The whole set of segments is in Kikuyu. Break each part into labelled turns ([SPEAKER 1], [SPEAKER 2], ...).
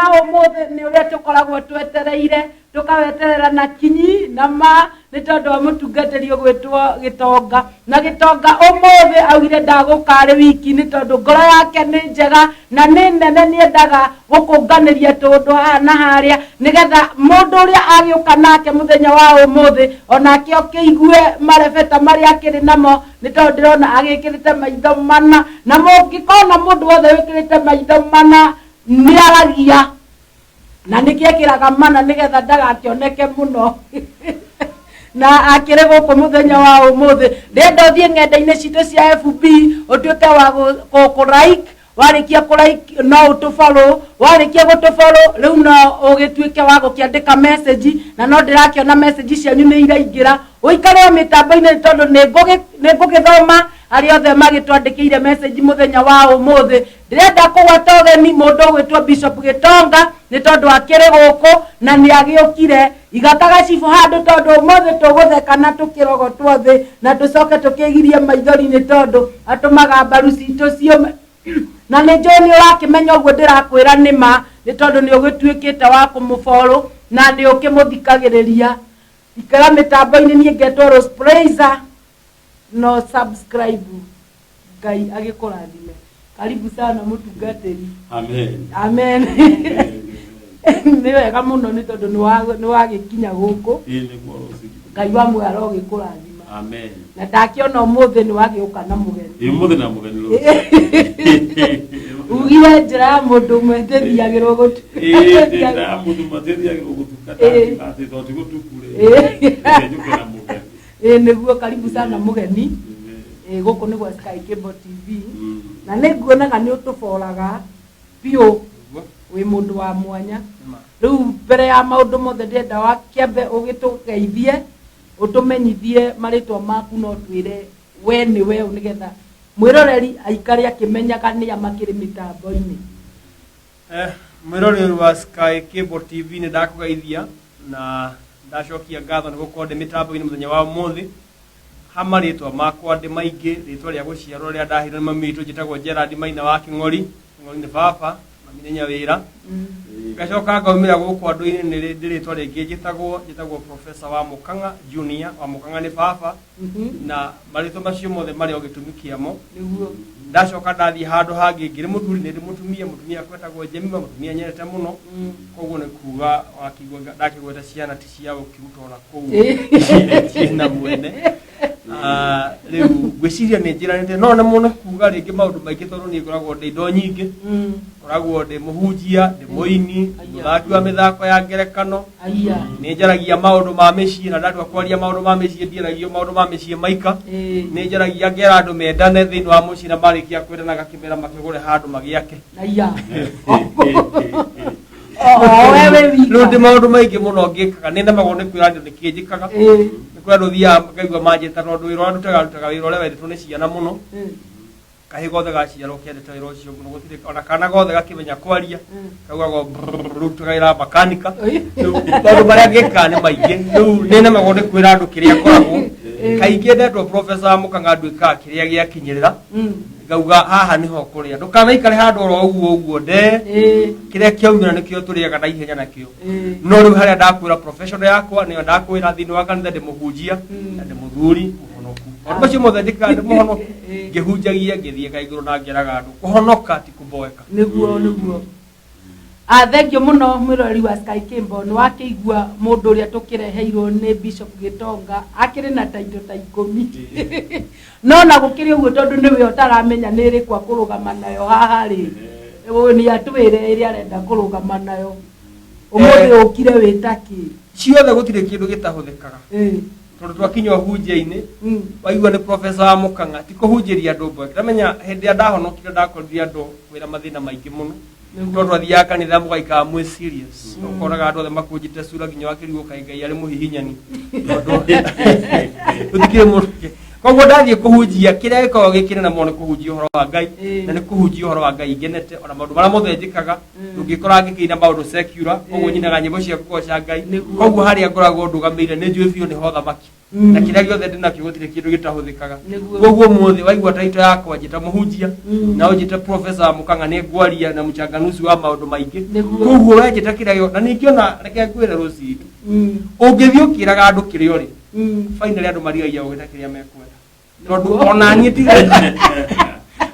[SPEAKER 1] wa ũmũthĩ nĩ ũrĩa tũkoragwo twetereire tũkaweterera na kinyi na ma nĩ tondũ wa mũtungatĩri ũgwĩtwo Gĩtonga. Na Gĩtonga ũmũthĩ augire ndagũka arĩ wiki nĩ tondũ ngoro yake nĩ njega na nĩ nene, nĩendaga gũkũnganĩria tũũndũ haha na harĩa nĩgetha mũndũ ũrĩa agĩũka nake mũthenya wa ũmũthĩ onake ũkĩigue marebeta marĩa akĩrĩ namo, nĩ tondũ ndĩrona agĩkĩrĩte maitho mana, na mũngĩkona mũndũ wothe wĩkĩrĩte maitho mana nĩaragia na nĩkĩo ekĩraga mana nĩgetha ndagakĩoneke mũno na akĩrĩ gũkũ mũthenya wa ũmũthĩ. Ndĩrenda ũthiĩ ng'enda-inĩ citũ cia FB ũtuĩke wa kũ like, warĩkia kũ like no ũtũfollow, warĩkia gũtũfollow rĩu no ũgĩtuĩke wa gũkĩandĩka message, na no ndĩrakĩona message cianyu nĩ iraingĩra. Ũikare o mĩtambo-inĩ nĩ tondũ nĩ ngũgĩthoma arĩa othe magĩtwandĩkĩire message mũthenya wa ũmũthĩ. Ndĩrenda kũgwata ũgeni mũndũ ũgwĩtwo Bishop Gĩtonga nĩ tondũ akĩrĩ gũkũ na nĩ agĩũkire. Igata gacibũ handũ tondũ ũmũthĩ tũgũtheka na tũkĩrogotwo thĩ na tũcoke tũkĩgirie maithori nĩ tondũ atũmaga mbaru citũ ciũme. Na nĩ njũĩ nĩ ũrakĩmenya ũguo ndĩrakwĩra nĩ ma nĩ tondũ nĩ ũgĩtuĩkĩte wa kũmũborũ na nĩ ũkĩmũthikagĩrĩria. Ikara mĩtambo-inĩ, niĩ ngetwo Rose Praiser. No subscribe, Ngai agĩkũrathime. Karibu sana mũtungatĩri.
[SPEAKER 2] Amen.
[SPEAKER 1] Amen. Nĩ wega mũno nĩ tondũ nĩ wagĩkinya gũkũ.
[SPEAKER 2] Ĩĩ nĩguo Rose.
[SPEAKER 1] Ngai wa muoyo arogĩkũrathima.
[SPEAKER 2] Amen.
[SPEAKER 1] Na ndakĩona ũmũthĩ nĩ wagĩũka na mũgeni.
[SPEAKER 2] Ĩĩ ũmũthĩ na mũgeni Rose.
[SPEAKER 1] Ugire njĩra ya mũndũ ũmwe ndĩthiagĩrwo gũtu.
[SPEAKER 2] Ĩĩ njĩra ya mũndũ ũmwe ndĩthiagĩrwo gũtuka atĩ tondũ ti gũtuku rĩ. Reke njũke na mũgeni.
[SPEAKER 1] Ĩĩ nĩguo, karibu sana mũgeni. Ĩĩ gũkũ nĩ gwa Sky Cable TV. Na nĩ nguonaga nĩ ũtũboraga biũ, wĩ mũndũ wa mwanya. Rĩu mbere ya maũndũ mothe ndĩrenda wakĩambe ũgĩtũgeithie, ũtũmenyithie marĩtwa maku na ũtwĩre we nĩ we ũ nĩgetha mwĩroreri aikare akĩmenyaga nĩa makĩrĩ mĩtambo-inĩ.
[SPEAKER 3] Mwĩroreri wa Sky Cable TV, nĩ ndakũgeithia na ndacokia ngatho nĩ gũkorwo ndĩ mĩtambo-inĩ mũthenya wa ũmũthĩ. Ha marĩtwa makwa ndĩ maingĩ, rĩtwa rĩa gũciarwo rĩrĩa ndaheirwo nĩ mami witũ njĩtagwo Gerard Maina wa Kĩng'ori. Kĩng'ori nĩ baba, mami nĩ Nyawĩra. Ngacoka ngaumĩra gũkũ andũ-inĩ nĩ rĩtwa rĩngĩ njĩtagwo Professor wa Mũkang'a Junior, wa Mũkang'a nĩ baba, na marĩtwa macio mothe marĩ o gĩtũmi kĩamo. Ndacoka ndathiĩ handũ hangĩ ngĩrĩ mũthuri nĩ ndĩ mũtumia, mũtumia wakwa etagwo Jemima, mũtumia nyendete mũno. Koguo nĩ kuga wakĩigua ndakĩgweta ciana ti cia gũkĩruta ona kũu ciĩna mwene. Rĩu ngwĩciria nĩ njĩranĩte no nĩ mũno kuga rĩngĩ maũndũ maingĩ tondũ niĩ ngoragwo ndĩ indo nyingĩ. Ngoragwo ndĩ mũhunjia, ndĩ mũini, mũthaki wa mĩthako ya ngerekano. Nĩ njaragia maũndũ ma mĩciĩ, na ndatua kwaria maũndũ ma mĩciĩ ndiaragio maũndũ ma mĩciĩ maika. Nĩ njaragia ngera andũ mendane thĩinĩ wa mũciĩ, na marĩkia kwendana ngakĩmera makĩgũre handũ magĩake.
[SPEAKER 1] O we wĩ wika.
[SPEAKER 3] Rĩu ndĩ maũndũ maingĩ mũno ngĩkaga, nĩ nemagwo nĩ kwĩra andũ nĩkĩ njĩkaga. Nĩ kũrĩ andũ thiaga ngaigua manjĩta tondũ wĩra ũrĩa ndutaga, ndutaga wĩra ũrĩa wendetwo nĩ ciana mũno. Kahĩ gothe gaciarwo kendete wĩra ũcio mũno, gũtirĩ ona kana gothe gakĩmenya kwaria kaugaga brrrr, rĩu tũgaĩra makanika. Rĩu maũndũ marĩa ngĩkaga nĩ maingĩ, rĩu nĩ nemagwo nĩ kwĩra andũ kĩrĩa ngoragwo. Kaingĩ ndetwo Professor Mũkang'a nduĩkaga kĩrĩa gĩakinyĩrĩra, ngauga haha nĩho kũrĩa, ndũkanaikare handũ oro ũguo ũguo nde kĩrĩa kĩaumĩra nĩkĩo tũrĩaga na ihenya nakĩo. No rĩu harĩa ndakwĩra professional yakwa nĩyo ndakwĩra, thĩinĩ wa kanitha ndĩ mũhunjia na ndĩ mũthuri mũhonoku. Maũndũ macio mothe njĩkaga ndĩ mũhonoku, ngĩhunjagia, ngĩthiĩga igũrũ na ngĩraga andũ kũhonoka ti kũboeka.
[SPEAKER 1] Nĩguo. Ah, thank you mũno mwĩroreri wa Sky Cable. Nĩ wakĩigua mũndũ ũrĩa tũkĩreheirwo nĩ Bishop Gĩtonga akĩrĩ na taito ta 10, no na gũkĩrĩ ũguo tondũ nĩwe ũtaramenya nĩ ĩrĩkũ akũrũgama nayo haha rĩ, nĩ atwĩre ĩrĩa arenda kũrũgama nayo ũmũthĩ. Ũkire wĩta kĩ?
[SPEAKER 3] Ciothe, gũtirĩ kĩndũ gĩtahũthĩkaga tondũ twakinya ũhunjia-inĩ waigua nĩ Professor wa Mũkang'a, ti kũhunjĩria andũ mboeke. Ndamenya hĩndĩ ĩrĩa ndahonokire ndakorire andũ kwĩna mathĩna maingĩ mũno, tondũ twathiaga kanitha mũgaikara mwĩ serious, ũkoraga andũ othe makũnjĩte cura nginya wakĩrigwo kaĩ Ngai arĩ mũhihinyani tondũ gũtikĩrĩ mũndũ. Koguo ndathiĩ kũhunjia, kĩrĩa gĩkoragwo gĩ kĩnene mũno nĩ kũhunjia ũhoro wa Ngai, na nĩ kũhunjia ũhoro wa Ngai ngenete ona maũndũ marĩa mothe njĩkaga. Ndũngĩkora ngĩkĩina maũndũ secular, koguo nyinaga nyĩmbo cia kũgoca Ngai. Koguo harĩa ngoragwo ndũgamĩire nĩ njũĩ biũ nĩho thamaki. Na kĩrĩa gĩothe ndĩnakĩo gũtirĩ kĩndũ gĩtahũthĩkaga.
[SPEAKER 1] Nĩguo.
[SPEAKER 3] Koguo mũthĩ waigua taito yakwa njĩta mũhunjia,
[SPEAKER 1] Mm.
[SPEAKER 3] na ũnjĩte professor Mũkang'a, nĩ ngwaria na mũchanganuzi wa maũndũ maingĩ.
[SPEAKER 1] Nĩguo.
[SPEAKER 3] Koguo we njĩta kĩrĩa gĩothe, na ningĩ ona reke ngwĩre rũciũ, ũngĩthiĩ ũkĩraga andũ kĩrĩa ũrĩ, finally andũ marigagia gũgĩta kĩrĩa mekwenda, tondũ ona niĩ tiga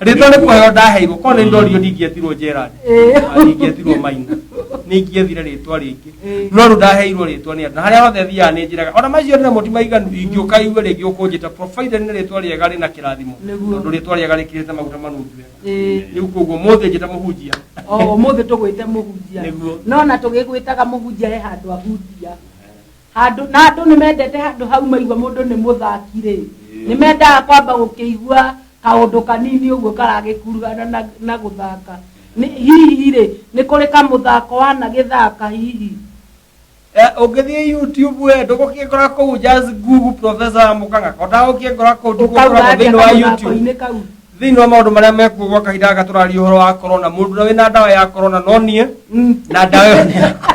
[SPEAKER 3] rĩtwa nĩ kũheo ndaheirwo, korwo nĩ ndorio ndingĩetirwo Gerard.
[SPEAKER 1] Ĩĩ.
[SPEAKER 3] Ah, ndingĩetirwo Maina, nĩ ingĩethire rĩtwa rĩngĩ.
[SPEAKER 1] Ĩĩ.
[SPEAKER 3] No rĩu ndaheirwo rĩtwa nĩ andũ, na harĩa hothe thiaga nĩ njĩraga ona macio nĩmo ti maiganu, ingĩũka igue rĩngĩ ũkũnjĩta, provided nĩ rĩtwa rĩega rĩna kĩrathimo.
[SPEAKER 1] Nĩguo.
[SPEAKER 3] Tondũ rĩtwa rĩega rĩkĩrĩte maguta manungi wega.
[SPEAKER 1] Ĩĩ.
[SPEAKER 3] Rĩu koguo mũthĩ njĩta mũhunjia.
[SPEAKER 1] O ũmũthĩ tũgwĩte mũhunjia.
[SPEAKER 3] Nĩguo.
[SPEAKER 1] No na tũgĩgwĩtaga mũhunjia, he handũ ahunjia handũ, na andũ nĩ mendete handũ hau maigua mũndũ nĩ mũthaki rĩ, nĩ mendaga kwamba gũkĩigua kaũndũ kanini ũguo karagĩkuruhana na gũthaka. Hihi rĩ, nĩ kũrĩ kamũthako wanagĩthaka hihi?
[SPEAKER 3] Eh, ũngĩthiĩ YouTube we ndũgũkĩngora kũu, just Google Professor Mũkang'a, kondaga gũkĩngora kũu
[SPEAKER 1] ũkauga
[SPEAKER 3] ndũgũkoragwo
[SPEAKER 1] atĩa
[SPEAKER 3] thĩinĩ wa YouTube.
[SPEAKER 1] kamũthako-inĩ kau?
[SPEAKER 3] Thĩinĩ wa maũndũ marĩa mekuo gwa kahinda gaka tũraria ũhoro wa corona, mũndũ ũrĩa wĩna ndawa ya corona no niĩ, na ndawa ĩyo nĩ yakwa.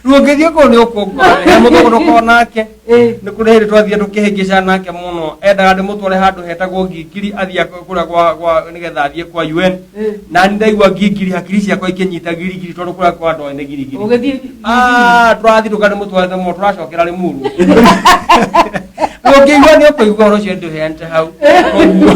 [SPEAKER 3] Rĩu ũngĩthiĩ kũu nĩ ũkũngora he mũthũgũrũko nake.
[SPEAKER 1] Ĩĩ.
[SPEAKER 3] Nĩ kũrĩ hĩndĩ twathiĩ tũkĩhĩngĩcana nake mũno, endaga ndĩmũtware handũ hetagwo Ngingiri, athiĩ kũrĩa gwa nĩgetha athiĩ kwa UN.
[SPEAKER 1] Ĩĩ.
[SPEAKER 3] Na nĩ ndaigua Ngingiri, hakiri ciakwa ikĩnyita girigiri, tondũ kũrĩa kwa ndoĩ nĩ girigiri.
[SPEAKER 1] Ũgĩthiĩ?
[SPEAKER 3] Ah, tũrathiĩ tũkanĩmũtwarĩte mũno, tũracokera Rĩmuru. Ũngĩigua nĩ ũkũigua ũhoro ũcio ndũheanĩte hau. Koguo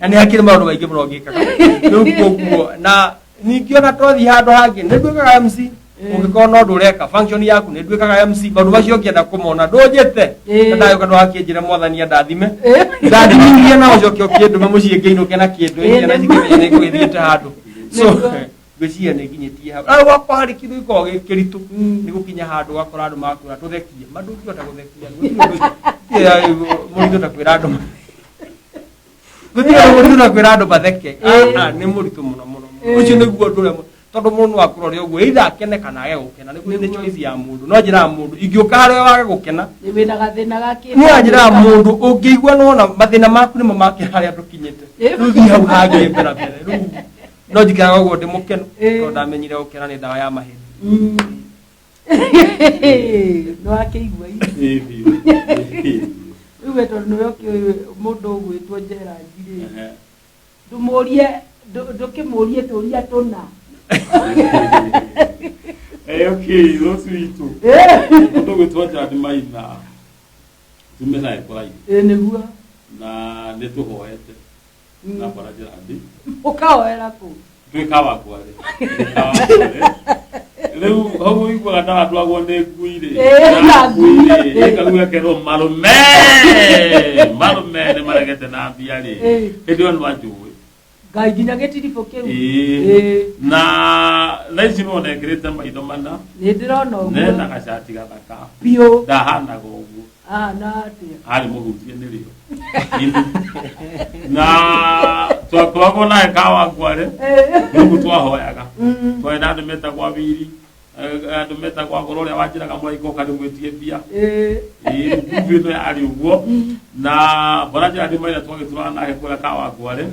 [SPEAKER 3] na nĩ hakĩrĩ maũndũ maingĩ mũno ngĩkaga rĩu, koguo na ningĩ ona twathiĩ handũ hangĩ nĩ nduĩkaga MC. Ũngĩkorwo no ũndũ ũreka function yaku, nĩ nduĩkaga MC. Maũndũ macio ũngĩenda kũmona ndũnjĩte.
[SPEAKER 1] Ĩĩ.
[SPEAKER 3] Na ndagĩũka ndũgakĩnjĩre mwathani andathime,
[SPEAKER 1] Ĩĩ.
[SPEAKER 3] ndathimirie na ũcoke ũkĩndũme mũciĩ ngĩinũke na kĩndũ.
[SPEAKER 1] Ĩĩ,
[SPEAKER 3] Ciana
[SPEAKER 1] nĩ-
[SPEAKER 3] cikĩmenye nĩ ngũgĩthiĩte handũ, so
[SPEAKER 1] Nĩguo.
[SPEAKER 3] ngwĩciria nĩ nginyĩtie hau. Na gwakwa harĩ kĩndũ gĩkoragwo gĩ kĩritũ,
[SPEAKER 1] Mm.
[SPEAKER 3] nĩ gũkinya handũ ũgakora andũ makwĩra tũthekie, ma ndũngĩhota gũthekia. Gũtirĩ ũndũ mũritũ ta kwĩra andũ, gũtirĩ ũndũ mũritũ ta kwĩra andũ matheke.
[SPEAKER 1] Ĩĩ.
[SPEAKER 3] Ah, ah, nĩ mũritũ mũno mũno mũno.
[SPEAKER 1] Ĩĩ.
[SPEAKER 3] Ũcio nĩguo ũndũ ũrĩa tondũ mũndũ no akũrore ũguo, either akene kana age gũkena, nĩ nĩ
[SPEAKER 1] Nĩguo.
[SPEAKER 3] choice ya mũndũ. No njĩraga mũndũ ingĩũka harĩa wage gũkena,
[SPEAKER 1] Nĩ wĩna gathĩna ga kĩ?
[SPEAKER 3] niĩ anjĩraga mũndũ ũngĩigua nona mathĩna maku nĩmo make harĩa tũkinyĩte.
[SPEAKER 1] Ĩĩ.
[SPEAKER 3] Rĩu thiĩ hau hangĩ mbere mbere. Rĩu no njikaraga ũguo ndĩ mũkenu,
[SPEAKER 1] Ĩĩ.
[SPEAKER 3] tondũ ndamenyire gũkena nĩ ndawa ya mahĩndĩ.
[SPEAKER 1] Nĩ wakĩigua i?
[SPEAKER 2] Ĩĩ, biũ. Ĩĩ.
[SPEAKER 1] Rĩu we tondũ nĩwe ũkĩũĩ mũndũ ũgwĩtwo Gerald rĩ,
[SPEAKER 2] Ehe.
[SPEAKER 1] ndũmũrie, ndũkĩmũrie tũria tũna.
[SPEAKER 2] Eh, okay, rũciũ witũ mũndũ ũgwĩtwo Gerald Maina tume naye kũraihu.
[SPEAKER 1] Ĩĩ, nĩguo.
[SPEAKER 2] Na nĩ tũhoete na bwana Gerald.
[SPEAKER 1] Ũkahoera kũ?
[SPEAKER 2] Twĩ Kawangware. Kawangware. Rĩu hau ũiguaga ndaratwaragwo nĩ ngui rĩ.
[SPEAKER 1] Ĩĩ, na
[SPEAKER 2] ngui rĩ,
[SPEAKER 1] ngui.
[SPEAKER 2] ĩkaigua ĩkerwo marume marume nĩ maregete na mbia rĩ.
[SPEAKER 1] Ĩĩ.
[SPEAKER 2] Hĩndĩ ĩyo nĩwanjũĩ.
[SPEAKER 1] Ngai, nginya gĩtiribũ kĩu?
[SPEAKER 2] Ĩĩ.
[SPEAKER 1] Ĩĩ.
[SPEAKER 2] Na thaa ici nĩwona ekĩrĩte maitho mana.
[SPEAKER 1] Nĩ ndĩrona
[SPEAKER 2] nena
[SPEAKER 1] ũguo.
[SPEAKER 2] Gacati gathaka.
[SPEAKER 1] Biũ.
[SPEAKER 2] Ndahanaga ũguo.
[SPEAKER 1] Ahana atĩa?
[SPEAKER 2] Arĩ mũhutie nĩrĩo na twakoragwo naye Kawangware. Rĩu twahoyaga, twarĩ na andũ metagwo awiri, andũ metagwo agoro, ũrĩa wanjĩraga mũraika ũka ndĩmwĩtie mbia.
[SPEAKER 1] Ĩĩ.
[SPEAKER 2] Ĩĩ, ĩno yarĩ ũguo na bwana Gerald Maina twagĩtũraga nake kũrĩa Kawangware,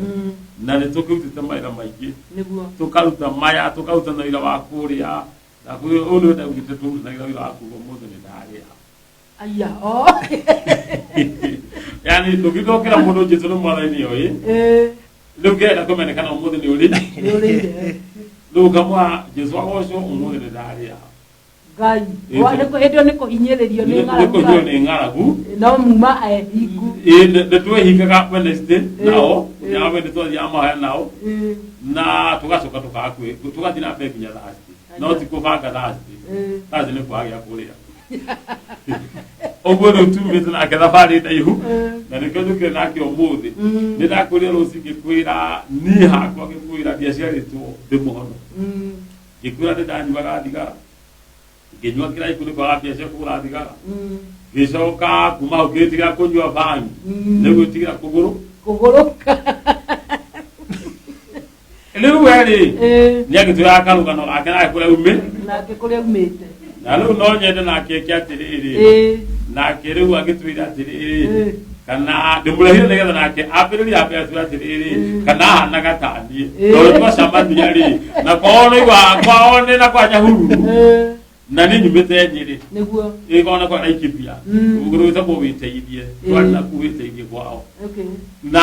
[SPEAKER 2] na nĩ tũkĩrutĩte mawĩra maingĩ.
[SPEAKER 1] Nĩguo.
[SPEAKER 2] Tũkaruta maya, tũkaruta na wĩra wa kũrĩa na ũyũ nĩwe ndaugĩte tũrutanagia wĩra wa kuga ũmũthĩ nĩ ndarĩa.
[SPEAKER 1] Aya o.
[SPEAKER 2] Yani ndũngĩthokera mũndũ Jesũ nĩ mwathani oĩ. Rĩu ngĩenda kũmenyekana ũmũthĩ nĩ ũrĩ.
[SPEAKER 1] Nĩ ũrĩire.
[SPEAKER 2] Rĩu ũkamwa Jesũ agocwo, ũmũthĩ nĩ ndarĩa.
[SPEAKER 1] Ngai.
[SPEAKER 2] Ĩĩ.
[SPEAKER 1] Hĩndĩ ĩyo nĩ kũhinyĩrĩrio nĩ
[SPEAKER 2] nĩ
[SPEAKER 1] ng'aragu.
[SPEAKER 2] kũhinyĩrĩrio nĩ ng'aragu.
[SPEAKER 1] No muma ehingu.
[SPEAKER 2] Ĩĩ, nĩ twehingaga Wednesday nao,
[SPEAKER 1] Ĩĩ.
[SPEAKER 2] nyaga Wednesday twathiaga mahoya nao,
[SPEAKER 1] Ĩĩ.
[SPEAKER 2] na tũgacoka tũkaga tũgathiĩ na mbere nginya Thursday, no ti kũbanga Thursday.
[SPEAKER 1] Ĩĩ.
[SPEAKER 2] Thursday nĩ kwaga gĩa kũrĩa. Ũguo rĩu tumĩte nake thabarĩ ndaihu, na nĩkĩo njũkire nake ũmũthĩ. Nĩ ndakwĩrire rũci ngĩkwĩra niĩ hakwa, ngĩkwĩra ndiaciarĩtwo ndĩ mũhono. Ngĩkwĩra nĩ ndanyuaga thigara, ngĩnyua kĩraiku nĩ kwaga mbia cia kũgũra thigara. Ngĩcoka kuma hau ngĩtiga kũnyua bangi, nĩ gwĩtigĩra kũgũrũ.
[SPEAKER 1] Kũgũrũka.
[SPEAKER 2] Rĩu we rĩ,
[SPEAKER 1] Ĩĩ.
[SPEAKER 2] nĩ agĩtwĩra karũgano gake nake kũrĩa umĩ.
[SPEAKER 1] Nake kũrĩa umĩte.
[SPEAKER 2] Na rĩu no nyende nake eke atĩrĩrĩ, nake rĩu agĩtwĩra atĩrĩrĩ, kana ndĩmũrehire nĩgetha nake ambĩrĩrie ambe atwĩre atĩrĩrĩ, kana ahanaga ta niĩ,
[SPEAKER 1] Ĩĩ.
[SPEAKER 2] tondũ twacemania rĩ na kwao nĩigua kwao nĩ na kwa Nyahururu.
[SPEAKER 1] Ĩĩ.
[SPEAKER 2] Na niĩ nyumĩte Nyĩrĩ.
[SPEAKER 1] Nĩguo.
[SPEAKER 2] Ĩgona kwa Laikipia.
[SPEAKER 1] Mm.
[SPEAKER 2] Gwĩtagwo wĩteithie. Twarĩ na kuu wĩteithie kwao.
[SPEAKER 1] Okay.
[SPEAKER 2] Na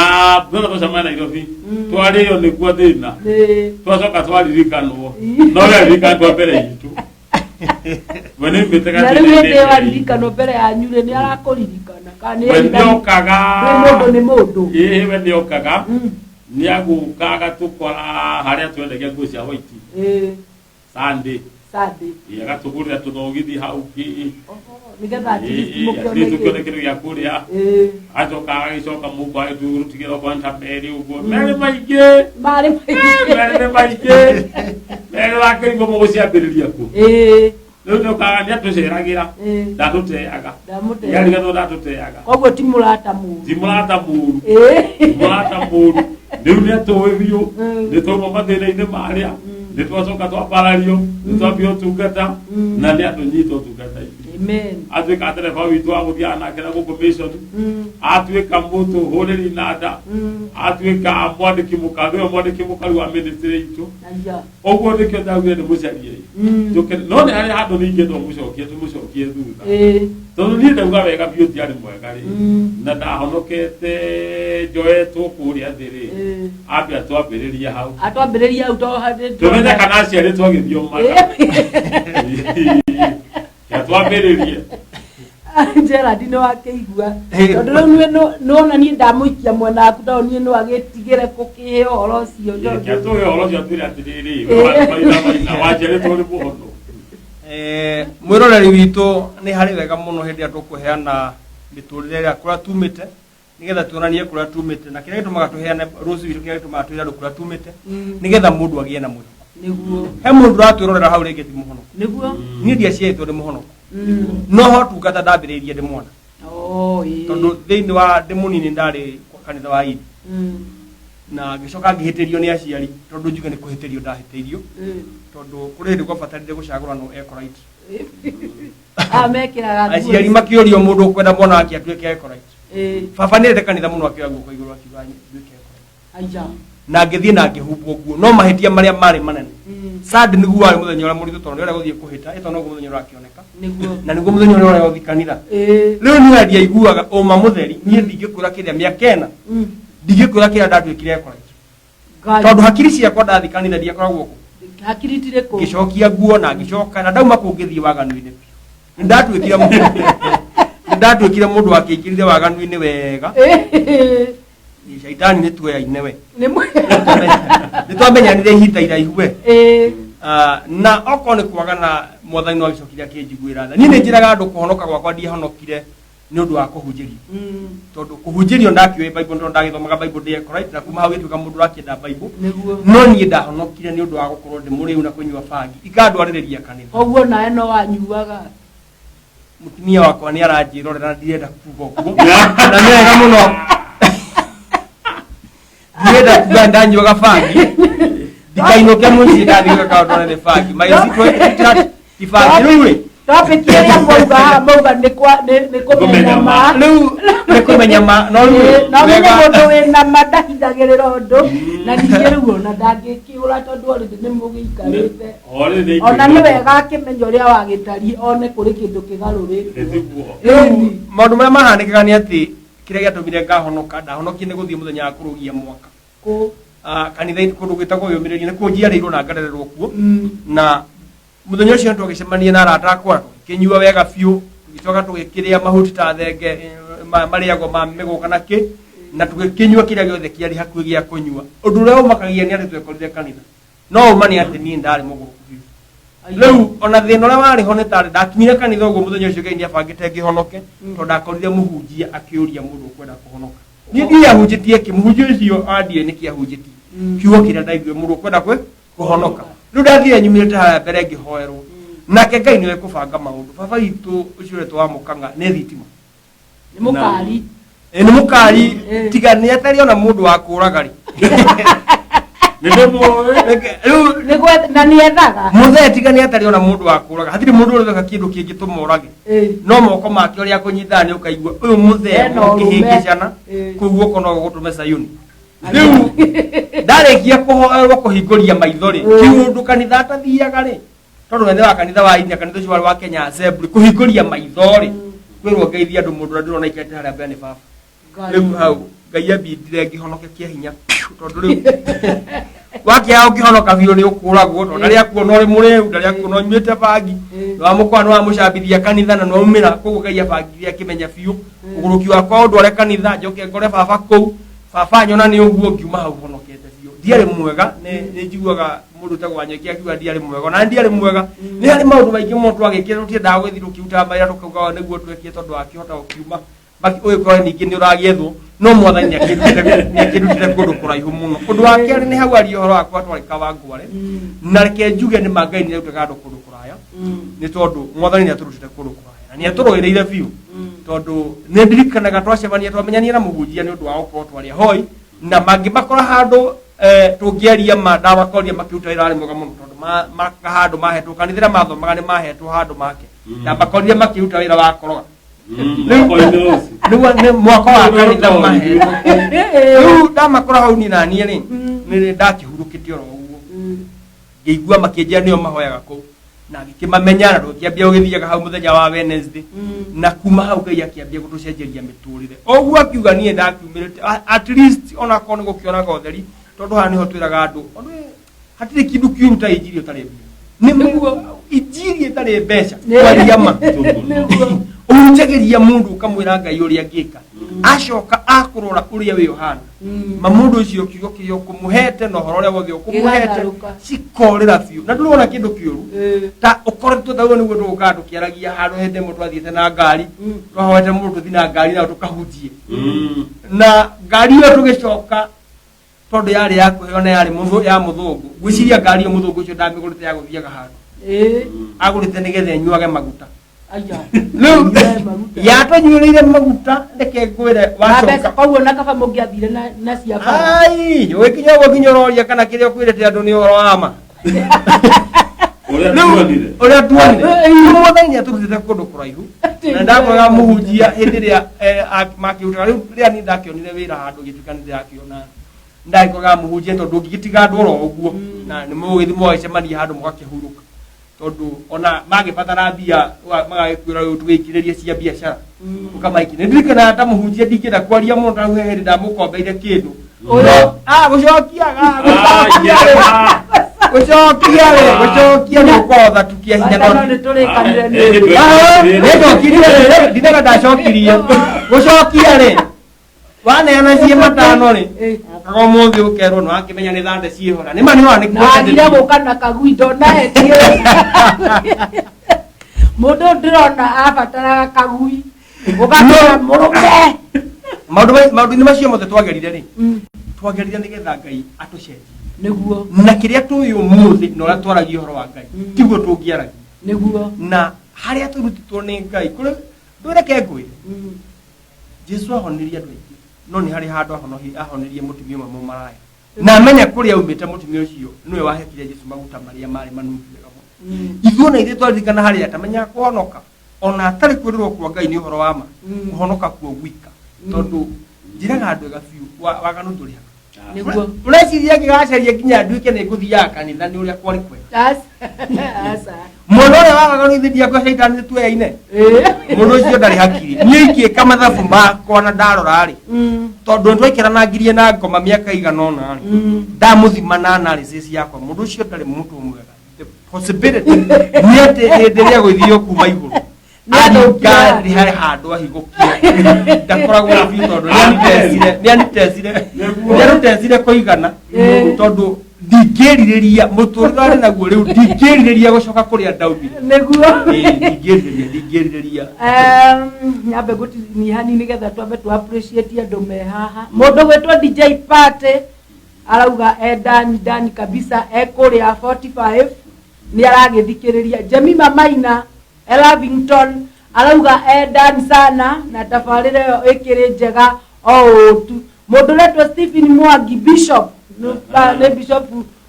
[SPEAKER 2] thutha tũcemania Nairobi.
[SPEAKER 1] Mm.
[SPEAKER 2] Twarĩo nĩkuo thĩna.
[SPEAKER 1] Ĩĩ.
[SPEAKER 2] Twacoka twaririkanwo.
[SPEAKER 1] Ii.
[SPEAKER 2] No rĩaririkana mbere itũ. We nĩ umĩte
[SPEAKER 1] Na rĩu hĩndĩ ĩyo
[SPEAKER 2] gatĩna-inĩ.
[SPEAKER 1] aririkanwo mbere yanyu rĩ, nĩ arakũririkana kana nĩ
[SPEAKER 2] We
[SPEAKER 1] aririkana-
[SPEAKER 2] nĩokaga.
[SPEAKER 1] Nĩ mũndũ nĩ mũndũ.
[SPEAKER 2] Ĩĩ we nĩokaga.
[SPEAKER 1] Mm.
[SPEAKER 2] Nĩagũka agatũkora harĩa twendagia nguo cia white.
[SPEAKER 1] Ĩĩ.
[SPEAKER 2] Sunday.
[SPEAKER 1] Sunday.
[SPEAKER 2] Ĩĩ, agatũgũrĩra tũthogithi hau kĩ.
[SPEAKER 1] Oho, nĩgetha at least
[SPEAKER 2] Ĩĩ,
[SPEAKER 1] mũkĩone
[SPEAKER 2] at least tũkĩone
[SPEAKER 1] kĩndũ.
[SPEAKER 2] kĩndũ gĩa kũrĩa.
[SPEAKER 1] Ĩĩ.
[SPEAKER 2] Acoka agagĩcoka mũhuko agĩtũtigĩra okorwo nĩ ta merĩ ũguo. Merĩ maingĩ.
[SPEAKER 1] Marĩ maingĩ.
[SPEAKER 2] Merĩ nĩ maingĩ. Merĩ wakĩrigwo mũgũciambĩrĩria kũ.
[SPEAKER 1] Ĩĩ.
[SPEAKER 2] Rĩu nĩokaga nĩatũceragĩra.
[SPEAKER 1] Ĩĩ.
[SPEAKER 2] Ndatũteaga.
[SPEAKER 1] Ndamũteaga.
[SPEAKER 2] Nĩariganĩrwo ndatũteaga.
[SPEAKER 1] Koguo ti mũrata mũru.
[SPEAKER 2] Ti mũrata mũru.
[SPEAKER 1] Ĩĩ.
[SPEAKER 2] Mũrata mũru. Rĩu nĩatũĩ biũ.
[SPEAKER 1] Mm.
[SPEAKER 2] Nĩtwauma mathĩna-inĩ marĩa. Nĩtwacoka twambarario. Nĩtwambia ũtungata.
[SPEAKER 1] Mm.
[SPEAKER 2] Na nĩatũnyita ũtungata-inĩ.
[SPEAKER 1] Amen.
[SPEAKER 2] Atuĩka ndereba witũ wa gũthiaga nake na gũkũ mission.
[SPEAKER 1] Mm.
[SPEAKER 2] Atuĩka mũtũhũrĩri nanda.
[SPEAKER 1] Mm.
[SPEAKER 2] Atuĩka mwandĩki mũkaru, ũyũ mwandĩki mũkaru wa ministry itũ.
[SPEAKER 1] Aya.
[SPEAKER 2] Ũguo nĩkĩo ndaugire ndĩmũcarie.
[SPEAKER 1] Mm.
[SPEAKER 2] Njũke no nĩ harĩ handũ ningĩ tũmũcokie tũmũcokie thutha.
[SPEAKER 1] Ĩĩ.
[SPEAKER 2] Tondũ niĩ ndauga wega biũ ndiarĩ mwega rĩ.
[SPEAKER 1] Mm.
[SPEAKER 2] Na ndahonokete njoetwo kũrĩa thĩ rĩ.
[SPEAKER 1] Ĩĩ.
[SPEAKER 2] Ambe atwambĩrĩrie hau.
[SPEAKER 1] Atwambĩrĩria hau to handĩ.
[SPEAKER 2] Tũmenye kana aciarĩ twagĩthiomaga. Atwambĩrĩrie.
[SPEAKER 1] Gerald nĩ wakĩigua.
[SPEAKER 3] Ĩĩ.
[SPEAKER 1] Tondũ rĩu niĩ nĩwona niĩ ndamũikia mwena waku tondũ niĩ no agĩtigĩre kũkĩhe ũhoro ũcio tondũ.
[SPEAKER 2] Kĩatũhe ũhoro ũcio atwĩre atĩrĩrĩ,
[SPEAKER 1] Ĩĩ.
[SPEAKER 2] maina maina waciarĩtwo nĩ mũhono.
[SPEAKER 3] Mwĩroreri witũ nĩ harĩ wega mũno hĩndĩ ĩrĩa tũkũheana mĩtũrĩre ĩrĩa kũrĩa tumĩte nĩgetha tuonanie kũrĩa tumĩte na kĩrĩa gĩtũmaga tũheane rũciũ witũ kĩrĩa gĩtũmaga twĩre andũ kũrĩa tumĩte
[SPEAKER 1] Mm.
[SPEAKER 3] nĩgetha mũndũ agĩe na mwĩhoko.
[SPEAKER 1] Nĩguo.
[SPEAKER 3] He mũndũ ũratwĩrorera hau rĩngĩ ti mũhonoku.
[SPEAKER 1] Nĩguo.
[SPEAKER 3] Niĩ ndiaciarĩtwo ndĩ mũhonoku.
[SPEAKER 1] Mm.
[SPEAKER 3] No ho tungata ndambĩrĩirie ndĩ mwana.
[SPEAKER 1] Oh, ĩĩ.
[SPEAKER 3] Tondũ thĩinĩ wa ndĩ mũnini ndarĩ kwa kanitha wa Indi.
[SPEAKER 1] Mm.
[SPEAKER 3] Na ngĩcoka ngĩhĩtĩrio nĩ aciari tondũ njuge nĩ kũhĩtĩrio ndahĩtĩirio.
[SPEAKER 1] Mm.
[SPEAKER 3] Tondũ kũrĩ hĩndĩ kwabatarire gũcagũranwo Ecorite.
[SPEAKER 1] Ah, mekĩraga nguo
[SPEAKER 3] Aciari
[SPEAKER 1] ici.
[SPEAKER 3] makĩũrio mũndũ ũkwenda mwana wake atuĩke Ecorite.
[SPEAKER 1] Ĩĩ.
[SPEAKER 3] Baba nĩ endete kanitha mũno akĩoya guoko igũrũ akiuga nduĩke Ecorite.
[SPEAKER 1] Aija.
[SPEAKER 3] Na ngĩthiĩ na ngĩhumbwo nguo no mahĩtia marĩa marĩ manene.
[SPEAKER 1] Mm.
[SPEAKER 3] Sad nĩguo warĩ mũthenya ũrĩa mũritũ tondũ nĩ ũrĩa gũthiĩ kũhĩta ĩtondũ noguo mũthenya ũrĩa ũrakĩoneka.
[SPEAKER 1] Nĩguo.
[SPEAKER 3] Na nĩguo mũthenya ũrĩa ũrĩa gũthiĩ kanitha.
[SPEAKER 1] Ĩĩ.
[SPEAKER 3] Rĩu niĩ ndiaiguaga ũma mũtheri niĩ ndingĩkwĩra kĩrĩa mĩaka ĩna
[SPEAKER 1] Mm.
[SPEAKER 3] ndingĩkwĩra kĩrĩa ndatuĩkire Ecorite.
[SPEAKER 1] Ngai.
[SPEAKER 3] Tondũ hakiri ciakwa ndathiĩ kanitha ndiakoragwo kũ.
[SPEAKER 1] Hakiri itirĩ kũ.
[SPEAKER 3] Ngĩcokia nguo na ngĩcoka na ndauma kũu ngĩthiĩ waganu-inĩ biũ. Nĩ ndatuĩkire mũndũ wakĩingĩrire waganu-inĩ wega.
[SPEAKER 1] Ĩĩ.
[SPEAKER 3] Shaitani nĩ tuoyaine we.
[SPEAKER 1] Nĩ
[SPEAKER 3] Nĩ twamenyanire ihinda iraihu we.
[SPEAKER 1] Ĩĩ.
[SPEAKER 3] Na okorwo nĩ kwagana mwathani no agĩcokire akĩnjiguĩra tha. Niĩ nĩ njĩraga andũ kũhonoka gwakwa ndiahonokire nĩ ũndũ wa kũhunjĩrio.
[SPEAKER 1] Mm.
[SPEAKER 3] Tondũ kũhunjĩrio ndakĩũĩ Bible tondũ ndagĩthomaga Bible ndĩ Ecorite na kuma hau gĩtuĩka mũndũ ũrakĩenda Bible.
[SPEAKER 1] Nĩguo.
[SPEAKER 3] No niĩ ndahonokire nĩ ũndũ wa gũkorwo ndĩ mũrĩu na kũnyua bangi ikandwarĩrĩria kanitha.
[SPEAKER 1] Koguo nawe no wanyuaga.
[SPEAKER 3] Mũtumia wakwa nĩ aranjĩrorera na ndirenda kuga ũguo. Na nĩ wega mũno. Ndirenda kuga ndanyuaga bangi. Ndikainũke mũciĩ ndathiĩ gwĩka kaũndũ nĩ bangi. My sweetheart, ti bangi. Rĩu rĩ,
[SPEAKER 1] Topic ĩrĩa mauga haha mauga nĩ kwa nĩ kũmenya ma.
[SPEAKER 3] Rĩu nĩ kũmenya ma no rĩu
[SPEAKER 1] Ĩĩ, no menye
[SPEAKER 3] wega-
[SPEAKER 1] mũndũ wĩna ma ndahithagĩrĩra ũndũ na ningĩ rĩu ona ndangĩkĩũra tondũ already nĩ mũgĩikarĩte.
[SPEAKER 2] Already
[SPEAKER 1] Ona nĩ wega akĩmenya ũrĩa wagĩtariĩ one kũrĩ kĩndũ kĩgarũrĩtwo.
[SPEAKER 2] Nĩtiguo.
[SPEAKER 3] Rĩu maũndũ marĩa mahanĩkaga nĩ atĩ kĩrĩa gĩatũmire ngahonoka ndahonokire nĩ gũthiĩ mũthenya wa kũrũgia mwaka.
[SPEAKER 1] Kũ?
[SPEAKER 3] Kanitha-inĩ kũndũ gwĩtagwo wĩyũmĩrĩria nĩ kuo njiarĩirwo na ngarererwo kuo.
[SPEAKER 1] Mm.
[SPEAKER 3] Na mũthenya ũcio twagĩcemania na arata akwa tũgĩkĩnyua wega biũ tũgĩcoka tũgĩkĩrĩa mahuti ta thenge marĩagwo ma mĩgũka na kĩ na tũgĩkĩnyua kĩrĩa gĩothe kĩarĩ hakuhĩ gĩa kũnyua. Ũndũ ũrĩa ũmakagia nĩ atĩ twekorire kanitha. No ũma nĩ atĩ niĩ ndarĩ mũgũrũku biũ. Rĩu ona thĩna ũrĩa warĩ ho nĩ tarĩ ndakinyire kanitha ũguo mũthenya ũcio Ngai nĩabangĩte ngĩhonoke tondũ ndakorire mũhunjia akĩũria mũndũ ũkwenda kũhonoka. Niĩ ndiahunjĩtie kĩ mũhunjia ũcio andie nĩkĩ ahunjĩtie. Kiugo kĩrĩa ndaiguire mũndũ ũkwenda kũhonoka. Rĩu ndathire nyumĩrĩte harĩa mbere ngĩhoerwo. Nake Ngai nĩwe kũbanga maũndũ. Baba witũ ũcio ũretwo wa Mũkang'a nĩ thitima.
[SPEAKER 1] Nĩ mũkari.
[SPEAKER 3] Nĩ mũkari tiga nĩ atarĩ ona mũndũ wa kũraga rĩ.
[SPEAKER 2] Nĩ ndĩmũĩ.
[SPEAKER 3] Rĩu
[SPEAKER 1] Nĩ na nĩ ethaga.
[SPEAKER 3] Mũthee tiga nĩ atarĩ ona mũndũ wa kũraga. Hatirĩ mũndũ ũrĩ kĩndũ kĩngĩtũma ũrage. No moko make ũrĩa akũnyitaga nĩ ũkaigua ũyũ mũthee
[SPEAKER 1] Ena ũrũme.
[SPEAKER 3] mũkĩhĩngĩcana kũu guoko no gũgũtũme Sayuni. Rĩu ndarĩkia kũhoerwo kũhingũria maitho rĩ, kĩũndũ kanitha atathiaga rĩ, Tondũ we nĩ wa kanitha wa inya, kanitha ũcio warĩ wa Kenya Assembly, kũhingũria maitho rĩ, kwĩrwo ngeithie andũ, mũndũ ũrĩa ndĩrona aikarĩte harĩa mbere nĩ baba. Rĩu hau Ngai ambindire ngĩhonoke kĩa hinya piu, tondũ rĩu wakĩaga ũkĩhonoka biũ nĩ ũkũragwo, tondũ ndarĩ akuona ũrĩ mũrĩu, ndarĩ akuona ũnyuĩte bangi, nĩwamũkora, nĩwamũcambithia kanitha na nĩwaumĩra. Koguo Ngai abangire akĩmenya biũ ũgũrũki wakwa ũndware kanitha, njoke ngore baba kũu, baba nyona nĩ ũguo, ngiuma hau honokete biũ. Ndiarĩ mwega, nĩ njiguaga mũndũ ũtagwo Wanyeki akiuga ndiarĩ mwega, ona ndiarĩ mwega. Nĩ harĩ maũndũ maingĩ mũno twagĩkire, tũtiendaga gũgĩthiĩ tũkĩrutaga mawĩra tũkauga nĩguo twekire, tondũ wakĩhota gũkiuma ũgĩkorwo ningĩ nĩ ũragĩethwo, no Mwathani nĩ akĩrutire kũndũ kũraihu mũno. Ũndũ wa kerĩ nĩ hau aria ũhoro wakwa twarĩ Kawangware, na reke njuge nĩ ma Ngai nĩ arutaga andũ kũndũ kũraya, nĩ tondũ Mwathani nĩ atũrutĩte kũndũ kũraya na nĩ atũrũĩrĩire biũ, tondũ nĩ ndirikanaga twacemania, twamenyania na mũhunjia nĩ ũndũ wa gũkorwo twarĩ ahoi na mangĩmakora handũ, tũngĩaria ma ndamakorire makĩruta wĩra warĩ mwega mũno, tondũ maka handũ mahetwo kanitha ĩrĩa mathomaga, nĩ mahetwo handũ make, ndamakorire makĩruta wĩra wa koroga.
[SPEAKER 2] Mwako-inĩ ũcio.
[SPEAKER 3] Nĩguo nĩ mwako wa kanitha mahetwo. Rĩu ndamakora hau niĩ naniĩ rĩ, nĩ ndakĩhurũkĩte oro ũguo, ngĩigua makĩnjĩra nĩo mahoyaga kũu, na ngĩkĩmamenya na tũkĩambia gũgĩthiaga hau mũthenya wa Wednesday, na kuma hau Ngai akĩambia gũtũcenjeria mĩtũrĩre. Ũguo akiuga niĩ ndakiumĩrĩte at least onakorwo nĩ gũkĩonaga ũtheri, tondũ haha nĩho twĩraga andũ ũndũ hatirĩ kĩndũ kĩũru ta injiri ũtarĩ mbia. Nĩ injiri ĩtarĩ mbeca, kwaria ma, ũhunjagĩria mũndũ ũkamwĩra Ngai ũrĩa angĩka, acoka akũrora ũrĩa wĩ ũhana ma mũndũ ũcio, kiugo kĩrĩa ũkũmũhete na ũhoro ũrĩa wothe ũkũmũhete
[SPEAKER 1] Gĩgatharũka.
[SPEAKER 3] Cikorĩra biũ na ndũrona kĩndũ kĩũru ta ũkoretwo ta ũguo. Nĩguo tũgũkaga tũkĩaragia handũ hĩndĩ ĩmwe twathiĩte na ngari, twahoete mũndũ tũthiĩ na ngari nayo tũkahunjie na ngari ĩyo, tũgĩcoka tondũ yarĩ ya kũheo na yarĩ ya mũthũngũ. Ngwĩciria ngari ĩyo mũthũngũ ũcio ndamĩgũrĩte ya gũthiaga handũ, agũrĩte nĩgetha ĩnyuage maguta.
[SPEAKER 1] Aya.
[SPEAKER 3] Rĩu
[SPEAKER 1] Ĩnyuage maguta.
[SPEAKER 3] Yatũnyuĩrĩire maguta, reke ngwĩre,
[SPEAKER 1] Na mbeca
[SPEAKER 3] wacoka
[SPEAKER 1] koguo na kaba mũngĩathire na cia bara.
[SPEAKER 3] Ai, ũgĩkinya ũguo nginya ũroria kana kĩrĩa ũkwĩrĩte andũ nĩ ũhoro wa ma.
[SPEAKER 2] Ũrĩa
[SPEAKER 3] Rĩu,
[SPEAKER 2] tuonire.
[SPEAKER 3] Ũrĩa tuonire. Mwathani nĩ atũrutĩte kũndũ kũraihu. Na ndakoraga mũhunjia hĩndĩ ĩrĩa makĩrutaga rĩu rĩrĩa niĩ ndakĩonire wĩra handũ gĩtuĩka nĩ ndĩrakĩona, ndagĩkoraga mũhunjia, tondũ ũngĩgĩtiga andũ oro ũguo na nĩ mũgũgĩthiĩ mũgagĩcemania handũ mũgakĩhurũka, tondũ ona magĩbatara mbia magagĩkwĩra rĩu tũgĩikĩrĩrie cia biacara, ũkamaikia. Nĩ ndirikanaga ta mũhunjia, ndingĩenda kwaria mũno, ta he hĩndĩ ndamũkombeire kĩndũ.
[SPEAKER 1] Ũyũ.
[SPEAKER 3] Ah, gũcokia gũcokia gũcokia rĩ, gũcokia nĩ ũkotha tukia hinya.
[SPEAKER 1] Watano
[SPEAKER 3] No
[SPEAKER 1] nĩ tũrĩkanire nĩ.
[SPEAKER 3] Nĩnjokirie rĩ, ndinaga ndacokirie. Gũcokia rĩ, waneana ciĩ matano rĩ, ũkaga ũmũthĩ ũkerwo nĩ wakĩmenya nĩ thande ciĩhora nĩ ma nĩ wa nĩ
[SPEAKER 1] Na agire gũka na kagui ndonaetie mũndũ ũyũ ndĩrona abataraga kagui ũgakora mũrũme.
[SPEAKER 3] Maũndũ-inĩ macio mothe twagerire rĩ, twagerire nĩgetha Ngai atũcenjie na kĩrĩa tũĩ ũmũthĩ na ũrĩa twaragia ũhoro wa Ngai tiguo tũngĩaragia. Na harĩa tũrutĩtwo nĩ Ngai kũrĩ ndũreke ngwĩre, Jesu ahonirie andũ aingĩ, no nĩ harĩ handũ ahonirie mũtumia ũmwe mũmaraya, na amenya kũrĩa aumĩte. Mũtumia ũcio nĩwe wahekire Jesu maguta marĩa marĩ manungi wega mũno. Ithuĩ ona ithuĩ twaririkana harĩa tamenya kũhonoka ona atarĩ kwĩrĩrwo kwa Ngai nĩ ũhoro wa ma, kũhonoka kuo gwika, tondũ njĩraga andũ ega biũ waganu ndũrĩhaga. Ũreciria ngĩgacaria nginya nduĩke nĩ ngũthiaga kanitha nĩ ũrĩa kwarĩ kwega?
[SPEAKER 1] Aca.
[SPEAKER 3] Mwana ũrĩa waganu ithe ndiakwa caitani nĩ tuoyaine, mũndũ ũcio ndarĩ hakiri. Niĩ ingĩka mathabu makwa na ndarora rĩ, tondũ nĩtwaikaranagirie na ngoma mĩaka igana ũna rĩ, ndamũthima na analysis yakwa, mũndũ ũcio ndarĩ mũndũ mwega. The possibility nĩ atĩ hĩndĩ ĩrĩa gũithio kuma igũrũ
[SPEAKER 1] Nĩ athũkia.
[SPEAKER 3] aringa harĩ handũ ahigũkie, ndakoragwo biũ, tondũ nĩanitecire kũigana, tondũ ndingĩrirĩria mũtũrĩre arĩ naguo rĩu, ndingĩrirĩria gũcoka kũrĩa ndaumire. Ĩĩ, ndingĩrirĩria.
[SPEAKER 1] Nyambe ngũtinia hanini nĩgetha twambe tu appreciate andũ me haha. Mũndũ gwĩtwo DJ Party arauga e ndani ndani kabisa, e kũrĩa 45 nĩ aragĩthikĩrĩria. Jemima Maina e Lavington arauga e ndani sana na tabarĩra ĩyo ĩkĩrĩ njega o ũũ tu. Mũndũ ũretwo Stephen Mwangi Bishop nĩ bishop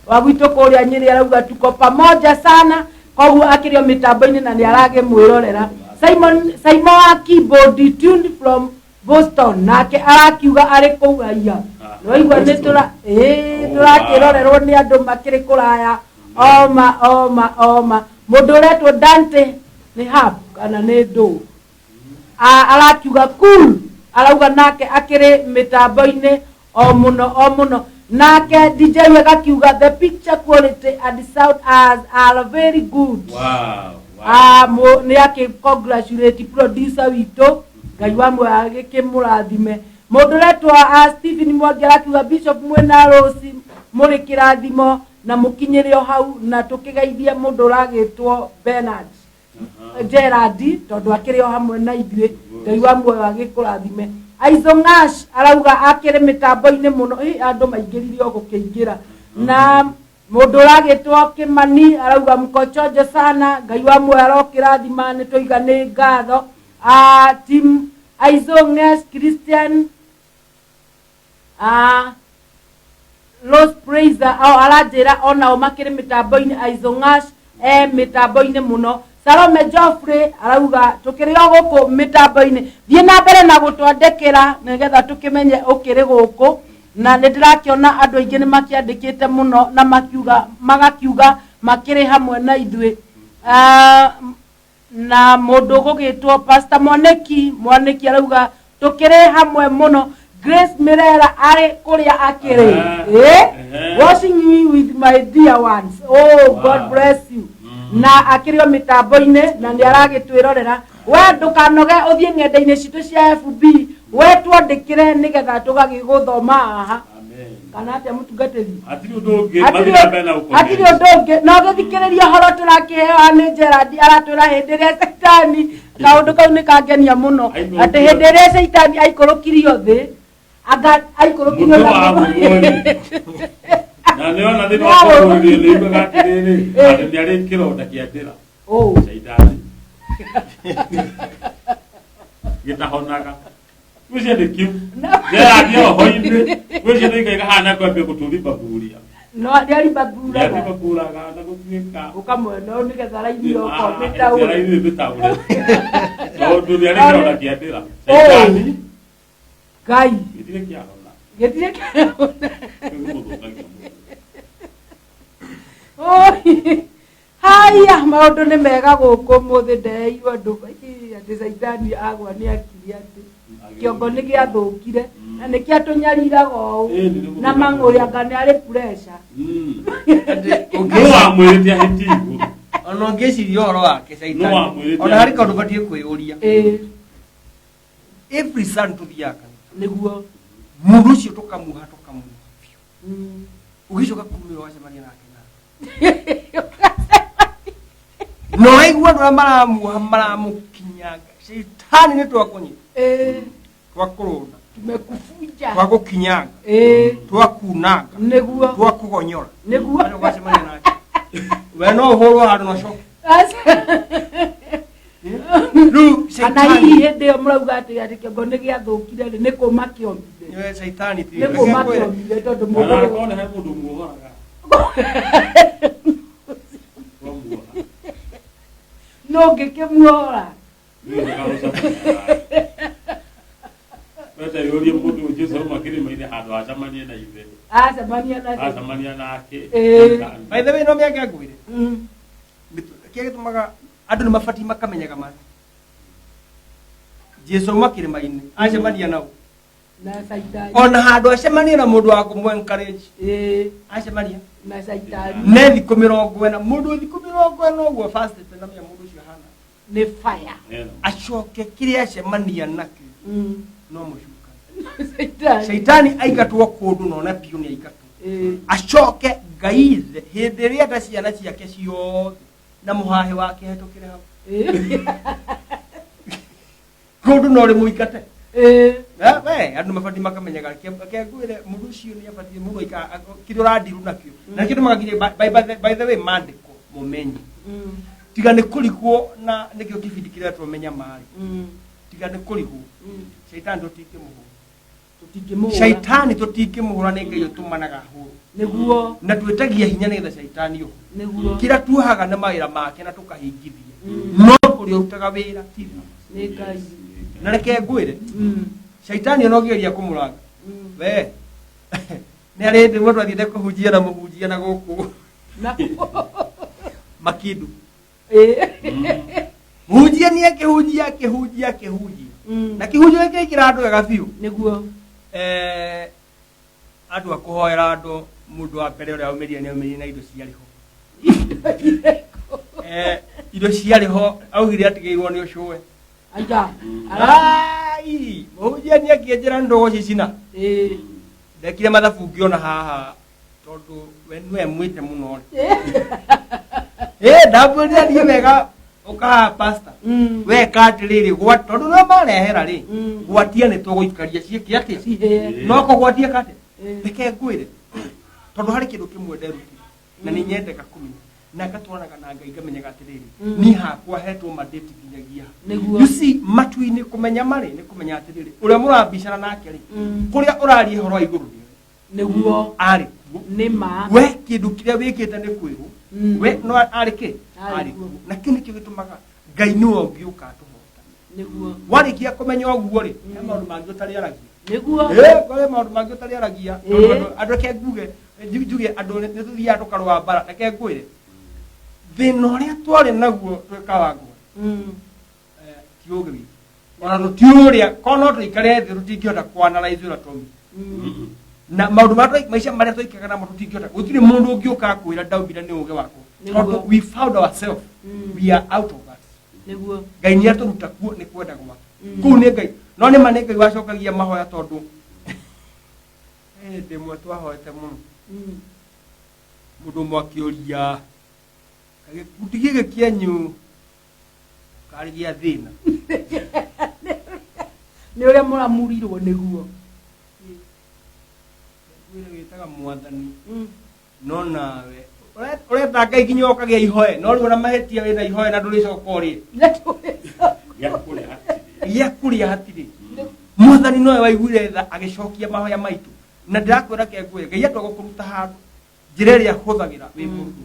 [SPEAKER 1] wa gwitũ kũrĩa Nyĩrĩ arauga tuko pamoja sana, koguo akĩrĩ o mĩtambo-inĩ na nĩ aragĩmwĩrorera. Simon Simon wa keyboard tuned from Boston nake arakiuga arĩ kũu aya nĩwaigua nĩ tũra ĩĩ tũrakĩrorerwo nĩ andũ makĩrĩ kũraya oma oma oma. Mũndũ ũretwo Dante nĩ hub kana nĩ ndũ arakiuga cool, arauga nake akĩrĩ mĩtambo-inĩ o mũno o mũno. Nake DJ Wega akiuga the picture quality and sound as are very good.
[SPEAKER 2] Wow. Wow.
[SPEAKER 1] Nĩ akĩ congratulate producer witũ, Ngai wa muoyo agĩkĩmũrathime. Mũndũ ũretwo Stephen Mwangi arakiuga Bishop mwĩna Rose mũrĩ kĩrathimo na mũkinyĩre o hau, na tũkĩgeithie mũndũ ũragĩtwo Bernard Gerard tondũ akĩrĩ o hamwe na ithuĩ, Ngai wa muoyo agĩkũrathime. Aizo Ngash arauga akĩrĩ mĩtambo-inĩ mũno. Ĩ, andũ maingĩrire o gũkĩingĩra. Na mũndũ ũragĩtwo Kĩmani arauga mkochojo sana, Ngai wa muoyo arokĩrathima, nĩ tũiga nĩ ngatho. Team Aizo Ngash Christian Rose Praiser o aranjĩra onao makĩrĩ mĩtambo-inĩ. Aizo Ngash e mĩtambo-inĩ mũno. Salome Geoffrey arauga tũkĩrĩ o gũkũ mĩtambo-inĩ, thiĩ na mbere na gũtwandĩkĩra nĩgetha tũkĩmenye ũkĩrĩ gũkũ. Na nĩ ndĩrakĩona andũ aingĩ nĩ makĩandĩkĩte mũno na makiuga magakiuga makĩrĩ hamwe na ithuĩ. Na mũndũ ũgũgĩtwo Pastor Mwaniki Mwaniki arauga tũkĩrĩ hamwe mũno. Grace Mirera arĩ kũrĩa akĩrĩ. Watching you with my dear ones. Oh, God bless you. Na akĩrĩ o mĩtambo-inĩ na nĩ aragĩtwĩrorera. We ndũkanoge ũthiĩ ng'enda-inĩ citũ cia FB, we twandĩkĩre nĩgetha tũgagĩgũthoma haha.
[SPEAKER 2] Amen.
[SPEAKER 1] Kana atĩa, mũtungatĩri?
[SPEAKER 2] Hatirĩ ũndũ ũngĩ. Mathiĩ na mbere na
[SPEAKER 1] Hatirĩ
[SPEAKER 2] gũcomment.
[SPEAKER 1] ũndũ ũngĩ no gĩthikĩrĩria ũhoro tũrakĩheo nĩ Gerard, aratwĩra hĩndĩ ĩrĩa caitani, kaũndũ kau nĩ kangenia mũno, atĩ hĩndĩ ĩrĩa caitani aikũrũkirio thĩ, anga aikũrũkirio
[SPEAKER 2] Mũtwe
[SPEAKER 1] na
[SPEAKER 2] wa mũgũri. Na nĩ ona thĩinĩ wa kũgũrĩrio nĩ iguaga atĩrĩrĩ, atĩ nĩ arĩ kĩronda kĩa ndĩra.
[SPEAKER 1] Oh.
[SPEAKER 2] Caitani. Gĩtahonaga. Gwĩcia nĩ kiu. Gerard oho-inĩ. Gwĩcia nĩ ikaiga haha na kwambia gũtũribaburia.
[SPEAKER 1] No nĩ aribaburaga.
[SPEAKER 2] Nĩaribaburaga na gũtuĩka.
[SPEAKER 1] Ũkamwena ũũ nĩgetha raini okorwo mĩtaũre.
[SPEAKER 2] Raini mĩtaũre. Tondũ nĩ arĩ kĩronda kĩa ndĩra. Caitani
[SPEAKER 1] Ngai.
[SPEAKER 2] Gĩtirĩ kĩahona.
[SPEAKER 1] Gĩtirĩ kĩahona.
[SPEAKER 2] Kĩu gĩmũthũkagia mũno.
[SPEAKER 1] Oi. Haya, maũndũ nĩ mega gũkũ ũmũthĩ. Ndeirwo andũ ĩ, atĩ caitani agwa nĩ akiri atĩ kĩongo nĩ gĩathũkire na nĩ kĩatũnyariraga ũũ.
[SPEAKER 2] Ĩ, nĩ nĩguo.
[SPEAKER 1] Na mang'ũrĩ anga nĩ arĩ pressure.
[SPEAKER 2] Nũ wamwĩrĩte ahĩtie igũrũ?
[SPEAKER 3] Ona ũngĩciria ũhoro wake
[SPEAKER 2] Nũ
[SPEAKER 3] caitani,
[SPEAKER 2] wamwĩrĩte
[SPEAKER 3] ona harĩ kaũndũ batiĩ kwĩyũria. Every Sunday tũthiaga kanitha, mũndũ ũcio tũkamuoha tũkamuoha biũ, ũgĩcoka kumĩra ũgacemania nake na na ũraigua andũ arĩa maramuoha maramũkinyanga, caitani nĩ twakũnyita, twakũrũnda,
[SPEAKER 1] Tumekufunja,
[SPEAKER 3] twagũkinyanga, twakunanga, twakũgonyora. Ũgacoka ũgacemania nake, we no ũhũrwo handũ na ũcoke rĩu.
[SPEAKER 1] Kana hihi hĩndĩ ĩyo mũrauga atĩ kĩongo nĩ gĩathũkire rĩ, nĩ kũma kĩomire?
[SPEAKER 3] Nĩwe caitani ti
[SPEAKER 1] Nĩ kũma kĩomire tondũ
[SPEAKER 2] Kana
[SPEAKER 1] mũndũ
[SPEAKER 2] akorwo nĩ he mũndũ muohoraga. Twamuoha.
[SPEAKER 1] No ngĩkĩmuohora.
[SPEAKER 2] Nĩ wega gũcemania nake. Wete yũrie mũndũ ũyũ Jesũ auma kĩrĩma-inĩ handũ acemanie na ithe.
[SPEAKER 1] Acemania na
[SPEAKER 2] Acemania nake.
[SPEAKER 1] Ĩĩ.
[SPEAKER 3] By the way, no mĩaka ngwĩre kĩrĩa gĩtũmaga andũ nĩ mabatiĩ makamenyaga ma Jesu auma kĩrĩma-inĩ acemania nao
[SPEAKER 1] Na caitani.
[SPEAKER 3] Ona handũ acemania na mũndũ wa kũmũ encourage, acemania
[SPEAKER 1] na caitani.
[SPEAKER 3] Ne thikũ 40, mũndũ thikũ 40 ũguo fastĩte na menya mũndũ ũcio ahana
[SPEAKER 1] Nĩ fire.
[SPEAKER 3] Acoke kĩrĩa acemania nakĩo no mũcuka.
[SPEAKER 1] Caitani.
[SPEAKER 3] Caitani aingatwo kũndũ nona biũ nĩ aingatwo, acoke Ngai ithe hĩndĩ ĩrĩa enda ciana ciake ciothe na mũhahĩ wake hetũkĩre hau kũndũ no rĩmũingate. We andũ mabatiĩ makamenyaga, reke ngwĩre, mũndũ ũcio nĩ abatiĩ mũndũ aikara kĩrĩa ũrandiru nakĩo na nĩkĩo tũmaga nginya by the way mandĩko mũmenye tiga nĩ kũrigwo na nĩkĩo kĩbindi kĩrĩa twamenya marĩ tiga nĩ kũrigwo caitani tũtingĩmũhũra.
[SPEAKER 1] Tũtingĩmũhũra.
[SPEAKER 3] Caitani tũtingĩmũhũra, nĩ Ngai ũtũmanaga hũrũ na twĩtagia hinya nĩgetha caitani ũhũ kĩrĩa tuohaga nĩ mawĩra make na tũkahingithia, no ũrĩa ũrutaga wĩra ti ithuĩ.
[SPEAKER 1] Nĩ Ngai.
[SPEAKER 3] Na reke ngwĩre, caitani ona ũngĩgeria kũmũranga, we nĩ arĩ hĩndĩ mũndũ athiĩte kũhunjia na mũhunjia na gũkũ
[SPEAKER 1] Na
[SPEAKER 3] Makindu. Mũhunjia nĩ akĩhunjia akĩhunjia akĩhunjia. Na kĩhunjio gĩkĩingĩra andũ wega biũ.
[SPEAKER 1] Nĩguo.
[SPEAKER 3] Andũ a kũhoera andũ, mũndũ wa mbere ũrĩa aumĩrire nĩ aumĩrire na indo ciarĩ ho. Indo ciarĩ ho augire atigĩirwo nĩ ũcũwe.
[SPEAKER 1] Aya.
[SPEAKER 3] Ai, mũhunjia nĩ akĩenjera ndogo cicina. Ndekire mathabu ngĩona haha tondũ we nĩwe mwĩte mũno rĩ. Ndamwĩrire thiĩ wega ũkaha pastor. Weka atĩrĩrĩ, tondũ nĩwe marehera rĩ, gwatia nĩ tũgũikaria ciĩke atĩa?
[SPEAKER 1] Cihĩe.
[SPEAKER 3] No kũgwatia kate? Reke ngwĩre, tondũ harĩ kĩndũ kĩmwe nderutire na nĩ nyendaga kũmenya na ngatwaranaga na Ngai ngamenyaga atĩrĩrĩ, niĩ hakwa hetwo mandate nginyagia ha.
[SPEAKER 1] Nĩguo.
[SPEAKER 3] You see, matu-inĩ kũmenya marĩ nĩ kũmenya atĩrĩrĩ, ũrĩa mũrabicana nake rĩ, kũrĩa ũraria ũhoro wa igũrũ nĩwe.
[SPEAKER 1] Nĩguo.
[SPEAKER 3] Arĩ kuo.
[SPEAKER 1] Nĩ ma.
[SPEAKER 3] We kĩndũ kĩrĩa wĩkĩte nĩ kwĩrwo. We no arĩ kĩ?
[SPEAKER 1] Arĩ
[SPEAKER 3] Arĩ
[SPEAKER 1] kuo.
[SPEAKER 3] kuo. Na kĩu nĩkĩo gĩtũmaga Ngai nĩwe ũngĩũka atũhotane.
[SPEAKER 1] Nĩguo.
[SPEAKER 3] Warĩkia kũmenya ũguo rĩ, he maũndũ mangĩ ũtarĩaragia.
[SPEAKER 1] Nĩguo.
[SPEAKER 3] Kũrĩ maũndũ mangĩ ũtarĩaragia. Tondũ andũ reke nguge, njuge andũ nĩ tũthiaga tũkarũa mbara, reke ngwĩre. Thĩna ũrĩa twarĩ naguo twĩkaga nguo. Ti ũgĩ witũ. Ona tũtiũrĩa, korwo no tũikare thĩ tũtingĩhota kũ-analyze ũrĩa twaumire. Na maũndũ marĩa maica marĩa twaikaraga namo tũtingĩhota. Gũtirĩ mũndũ ũngĩũka akwĩra ndaumire nĩ ũgĩ wakwa.
[SPEAKER 1] Nĩguo.
[SPEAKER 3] Tondũ we found ourselves, we are out of that.
[SPEAKER 1] Nĩguo.
[SPEAKER 3] Ngai nĩ atũruta kuo nĩ kwenda gwake. Kũu nĩ Ngai. No nĩ ma nĩ Ngai wacokagia mahoya tondũ hĩndĩ ĩmwe twahoete mũno. Mũndũ ũmwe akĩũria, gĩkundi gĩkĩ kĩanyu karĩ gĩa thĩna.
[SPEAKER 1] Nĩ ũrĩa mũramurirwo nĩguo.
[SPEAKER 3] Wĩra wĩtaga mwathani. No nawe ũreta Ngai nginya ũkagĩa ihoe, no rĩu ona mahĩtia wĩna ihoe na ndũrĩcoka ũrĩe.
[SPEAKER 2] Gĩa kũrĩa hatirĩ.
[SPEAKER 3] Gĩa kũrĩa hatirĩ. Mwathani nowe waiguire tha agĩcokia mahoya maitũ. Na ndĩrakwĩra ke ngwĩre, Ngai atua gũkũruta handũ, njĩra ĩrĩa ahũthagĩra wĩ mũndũ.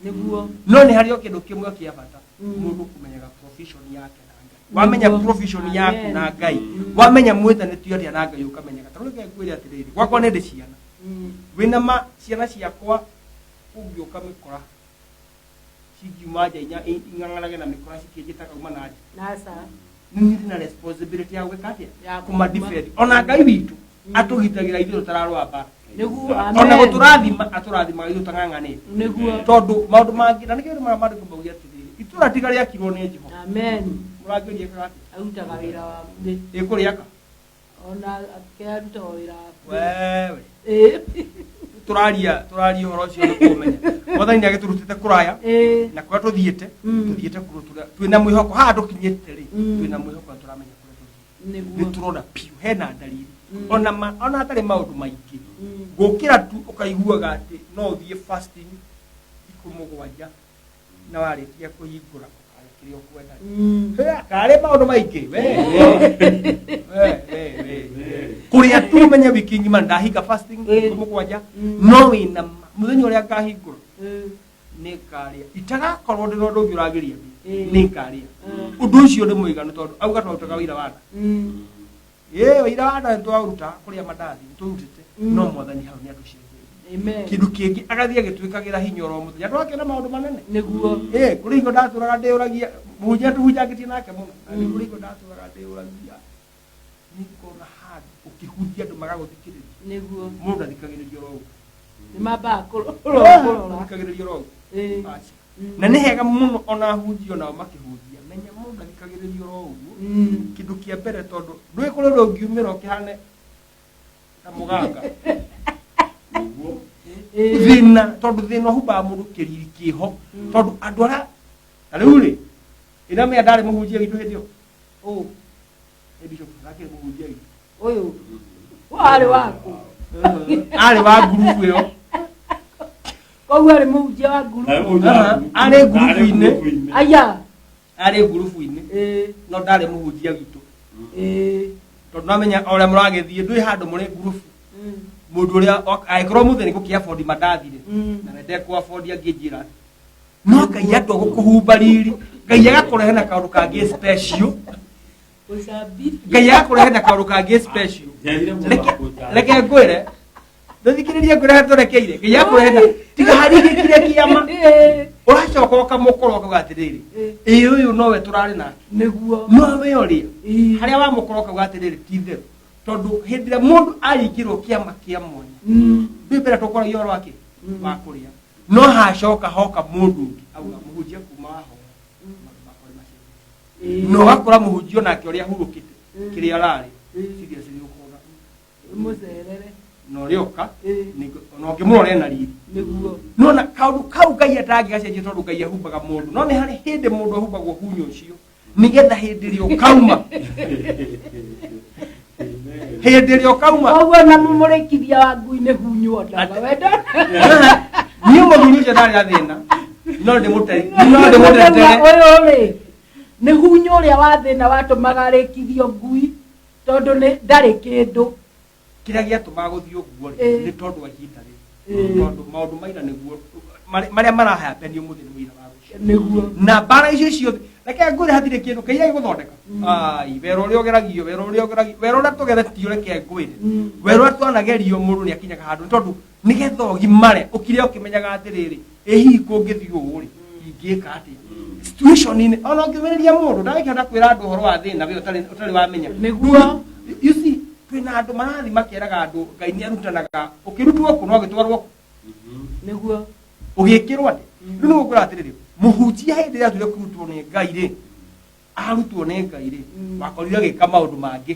[SPEAKER 1] Nĩguo.
[SPEAKER 3] No nĩ harĩ o kĩndũ kĩmwe kĩa bata, mũndũ kũmenyaga profession yake na Ngai. Wamenya
[SPEAKER 1] Nĩguo.
[SPEAKER 3] profession yaku
[SPEAKER 1] Amen.
[SPEAKER 3] na Ngai, wamenya mwĩtanĩtio atĩa na Ngai ũkamenyaga. Tondũ reke ngwĩre atĩrĩrĩ, gwakwa nĩ ndĩ ciana. Wĩna ma ciana ciakwa ũngĩũka mĩkora cingiuma nja ing'ang'anage na mĩkora cikĩnjĩtaga uma na nja.
[SPEAKER 1] Nasa.
[SPEAKER 3] Nĩ niĩ ndĩna responsibility ya gwĩka atĩa?
[SPEAKER 1] Ya
[SPEAKER 3] Kũma
[SPEAKER 1] kuma.
[SPEAKER 3] defend. Ona Ngai witũ atũgitagĩra ithuĩ tũtararũa mbara.
[SPEAKER 1] Nĩguo.
[SPEAKER 3] Ona
[SPEAKER 1] Amen.
[SPEAKER 3] gũtũrathima atũrathimaga ithuĩ tũtang'ang'anĩte.
[SPEAKER 1] Nĩguo.
[SPEAKER 3] Tondũ maũndũ mangĩ, na nĩkĩo rĩmwe maandĩko mauge atĩrĩrĩ, itũũra tiga rĩakirwo nĩ Jehova.
[SPEAKER 1] Amen.
[SPEAKER 3] Mũrangĩri ekaga atĩa?
[SPEAKER 1] Arutaga wĩra wa thĩ.
[SPEAKER 3] Ĩkũrĩaka?
[SPEAKER 1] Ona akĩaruta wĩra wa thĩ.
[SPEAKER 3] Wewe. Tũraria ũhoro ũcio nĩ kũmenya. Mwathani nĩ agĩtũrutĩte kũraya. Na kũrĩa tũthiĩte, tũthiĩte kũndũ twĩna mwĩhoko. Haha tũkinyĩte rĩ, twĩna mwĩhoko na tũramenya kũrĩa tũthiĩte.
[SPEAKER 1] Nĩguo.
[SPEAKER 3] Nĩ tũrona biũ hena dalili. Ona ona hatarĩ maũndũ maingĩ. Gũkĩra tu ũkaiguaga atĩ no ũthiĩ fasting thikũ mũgwanja na warĩkia kũhingũra ũkarĩa kĩrĩa ũkwenda. Karĩ maũndũ maingĩ. We, we, we, we. Kũrĩa tu ũmenye wiki ng'ima ndahinga fasting thikũ mũgwanja, no wĩna ma, mũthenya ũrĩa ngahingũra nĩ ngarĩa. Itagakorwo ndĩ na ũndũ ũngĩ ũrageria nĩ ngarĩa. Ũndũ ũcio nĩ mũiganu tondũ auga twarutaga wĩra wa nda. Wĩra wa nda nĩ twaũruta kũrĩa mandathi, nĩ tũrutĩte. No mwathani hau nĩ atũcenjeirie.
[SPEAKER 1] Amen.
[SPEAKER 3] Kĩndũ kĩngĩ agathiĩ agĩtwĩkagĩra hinya oro mũthenya. Twakĩona maũndũ manene.
[SPEAKER 1] Nĩguo.
[SPEAKER 3] Kũrĩ hingo ndatũraga ndĩũragia, mũhunjia tũhunjangĩtie nake mũno. Na nĩ kũrĩ hingo ndatũraga ndĩũragia, nĩ ngona handũ ũkĩhunjia andũ magagũthikĩrĩria.
[SPEAKER 1] Nĩguo.
[SPEAKER 3] Mũndũ athikagĩrĩria oro ũguo.
[SPEAKER 1] Nĩ mambaga kũrora.
[SPEAKER 3] Athikagĩrĩria oro ũguo. Aca. Na nĩ hega mũno ona ahunjia onao makĩhunjia. Menya mũndũ athikagĩrĩria oro ũguo. Kĩndũ kĩa mbere tondũ ndũĩ kũrĩ ũndũ ũngiumĩra ũkĩhane ta mũganga.
[SPEAKER 2] Nĩguo.
[SPEAKER 3] Thĩna, tondũ thĩna ũhumbaga mũndũ kĩriri kĩho. Tondũ andũ arĩa, ta rĩu rĩ, ĩna mĩa ndarĩ mũhunjia witũ hĩndĩ ĩyo.
[SPEAKER 1] Ũ.
[SPEAKER 3] Ĩ bishop, ndakĩrĩ mũhunjia witũ.
[SPEAKER 1] Ũyũ. Warĩ waku.
[SPEAKER 3] Arĩ wa ngurubu ĩyo.
[SPEAKER 1] Koguo arĩ mũhunjia wa ngurubu.
[SPEAKER 2] Arĩ mũhunjia wa ngurubu.
[SPEAKER 3] Arĩ ngurubu-inĩ.
[SPEAKER 2] Arĩ ngurubu-inĩ.
[SPEAKER 1] Aya.
[SPEAKER 3] Arĩ ngurubu-inĩ. No ndarĩ mũhunjia witũ. Tondũ namenya o ũrĩa mũragĩthiĩ, ndwĩ handũ mũrĩ ngurubu. Mũndũ ũrĩa angĩkorwo mũthĩ nĩ gũkĩ afford mandathi rĩ, na we ndekũ afford angĩnjĩra atĩ. No Ngai atua gũkũhumba riri, Ngai agakũrehe na kaũndũ kangĩ special.
[SPEAKER 1] Gũcambithia.
[SPEAKER 3] Ngai agakũrehe na kaũndũ kangĩ special.
[SPEAKER 2] Njaire mũno kũnjambia.
[SPEAKER 3] Reke ngwĩre, ndũthikĩrĩrie ngwĩre harĩa tũrekeire. Ngai agakũrehe na tiga harigĩkire kĩama. Ũracoka ũkamũkora ũkauga atĩrĩrĩ, ĩ ũyũ nowe tũrarĩ nake,
[SPEAKER 1] Nĩguo.
[SPEAKER 3] Nowe ũrĩa
[SPEAKER 1] Ĩĩ.
[SPEAKER 3] harĩa wamũkora ũkauga atĩrĩrĩ, ti itherũ, tondũ hĩndĩ ĩrĩa mũndũ aringĩrwo kĩama kĩa mwanya, ndũĩ mbere tũkoragia ũhoro wake wa kũrĩa, no hacoka hoka mũndũ ũngĩ auga mũhunjia kuma wahoya maũndũ makwa nĩ macenjetie.
[SPEAKER 1] Ĩĩ.
[SPEAKER 3] Na ũgakora mũhunjia onake ũrĩa ahurũkĩte kĩrĩa ararĩ seriously ũkona
[SPEAKER 1] Mũcerere.
[SPEAKER 3] Na ũrĩa oka
[SPEAKER 1] Ĩĩ.
[SPEAKER 3] ona ũngĩmũrora ena riri.
[SPEAKER 1] Nĩguo.
[SPEAKER 3] Nona kaũndũ kau Ngai atangĩgacenjia, tondũ Ngai ahumbaga mũndũ, no nĩ harĩ hĩndĩ mũndũ ahumbagwo hunya ũcio nĩgetha hĩndĩ ĩrĩa ũkauma, hĩndĩ ĩrĩa ũkauma.
[SPEAKER 1] Koguo na mũmũrĩkithia wa ngui nĩ hunywo ndawa wendo.
[SPEAKER 3] Niĩ mũthuri ũcio ndarĩ na thĩna, no ndĩmũtetere.
[SPEAKER 1] Ũyũ rĩ nĩ hunyũ ũrĩa wa thĩna watũmaga arĩkithio ngui, tondũ nĩ ndarĩ kĩndũ.
[SPEAKER 3] Kĩrĩa gĩatũmaga gũthiĩ ũguo rĩ, nĩ tondũ wa ihinda rĩu, tondũ maũndũ maira nĩguo marĩa marahappen ũmũthĩ nĩ mũira wa rũciũ. Na mbara icio ciothe, reke ngwĩre, hatirĩ kĩndũ kĩrĩa gĩgũthondeka. Ai, wera ũrĩa ũgeragio, wera ũrĩa ũgeragio, wera ũrĩa tũgeretio, reke ngwĩre, wera ũrĩa twanagerio, mũndũ nĩ akinyaga handũ nĩ tondũ nĩgetha ũgimare ũkire ũkĩmenyaga atĩrĩrĩ, ĩ hihi kũngĩthiĩ ũũ rĩ, ingĩka atĩa situation-inĩ? Ona ũngĩũmĩrĩria mũndũ ndagĩkĩhota kwĩra andũ ũhoro wa thĩna we ũtarĩ wamenya.
[SPEAKER 1] Nĩguo.
[SPEAKER 3] You see, kwĩna andũ marathiĩ makeraga andũ Ngai nĩ arutanaga, ũkĩrutwo kũ no ũgĩtwarwo kũ?
[SPEAKER 1] Nĩguo.
[SPEAKER 3] Ũgĩkĩrwo atĩ rĩu nĩ gũkwĩra atĩrĩrĩ, mũhunjia hĩndĩ ĩrĩa atuire kũrutwo nĩ Ngai rĩ, arutwo nĩ Ngai rĩ, wakorire agĩka maũndũ mangĩ.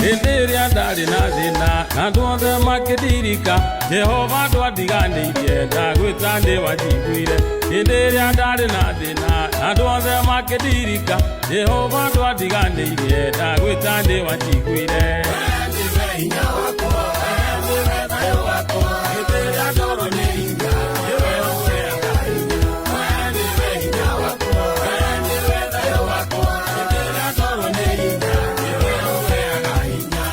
[SPEAKER 2] Hĩndĩ ĩrĩa ndarĩ na thĩna na andũ othe makĩndirika, Jehova ndwandiganĩirie, ndagwĩta nĩ wanjiguire. Hĩndĩ ĩrĩa ndarĩ na thĩna na andũ othe makĩndirika, Jehova ndwandiganĩirie, ndagwĩta nĩ wanjiguire. Hĩndĩ ĩrĩa ndorwo nĩ hinya, nĩwe ũheaga hinya. Wee nĩwe hinya wakwa, wee nĩwe thayũ wakwa. Hĩndĩ ĩrĩa ndorwo nĩ hinya, nĩwe ũheaga hinya.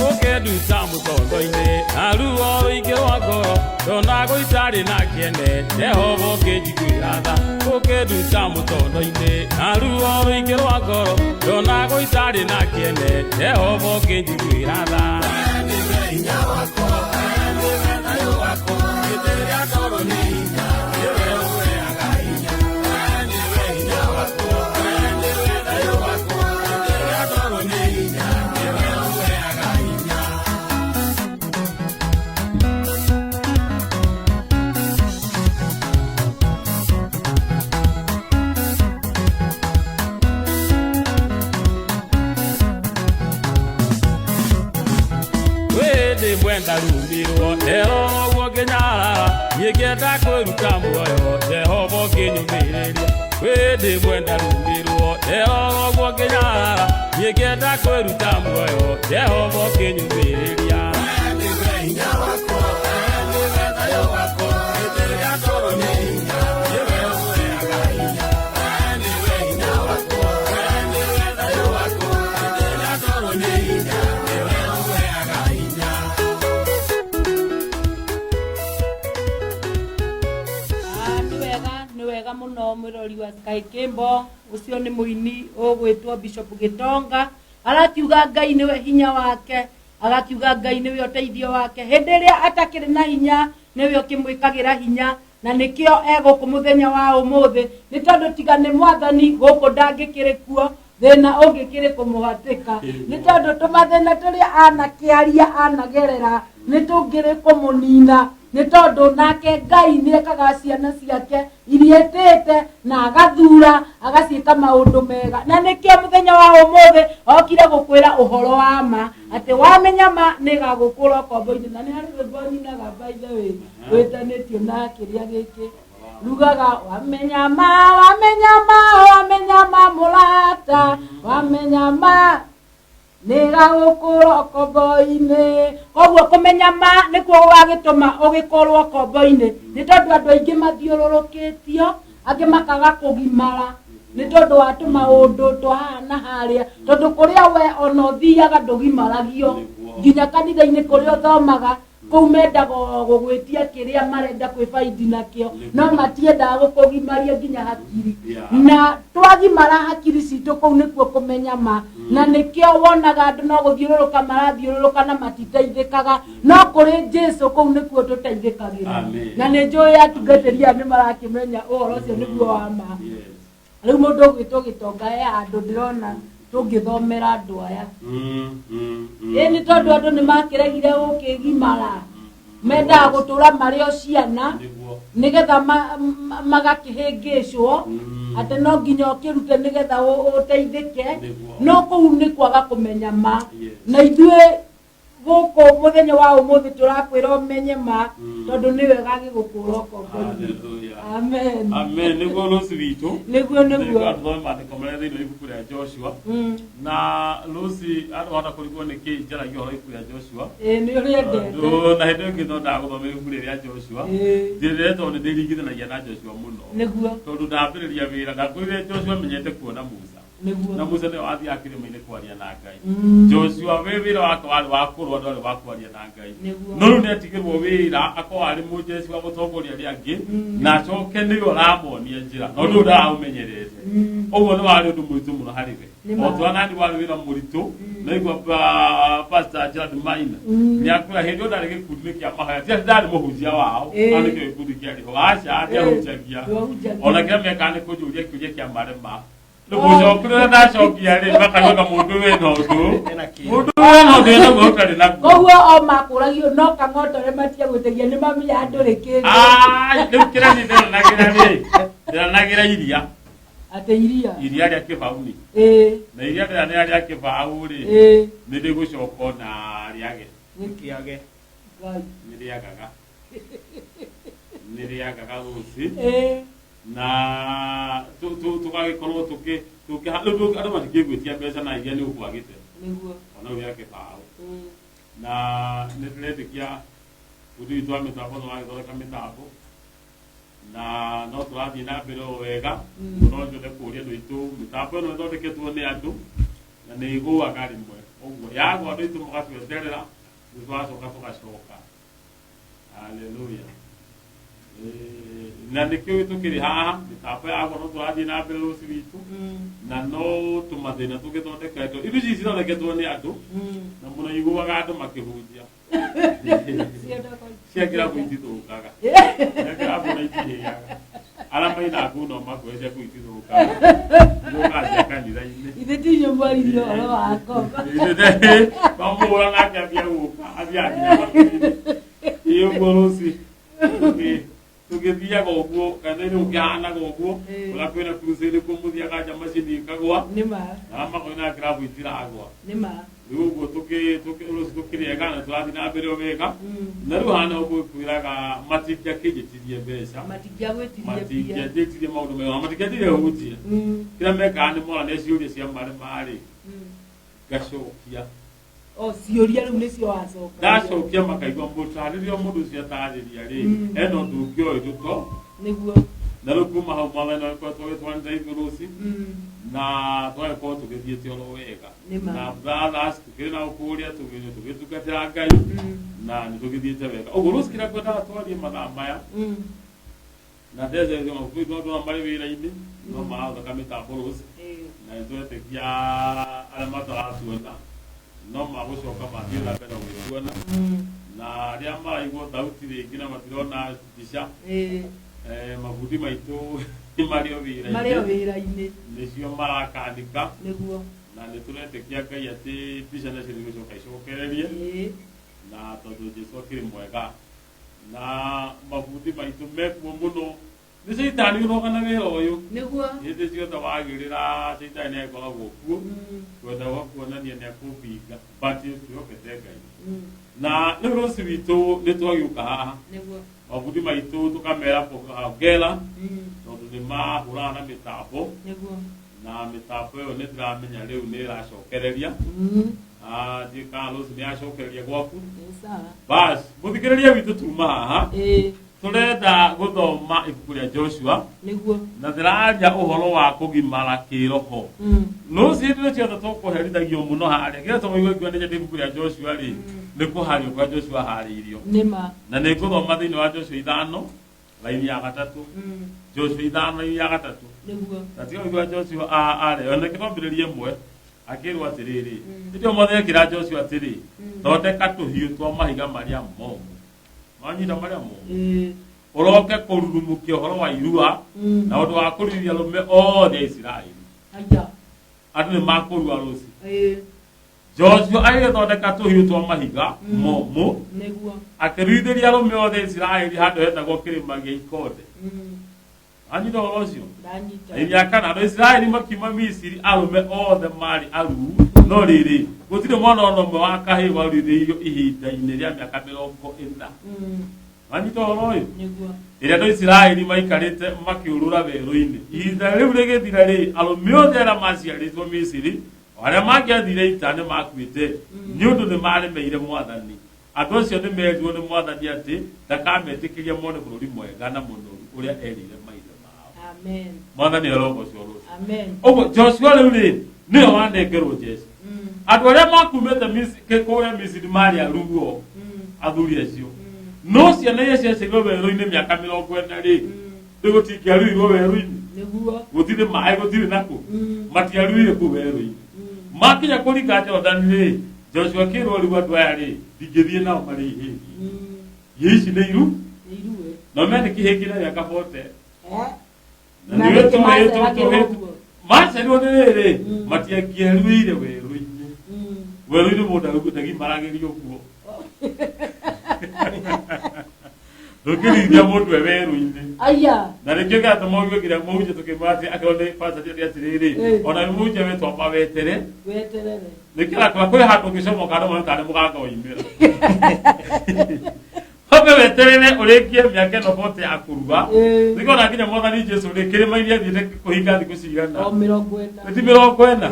[SPEAKER 2] Ũkĩnduta mũtondo-inĩ na ruo rũingĩ rwa ngoro, ndonagwo itarĩ na kĩene, Jehova ũkĩnjiguĩra tha. Ũkĩnduta mũtondo-inĩ na ruo rũingĩ rwa ngoro, ndonagwo itarĩ na kĩene, Jehova ũkĩnjiguĩra tha. Nĩwe hinya wakwa, nĩwe thayũ wakwa. Hĩndĩ ĩrĩa ndorwo nĩ hinya, nĩwe ũheaga hinya. Nĩwe hinya wakwa, nĩwe thayũ wakwa. Hĩndĩ ĩrĩa ndorwo nĩ hinya, nĩwe ũheaga hinya. Wĩndĩ mwenda rumirwo ero ũguo ngĩnyarara, niĩ ngĩenda kwĩruta muoyo, Jehova ũkĩnyũmĩrĩria. Wĩndĩ mwenda rumirwo ero ũguo ngĩnyarara, niĩ ngĩenda kwĩruta muoyo, Jehova ũkĩnyũmĩrĩria. Nĩwe hinya wakwa, nĩwe thayũ wakwa. Hĩndĩ ĩrĩa ndorwo nĩ hinya, nĩwe ũheaga hinya. Nĩwe hinya wakwa, nĩwe thayũ wakwa. Hĩndĩ ĩrĩa ndorwo nĩ hinya, nĩwe ũheaga hinya.
[SPEAKER 1] Ah, nĩ wega, nĩ wega mũno, mwĩrori wa Sky Cable. Ũcio nĩ mũini ũgwĩtwo Bishop Gĩtonga, arakiuga Ngai nĩwe hinya wake, agakiuga Ngai nĩwe ũteithio wake hĩndĩ ĩrĩa atakĩrĩ na hinya, nĩwe ũkĩmwĩkagĩra hinya, na nĩkĩo egũkũ mũthenya wa ũmũthĩ, nĩ tondũ tiga nĩ Mwathani gũkũ ndangĩkĩrĩ kuo, thĩna ũngĩkĩrĩ kũmũhatĩka, nĩ tondũ tũmathĩna tũrĩa anakĩaria anagerera nĩ tũngĩrĩ kũmũnina, nĩ tondũ nake Ngai nĩ ekaga ciana ciake iria ĩtĩte na agathura agaciĩka maũndũ mega, na nĩkĩo mũthenya wa ũmũthĩ okire gũkwĩra ũhoro wa ma, atĩ wamenya ma nĩ ĩgagũkũra ũkombo-inĩ. Na nĩ harĩ rwĩmbo nyinaga, by the way, wĩtanĩtio na kĩrĩa gĩkĩ rugaga, wamenya ma, wamenya ma, wamenya ma, mũrata, wamenya ma nĩgagũkũra ũkombo-inĩ. Koguo kũmenya ma nĩkuo gũgagĩtũma ũgĩkorwo ũkombo-inĩ, nĩ tondũ andũ aingĩ mathiũrũrũkĩtio Angĩ makaga kũgimara nĩ tondũ wa tũmaũndũ twa haha na harĩa, tondũ kũrĩa we ona ũthiaga ndũgimaragio.
[SPEAKER 2] Nĩguo.
[SPEAKER 1] Nginya kanitha-inĩ kũrĩa ũthomaga kũu mendaga o gũgwĩtia kĩrĩa marenda kwĩbaidi nakĩo, no matiendaga gũkũgimaria nginya hakiri. Na twagimara hakiri citũ kũu nĩkuo kũmenya ma, na nĩkĩo wonaga andũ no gũthiũrũrũka marathiũrũrũka na matiteithĩkaga, no kũrĩ Jesu kũu nĩkuo tũteithĩkagĩra.
[SPEAKER 2] Amen.
[SPEAKER 1] Na nĩ njũĩ atungatĩri aya nĩ marakĩmenya ũhoro ũcio nĩguo wa ma. Rĩu mũndũ ũgwĩtwo gĩtonga he handũ ndĩrona tũngĩthomera andũ aya. Ĩ nĩ tondũ andũ nĩ makĩregire gũkĩgimara, mendaga gũtũra marĩ o ciana nĩgetha magakĩhĩngĩcwo atĩ no nginya ũkĩrute nĩgetha ũteithĩke. No kũu nĩ kwaga kũmenya ma. Na ithuĩ gũkũ mũthenya wa ũmũthĩ tũrakwĩra ũmenye ma, tondũ nĩ wega gĩgũkũra ũkombo-inĩ.
[SPEAKER 2] Hallelujah.
[SPEAKER 1] Amen.
[SPEAKER 2] Amen. Nĩguo rũci witũ.
[SPEAKER 1] Nĩguo, nĩguo.
[SPEAKER 2] Nĩguo tũthome maandĩko marĩa thĩinĩ wa ibuku rĩa Joshua. Na rũci andũ hota kũrigwo nĩ kĩ njaragia ũhoro wa ibuku rĩa Joshua.
[SPEAKER 1] Ĩ nĩ ũrĩendete.
[SPEAKER 2] Tondũ na hĩndĩ ĩngĩ no ndaga gũthoma ibuku rĩrĩa rĩa Joshua. Ndĩrĩre tondũ nĩ ndĩringithanagia na Joshua mũno. Tondũ ndambĩrĩria wĩra ndakwĩrire Joshua menyete kuona Musa. Na Musa nĩwe wathiaga kĩrĩma-inĩ kwaria na Ngai. Joshua we wĩra wake warĩ wa kũrũa, ndwarĩ wa kwaria na Ngai. No rĩu nĩatigĩrwo wĩra akorwo arĩ mũjeci wa gũtongoria arĩa angĩ, na acoke nĩwe ũramonia njĩra, na ũndũ ũyũ ndaraũmenyerete. Ũguo nĩ warĩ ũndũ mũritũ mũno harĩ we.
[SPEAKER 1] Nĩ ma.
[SPEAKER 2] O ta nani warĩ wĩra mũritũ. Naigua Pastor Gerald Maina nĩakwĩra hĩndĩ ĩyo ndarĩ gĩkundi-inĩ kĩa mahoya, ti atĩ ndarĩ mũhunjia wao,
[SPEAKER 1] Ĩĩ.
[SPEAKER 2] no nĩkĩo gĩkundi kĩarĩ ho, aca ndiahunjagia.
[SPEAKER 1] Ndwahunjagia.
[SPEAKER 2] Ona kĩrĩa mekaga nĩ kũnjũria kĩũria kĩa marema. Rĩu ndacokia rĩ, makauga mũndũ wĩna ũndũ,
[SPEAKER 3] Ena kĩndũ.
[SPEAKER 2] mũndũ wĩna ũndũ ena ũtarĩ naguo.
[SPEAKER 1] Koguo o makũragio no kang'otore matiagwĩtagia nĩ mamenya ndũrĩ kĩndũ.
[SPEAKER 2] Ai, rĩu kĩrĩa niĩ ndĩranagĩra rĩ, ndĩranagĩra iria.
[SPEAKER 1] Atĩ iria.
[SPEAKER 2] Iria rĩa kĩbaũ-nĩ. Na iria ndĩranĩra rĩa kĩbaũ rĩ, nĩ rĩgũcoka ona rĩage.
[SPEAKER 3] Kĩage.
[SPEAKER 1] Ngai.
[SPEAKER 2] Nĩ rĩagaga, nĩ rĩagaga rũci. Na tũgagĩkorwo tũkĩ rĩu andũ matingĩgwĩtia mbeca na iria nĩ ũkwagĩte. Ona rĩu rĩa kĩbaũ. Na nĩ tũretĩkia bundi witũ wa mĩtambo nĩ wagĩthondeka mĩtambo, na no tũrathiĩ na mbere o wega. No nyende kũũria andũ aitũ, mĩtambo ĩno ĩthondeketwo nĩ andũ na nĩ ĩgũaga rĩmwe, ũguo yagwa andũ aitũ mũgatweterera, nĩ tũracoka tũgacoka. Haleluya. Na nĩkĩo tũkĩrĩ haha, mĩtambo yagwa no tũrathiĩ na mbere rũci witũ. Na no tũmathĩna tũgĩthondeketwo, indo ici cithondeketwo nĩ andũ, na mũno iguaga andũ makĩhunjia cia kĩrabu itithũkaga, cia kĩrabu na itihĩaga, arĩa maina kuu no makwĩre ciaku itithũkaga, ithũkaga cia kanitha-inĩ.
[SPEAKER 1] Ithe ti inyuĩ mwaririe ũhoro wa ngomba.
[SPEAKER 2] Mamũhũra nake ambia gũka athiaga nginya matu-inĩ. Ĩ ũguo rũci tũgĩthiaga ũguo kanitha-inĩ gũkĩhanaga ũguo. Kũrĩa kwĩna crusade kuo mũthiaga nja macini ikagwa.
[SPEAKER 1] Nĩ ma.
[SPEAKER 2] Na makoina kĩrabu itiragwa.
[SPEAKER 1] Nĩ ma.
[SPEAKER 2] Rĩu ũguo rũci tũkĩrĩega na tũrathiĩ na mbere o wega. Na rĩu hana ũguo kwĩraga matingĩakĩnjĩtirie mbeca.
[SPEAKER 1] Matingĩagwĩtirie mbia.
[SPEAKER 2] Matingĩanjĩtirie maũndũ mega, matingĩanjĩtirie hunjia. Kĩrĩa mekaga nĩ morania ciũria cia marĩ marĩ, ngacokia.
[SPEAKER 1] O ciũria rĩu nĩcio wacoka.
[SPEAKER 2] Ndacokia makaigua mũtarĩria mũndũ ũcio atarĩria rĩ, ena ũndũ ũngĩ oĩ tũto. Na rĩu kuma hau mwathani no agĩkorwo tũgĩtwarĩte ithuĩ rũci, na twagĩkorwo tũgĩthiĩte oro wega.
[SPEAKER 1] Nĩ ma.
[SPEAKER 2] Na brothers tũkĩrĩ nao kũrĩa tũgĩtungatĩra Ngai, na nĩ tũgĩthiĩte wega ũguo. Rũci kĩrĩa ngwendaga twarie mathaa maya, na ndece ndona marĩ wĩra-inĩ no marathondeka mĩtambo rũci, na nĩ twetĩkia arĩa mataratuona no magũcoka mathiĩ na mbere gwĩtuona, na arĩa maraigua thauti rĩngĩ na matirona mbica, mabundi maitũ marĩ o
[SPEAKER 1] Marĩ o
[SPEAKER 2] wĩra-inĩ.
[SPEAKER 1] Wĩra-inĩ.
[SPEAKER 2] Nĩcio marakanika. Na nĩ tũretĩkia Ngai atĩ mbica nacio nĩ gũcoka icokererie, na tondũ Jesu akĩrĩ mwega na mabundi maitũ mekuo mũno, nĩ caitani ũrogana wĩra ũyũ. Hĩndĩ ciothe wagĩrĩra caitani nĩ agĩkoragwo kuo kwenda gwa kuonania nĩ akũbinga, but twĩhokete Ngai. Na rĩu rũci witũ nĩ twagĩũka haha, mabundi maitũ tũkamera hongera, tondũ nĩ mahũraga na mĩtambo, na mĩtambo ĩyo nĩ ndĩramenya rĩu nĩ ĩracokereria. Ndiĩ kana rũci nĩ yacokereria gwaku.
[SPEAKER 1] Nĩ sawa.
[SPEAKER 2] Bas mũthikĩrĩria witũ, tuma haha. Tũrenda gũthoma ibuku rĩa Joshua
[SPEAKER 1] Nĩguo.
[SPEAKER 2] na ndĩraria ũhoro wa kũgimara kĩroho. No hĩndĩ ciothe tũkũherithagio mũno harĩa kĩrĩa tũmaigua ngĩonania ibuku rĩa Joshua rĩ, nĩ kũhario kwa Joshua harĩirio.
[SPEAKER 1] Nĩma.
[SPEAKER 2] Na nĩ ngũthoma thĩinĩ wa Joshua 5 raini ya 3. Joshua 5 raini ya 3.
[SPEAKER 1] Nĩguo.
[SPEAKER 2] Na tiga ũigua Joshua arĩ ona kĩrambĩrĩria ĩmwe akĩrwo atĩrĩrĩ, hĩndĩ ĩyo mothe akĩra Joshua atĩrĩ, thondeka tũhiũ twa mahiga marĩa momũ. Manyita marĩa momũ. Ũroke kũrurumũkia ũhoro wa irua na ũndũ wa kũrurithia arũme othe a Isiraeli.
[SPEAKER 1] Aya.
[SPEAKER 2] Andũ nĩ makũrua rũciũ. Joshua agĩthondeka tũhiũ twa mahiga momũ.
[SPEAKER 1] Nĩguo.
[SPEAKER 2] Akĩruithĩria arũme othe a Isiraeli handũ hetagwo kĩrĩma gĩa Ikonde. Anyita ũhoro ũcio?
[SPEAKER 1] Ndanyita.
[SPEAKER 2] Ĩrĩa kana andũ a Isiraeli makiuma Misiri arũme othe maarĩ aruu, no rĩrĩ, gũtirĩ mwana ona ũmwe wa kahĩĩ waruithĩirio ihinda-inĩ rĩa mĩaka 40. Anyita ũhoro ũyũ?
[SPEAKER 1] Nĩguo.
[SPEAKER 2] Rĩrĩa andũ a Isiraeli maikarĩte makĩũrũra werũ-inĩ, ihinda rĩu rĩgĩthira rĩ, arũme othe arĩa maciarĩtwo Misiri, o arĩa mangĩathire ita nĩ makuĩte, nĩ ũndũ nĩ maremeire Mwathani. Andũ acio nĩ merirwo nĩ Mwathani atĩ ndakametĩkĩria mone bũrũri mwega na mũnoru ũrĩa erĩire maithe mao.
[SPEAKER 1] Amen.
[SPEAKER 2] Mwathani arogocwo rũciũ.
[SPEAKER 1] Amen.
[SPEAKER 2] Ũguo Joshua rĩu rĩ, nĩwe wanengerwo Jesũ. Andũ arĩa makumĩte kũrĩa Misiri marĩ aruo, athuri acio. No ciana iria ciaciarirwo werũ-inĩ mĩaka 40 rĩ, rĩu gũtingĩaruirwo werũ-inĩ.
[SPEAKER 1] Nĩguo.
[SPEAKER 2] Gũtirĩ maĩ, gũtirĩ nakũ. Matiaruire kũu werũ-inĩ. Makinya kũringa Jorodani rĩ, Joshua akĩrwo rĩu andũ aya rĩ, ndingĩthiĩ nao marĩ ihĩĩ. Ihĩĩ ici nĩ iru.
[SPEAKER 1] Nĩ iruĩ.
[SPEAKER 2] Na ũmenye nĩ kĩhĩĩ kĩrĩa gĩa kabote. Na
[SPEAKER 1] Na
[SPEAKER 2] nĩwe
[SPEAKER 1] nĩkĩ
[SPEAKER 2] tũhĩĩ
[SPEAKER 1] maceragĩrwo
[SPEAKER 2] tũhĩĩ.
[SPEAKER 1] ũguo?
[SPEAKER 2] Macerirwo nĩ rĩrĩ, matiangĩaruĩire werũ-inĩ. Werũ-inĩ mũndũ ndagimaragĩrio kuo. Ndũngĩrithia mũndũ e werũ-inĩ.
[SPEAKER 1] Aya.
[SPEAKER 2] Na nĩkĩo kĩratũma ũigue nginya mũhunjia tũkĩmwĩra atĩ akorwo nĩ pastor atĩ atĩrĩrĩ, ona mũhunjia wetwo wetere.
[SPEAKER 1] Weterere.
[SPEAKER 2] Nĩkĩo kĩratũma kwĩ handũ ũngĩcomoka andũ mone tarĩ mũganga woimĩra. Wambe weterere ũrĩkie mĩaka ĩno bote ya kũrua. Nĩkĩo ona nginya Mwathani Jesũ rĩ, kĩrĩma-inĩ athiĩte kũhinga thikũ cigana?
[SPEAKER 1] O 40.
[SPEAKER 2] Ti 40.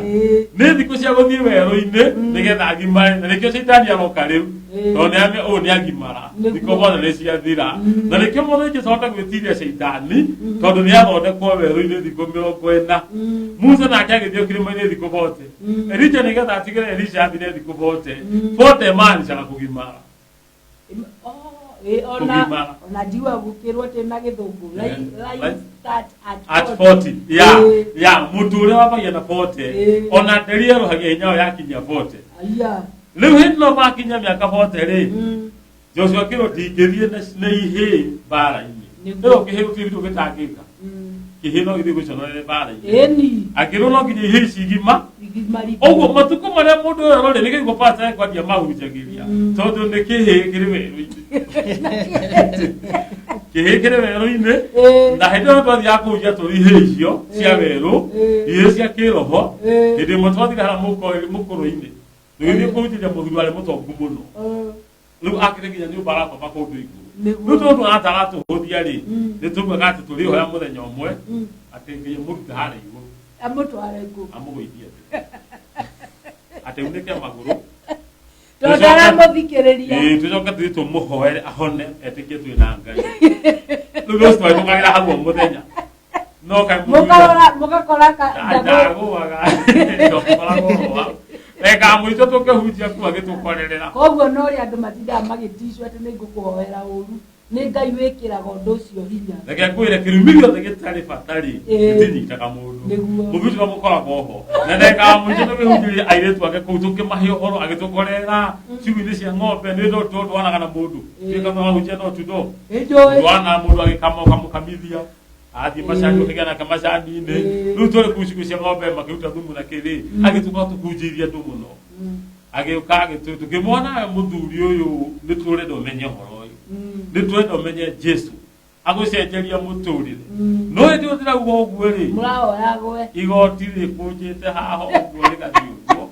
[SPEAKER 2] Nĩ thikũ cia gũthiĩ werũ-inĩ nĩgetha agimare. Na nĩkĩo caitani aroka rĩu. Tondũ nĩ ame ũũ nĩ agimara. Thikũ mothe nĩ ciathira. Na nĩkĩo Mwathani Jesũ ahota gwĩtiria caitani tondũ nĩ athondekwo werũ-inĩ thikũ 40. Musa nake agĩthiĩ kĩrĩma-inĩ thikũ 40. Elija nĩgetha atigĩre Elisha athire thikũ 40. 40 maanishaga kũgimara.
[SPEAKER 1] Ona ona njigua gũkĩrwo atĩ na gĩthũngũ life start
[SPEAKER 2] at 40. Ya ya mũndũ ũrĩa wambagia na 40 ona nderi erũhagia hinya ĩyo yakinyia 40.
[SPEAKER 1] Aya.
[SPEAKER 2] Rĩu hĩndĩ no makinya mĩaka 40 rĩ, Joshua akĩrwo ndingĩthiĩ na ihĩĩ mbara-inĩ. Rĩu kĩhĩĩ gũtirĩ gĩtũ gĩtangĩka. Kĩhĩĩ no gĩthiĩ gũconorere mbara-inĩ.
[SPEAKER 1] Ĩni.
[SPEAKER 2] Akĩrwo no nginya ihĩĩ ici igima. Ũguo matukũ marĩa mũndũ ũyũ arorĩ nĩ kĩguo pastor ekwanjia mahunjagĩria tondũ nĩ kĩhĩĩ kĩrĩ werũ-inĩ. Kĩhĩĩ kĩrĩ werũ-inĩ na hĩndĩ ĩyo twathiaga kũhunjia tũrĩ ihĩĩ icio cia werũ, ihĩĩ cia kĩroho. Hĩndĩ ĩmwe twathire harĩa mũkũrũ-inĩ tũgĩthiĩ kũhunjĩria mũthuri warĩ mũtongu mũno. Rĩu akĩrĩ nginya nyũmba arakoma kũndũ igũrũ. Rĩu tondũ ataratũhũthia rĩ, nĩ taugaga atĩ tũrĩhoya mũthenya ũmwe atĩ Ngai amũrute harĩa igũrũ.
[SPEAKER 1] Amũtware kũ?
[SPEAKER 2] Amũgũithie thĩ. Atĩ aunĩke magũrũ.
[SPEAKER 1] Tondũ aramũthikĩrĩria.
[SPEAKER 2] Tũcoke tũthiĩ tũmũhoere ahone etĩkie twĩ na Ngai. Rĩu rũciũ twahĩtũkagĩra hau o mũthenya. No kaĩ
[SPEAKER 1] Mũkarora mũgakora
[SPEAKER 2] ndagũaga. Ndũkoragwo ho. Reka mũico tũkĩhunjia kuo agĩtũkorerera.
[SPEAKER 1] Koguo no ũrĩa andũ matindaga magĩticwo atĩ nĩ ngũkũhoera ũru. Nĩ Ngai wĩkĩraga ũndũ ũcio hinya.
[SPEAKER 2] Reke ngwĩre kĩrumi gĩothe gĩtarĩ bata rĩ, gĩtinyitaga mũndũ.
[SPEAKER 1] Nĩguo.
[SPEAKER 2] Mũthuri ũcio mũkoragwo ho. Na ndekaga mũico tũkĩhunjĩria airĩtu ake kũu tũkĩmahe ũhoro agĩtũkorera ciugũ-inĩ cia ng'ombe nĩ ũndũ tondwanaga na mũndũ. Tuĩka twahunjia no tundo.
[SPEAKER 1] Nĩnjũĩ.
[SPEAKER 2] Ndwana mũndũ agĩkama ũkamũkamithia. Athiĩ macani ũkĩgĩa nake macani-inĩ. Rĩu tũrĩ kũu ciugũ cia ng'ombe makĩruta thumu na kĩrĩ. Agĩtũka tũhunjĩirie andũ mũno. Agĩũka tũkĩmwona mũthuri ũyũ nĩ tũrenda ũmenye ũhoro ũyũ. Nĩ tũrenda ũmenye Jesũ agũcenjeria mũtũrĩre. No hĩndĩ ĩyo ndĩrauga ũguo rĩ,
[SPEAKER 1] Mũrahoya gwe.
[SPEAKER 2] Igoti rĩkũnjĩte haha ũguo rĩgathiĩ ũguo.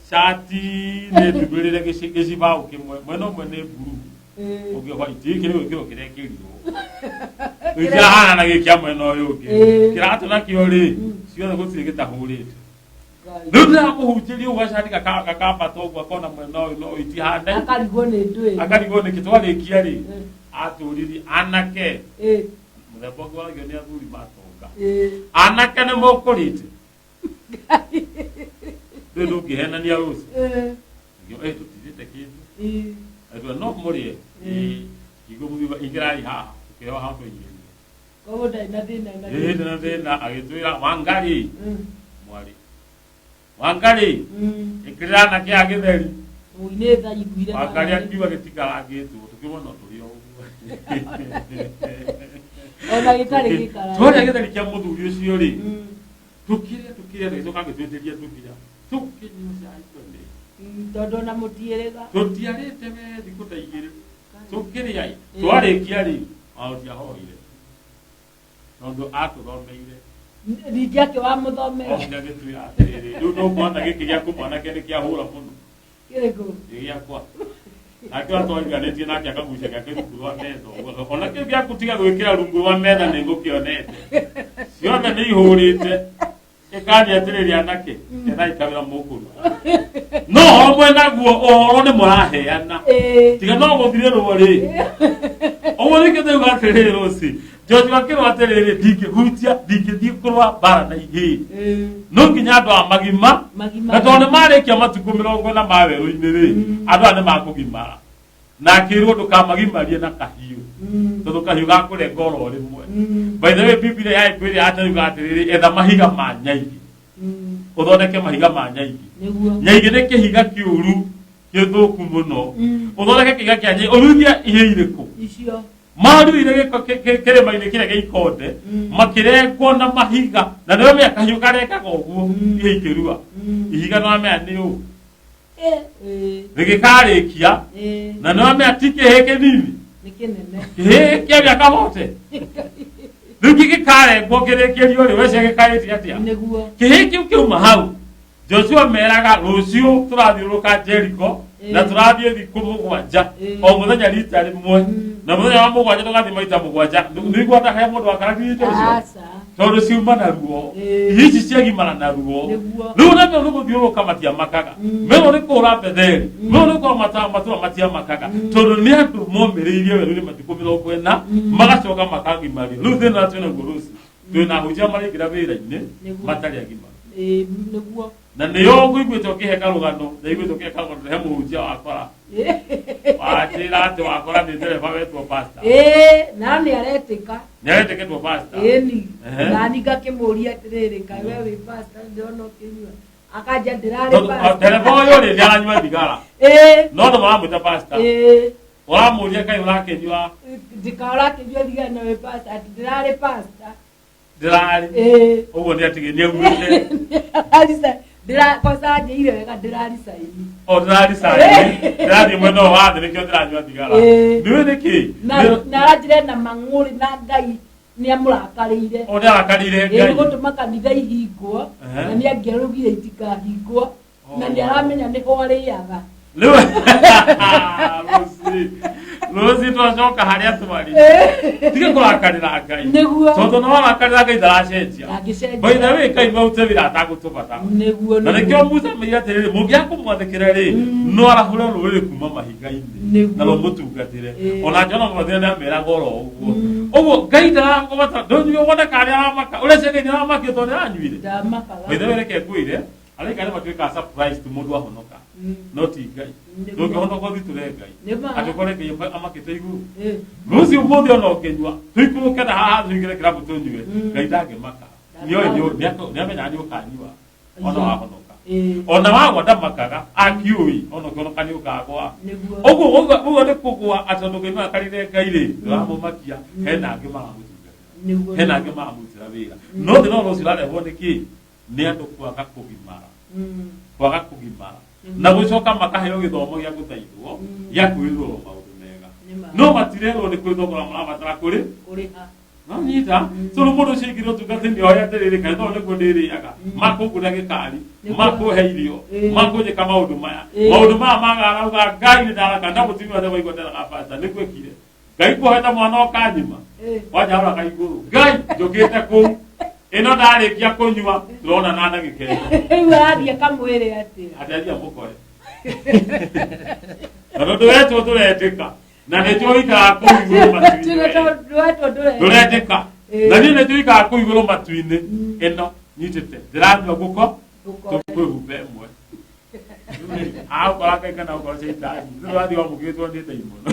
[SPEAKER 2] Cati nĩ ndumĩrĩre gĩcibaũ kĩmwe, mwena ũmwe nĩ blue, ũngĩ white. Gĩkĩ nĩ gwĩkĩrwo kĩrekĩrirwo. Rĩu kĩrahana na gĩkĩ kĩa mwena ũyũ ũngĩ. Kĩratũ nakĩo rĩ, ciothe gũtirĩ gĩtahũrĩte. Rĩu ndĩramũhunjĩria ũguo gacati gakambata ũguo akona mwena ũyũ no ũyũ itihanaine.
[SPEAKER 1] Akarigwo nĩ ndwĩ.
[SPEAKER 2] Akarigwo nĩkĩ twarĩkia rĩ, Atũririe anake,
[SPEAKER 1] Ĩĩ.
[SPEAKER 2] Mũthemba ũngĩ waragio nĩ athuri matonga.
[SPEAKER 1] Ĩĩ.
[SPEAKER 2] Anake nĩ mũkũrĩte. Rĩu ndũngĩhenania rũciũ.
[SPEAKER 1] Ĩĩ.
[SPEAKER 2] Ngĩo, "Ĩ, tũtirĩte kĩndũ."
[SPEAKER 1] Ĩĩ.
[SPEAKER 2] Agĩtwĩra, "No mũrĩe." Ĩĩ. Ngiuga mũthiĩ ingĩrai haha, tũkĩheo handũ aigĩrĩire.
[SPEAKER 1] Koguo ndarĩ na thĩna na
[SPEAKER 2] Ĩĩ, ndĩ na thĩna, agĩtwĩra, "Wangari,
[SPEAKER 1] Mm.
[SPEAKER 2] mwarĩ. Wangari,
[SPEAKER 1] Mm.
[SPEAKER 2] ĩkĩrĩra anake a gĩtheri."
[SPEAKER 1] Ui, nĩ tha iguire
[SPEAKER 2] Wangari
[SPEAKER 1] kana nĩ-
[SPEAKER 2] akiuga gĩtikarangĩtwo, tũkĩmwona no tũrĩ o ũguo.
[SPEAKER 1] Ona gĩtarĩ gĩkarange.
[SPEAKER 2] Twarĩa gĩtheri kĩa mũthuri ũcio rĩ,
[SPEAKER 1] Mm.
[SPEAKER 2] tũkĩrĩa tũkĩrĩa, tũgĩcoka agĩtwĩtĩria tũbira, tũkĩnyua cai twene.
[SPEAKER 1] Mm, tondũ ona mũtiĩrĩga.
[SPEAKER 2] Tũtiarĩte we thikũ ta 2, tũkĩrĩa ĩ,
[SPEAKER 1] Mm.
[SPEAKER 2] twarĩkia rĩ, ona tũtiahoire tondũ atũthomeire.
[SPEAKER 1] Ningĩ akĩwamũthomera.
[SPEAKER 2] Okire agĩtwĩra atĩrĩrĩ, rĩu no kuona gĩkĩ gĩaku mwanake nĩ kĩahũra mũno.
[SPEAKER 1] Kĩrĩkũ?
[SPEAKER 2] Gĩ gĩakwa. Nake ũrĩa twariganĩtie nake akagucia gĩake rungu rwa metha ũguo. Ona kĩu gĩaku tiga gwĩkĩra rungu rwa metha nĩ ngũkĩonete. Ciothe nĩ ihũrĩte. Ĩkania atĩrĩrĩ anake, ethai kawĩra mũkũruta. No ũhoro mwenaguo, ũhoro nĩ mũraheana.
[SPEAKER 1] Ĩĩ.
[SPEAKER 2] Tiga no gũthirĩrwo rĩ. Ũguo nĩkĩo ndauga atĩrĩrĩ rũci. Joshua akĩrwo atĩrĩrĩ, ndingĩhutia, ndingĩthiĩ kũrũa mbara na ihĩĩ.
[SPEAKER 1] Ĩĩ.
[SPEAKER 2] No nginya andũ a magima,
[SPEAKER 1] Magima.
[SPEAKER 2] na tondũ nĩ marĩkia matukũ 40 ma werũ-inĩ rĩ,
[SPEAKER 1] Mm.
[SPEAKER 2] andũ aya nĩ makũgimara. Na akĩrwo ndũkamagimarie na kahiũ,
[SPEAKER 1] Mm.
[SPEAKER 2] tondũ kahiũ gakũrenga oro rĩmwe.
[SPEAKER 1] Mm.
[SPEAKER 2] By the way, Biblia ya ĩkwĩrĩ atauga atĩrĩrĩ, etha mahiga ma nyaigĩ,
[SPEAKER 1] Mm.
[SPEAKER 2] ũthondeke mahiga ma nyaigĩ.
[SPEAKER 1] Nĩguo.
[SPEAKER 2] Nyaigĩ nĩ kĩhiga kĩũru gĩthũku mũno.
[SPEAKER 1] Mm.
[SPEAKER 2] Ũthondeke kĩhiga kĩa nyaigĩ, ũruithie ihĩĩ irĩkũ?
[SPEAKER 1] Icio.
[SPEAKER 2] Maruire gĩko kĩrĩma-inĩ kĩrĩa gĩa ikonde,
[SPEAKER 1] Mm.
[SPEAKER 2] makĩrengwo na mahiga, na nĩwe mea kahiũ karengaga ũguo,
[SPEAKER 1] Mm.
[SPEAKER 2] ihĩĩ ikĩrua.
[SPEAKER 1] Mm.
[SPEAKER 2] Ihiga nĩwamenya nĩ ũũ.
[SPEAKER 1] Ĩĩ. Ĩĩ.
[SPEAKER 2] Rĩgĩkarĩkia,
[SPEAKER 1] Ĩĩ.
[SPEAKER 2] na nĩwamenya ti kĩhĩĩ kĩnini.
[SPEAKER 1] Nĩ kĩnene.
[SPEAKER 2] Kĩhĩĩ kĩa mĩaka bote. Rĩu gĩgĩkarengwo kĩrĩkĩrio rĩ, wece gĩkarĩtie atĩa?
[SPEAKER 1] Nĩguo.
[SPEAKER 2] Kĩhĩĩ kĩu kĩauma hau, Joshua meraga rũciũ tũrathiũrũrũka Jericho na
[SPEAKER 1] Ĩĩ.
[SPEAKER 2] tũrathiĩ thikũ 7,
[SPEAKER 1] Ĩĩ.
[SPEAKER 2] o mũthenya rita rĩmwe,
[SPEAKER 1] Mm.
[SPEAKER 2] na mũthenya wa 7 tũgathiĩ maita 7. Nĩguo he mũndũ wakaragirĩte ũcio,
[SPEAKER 1] Aca.
[SPEAKER 2] tondũ ciuma na ruo.
[SPEAKER 1] Ĩĩ.
[SPEAKER 2] Ihi ici ciagimara na ruo.
[SPEAKER 1] Nĩguo.
[SPEAKER 2] Rĩu na nĩ gũthiũrũrũka matiamakaga,
[SPEAKER 1] Mm.
[SPEAKER 2] merwo nĩ kũhũra Betheli,
[SPEAKER 1] Mm.
[SPEAKER 2] merwo nĩ kũhũra matũra matiamakaga,
[SPEAKER 1] Mm.
[SPEAKER 2] tondũ nĩ andũ momĩrĩirie werũ-inĩ matukũ 40,
[SPEAKER 1] Mm.
[SPEAKER 2] magacoka makagimario. Rĩu thĩna twĩna guo rũciũ, twĩna ahunjia maraingĩra wĩra-inĩ
[SPEAKER 1] Nĩguo.
[SPEAKER 2] matarĩ agima.
[SPEAKER 1] Ĩĩ, nĩguo.
[SPEAKER 2] Na nĩyo ngũiguĩte ũkĩhe karũgano, ndaiguĩte ũkĩhe karũgano he mũhunjia wakora, wanjĩra atĩ wakora nĩ ndereba wetwo pastor.
[SPEAKER 1] Ĩĩ, na nĩ aretĩka.
[SPEAKER 2] Nĩ aretĩkĩtwo pastor.
[SPEAKER 1] Ĩni.
[SPEAKER 2] Ehe.
[SPEAKER 1] Na ni ngakĩmũria atĩrĩrĩ, kaĩ we wĩ pastor ndĩrona ũkĩnyua. Akanja ndĩrarĩ
[SPEAKER 2] Tondũ,
[SPEAKER 1] pastor.
[SPEAKER 2] ndereba ũyũ rĩ nĩaranyua thigara,
[SPEAKER 1] Ĩĩ.
[SPEAKER 2] no andũ maramwĩta pastor.
[SPEAKER 1] Ĩĩ.
[SPEAKER 2] Ũramũria kaĩ ũrakĩnyua?
[SPEAKER 1] Ndikaora kĩnyua thigara na wĩ pastor, atĩ ndĩrarĩ pastor.
[SPEAKER 2] Ndĩrarĩ.
[SPEAKER 1] Ĩĩ.
[SPEAKER 2] Ũguo nĩ atigĩ nĩ augĩte.
[SPEAKER 1] Kwanza anjĩire wega ndĩraricaini.
[SPEAKER 2] O ndĩraricaini, ndĩrathiĩ mwena ũyũ wa thĩ nĩkĩo ndĩranyua thigara.
[SPEAKER 1] Ĩĩ.
[SPEAKER 2] Nĩũĩ nĩkĩ?
[SPEAKER 1] Na na aranjĩre na mang'ũrĩ na Ngai nĩ amũrakarĩire.
[SPEAKER 2] O nĩ arakarĩire
[SPEAKER 1] Ĩĩ,
[SPEAKER 2] Ngai.
[SPEAKER 1] nĩ gũtũma kanitha ihingwo,
[SPEAKER 2] Ehe.
[SPEAKER 1] na nĩ angĩarugire itikahingwo, na nĩ aramenya nĩho arĩaga.
[SPEAKER 2] Rĩu rũciũ rũciũ twacoka harĩa twarĩ, tiga kũrakarĩra Ngai.
[SPEAKER 1] Nĩguo.
[SPEAKER 2] Tondũ no warakarĩra Ngai ndaracenjia.
[SPEAKER 1] Ndangĩcenjia.
[SPEAKER 2] By the way, Ngai maute wĩra atagũtũbatara.
[SPEAKER 1] Nĩguo.
[SPEAKER 2] Na nĩkĩo Musa meire atĩrĩrĩ, mũngĩaga kũmwathĩkĩra rĩ,
[SPEAKER 1] Mm.
[SPEAKER 2] no arahũre rũrĩrĩ kuma mahiga-inĩ,
[SPEAKER 1] Nĩguo.
[SPEAKER 2] na rũmũtungatĩre.
[SPEAKER 1] Ĩĩ.
[SPEAKER 2] Ona Jona Mũbatithania nĩameraga oro ũguo.
[SPEAKER 1] Mm.
[SPEAKER 2] Ũguo Ngai ndarakũbatara, ndũnyue wone karĩa aramaka, ũreciria Ngai nĩaramakio tondũ nĩaranyuire.
[SPEAKER 1] Ndamakaga.
[SPEAKER 2] By the way, reke ngwĩre, araika nĩ matuĩkaga surprised mũndũ ahonoka,
[SPEAKER 1] Mm.
[SPEAKER 2] no ti Ngai.
[SPEAKER 1] Nĩguo.
[SPEAKER 2] Ndũngĩhonoka ũthitũre Ngai.
[SPEAKER 1] Nĩ ma.
[SPEAKER 2] Atĩ ũkore Ngai amakĩte igũrũ.
[SPEAKER 1] Ĩĩ.
[SPEAKER 2] Rũciũ ũmũthĩ ona ũkĩnyua, tũikũrũke na haha tũingĩre kĩrabu tũnyue,
[SPEAKER 1] Mm.
[SPEAKER 2] Ngai ndangĩmaka. Nĩoĩ nĩamenyaga nĩũkanyua ona
[SPEAKER 1] Iya.
[SPEAKER 2] wahonoka.
[SPEAKER 1] Ĩĩ.
[SPEAKER 2] Ona wagwa ndamakaga, akiũĩ ona ũkĩhonoka nĩũkagwa.
[SPEAKER 1] Nĩguo.
[SPEAKER 2] Ũguo ũguo ũguo nĩ kũgwa atĩ tondũ Ngai marakarire Ngai rĩ, ndũramũmakia, hena angĩ maramũtungatĩra.
[SPEAKER 1] Nĩguo.
[SPEAKER 2] Hena angĩ maramũrutĩra wĩra. No thĩna ũrĩa ũcio ũrarehwo nĩ kĩ? Nĩ andũ kwaga kũgimara.
[SPEAKER 1] Mm.
[SPEAKER 2] Kwaga kũgimara.
[SPEAKER 1] Mm.
[SPEAKER 2] Na gũcoka makaheo gĩthomo gĩa gũthaithwo,
[SPEAKER 1] Mm.
[SPEAKER 2] gĩa kwĩrwo maũndũ mega.
[SPEAKER 1] Nĩ ma.
[SPEAKER 2] No matirerwo nĩ kũrĩ thogora marabatara kũrĩ.
[SPEAKER 1] Kũrĩha.
[SPEAKER 2] No nyita,
[SPEAKER 1] Mm.
[SPEAKER 2] so mũndũ ũcio aingĩra ũtungata-inĩ oya atĩrĩrĩ, kaĩ no nĩguo ndĩrĩaga,
[SPEAKER 1] Mm.
[SPEAKER 2] makũngũrĩra gĩkari,
[SPEAKER 1] Nĩguo.
[SPEAKER 2] makũhe irio,
[SPEAKER 1] Ĩĩ.
[SPEAKER 2] makũnjĩka maũndũ maya.
[SPEAKER 1] Ĩĩ.
[SPEAKER 2] Maũndũ maya magarauga Ngai nĩ ndaraka, na mũtumia wothe waigua nderaga pastor, nĩguo ekire. Ngai kũhete mwana ũkanyima,
[SPEAKER 1] Ĩĩ.
[SPEAKER 2] wanja haroraga igũrũ. Ngai, njũkĩte kũu. Ĩno ndarĩkia kũnyua, tũrona na ndagĩka ĩno.
[SPEAKER 1] Rĩu arathiĩ akamwĩre atĩa?
[SPEAKER 2] Atĩ athiĩ amũkore. Na tondũ wetwo tũretĩka. Na nĩ njũĩ ikaraga kũu igũrũ matu-inĩ. Ndũrendeka. Na niĩ nĩ njũĩ ikaraga kũu igũrũ matu-inĩ. Ĩno nyitĩte ndĩranyua ngũko tũkwĩhumba ĩmwe. Agũkora Ngai kana ũkora caitani, nĩ ũrathiĩ wamũkĩrĩtwo nĩ ndaimono.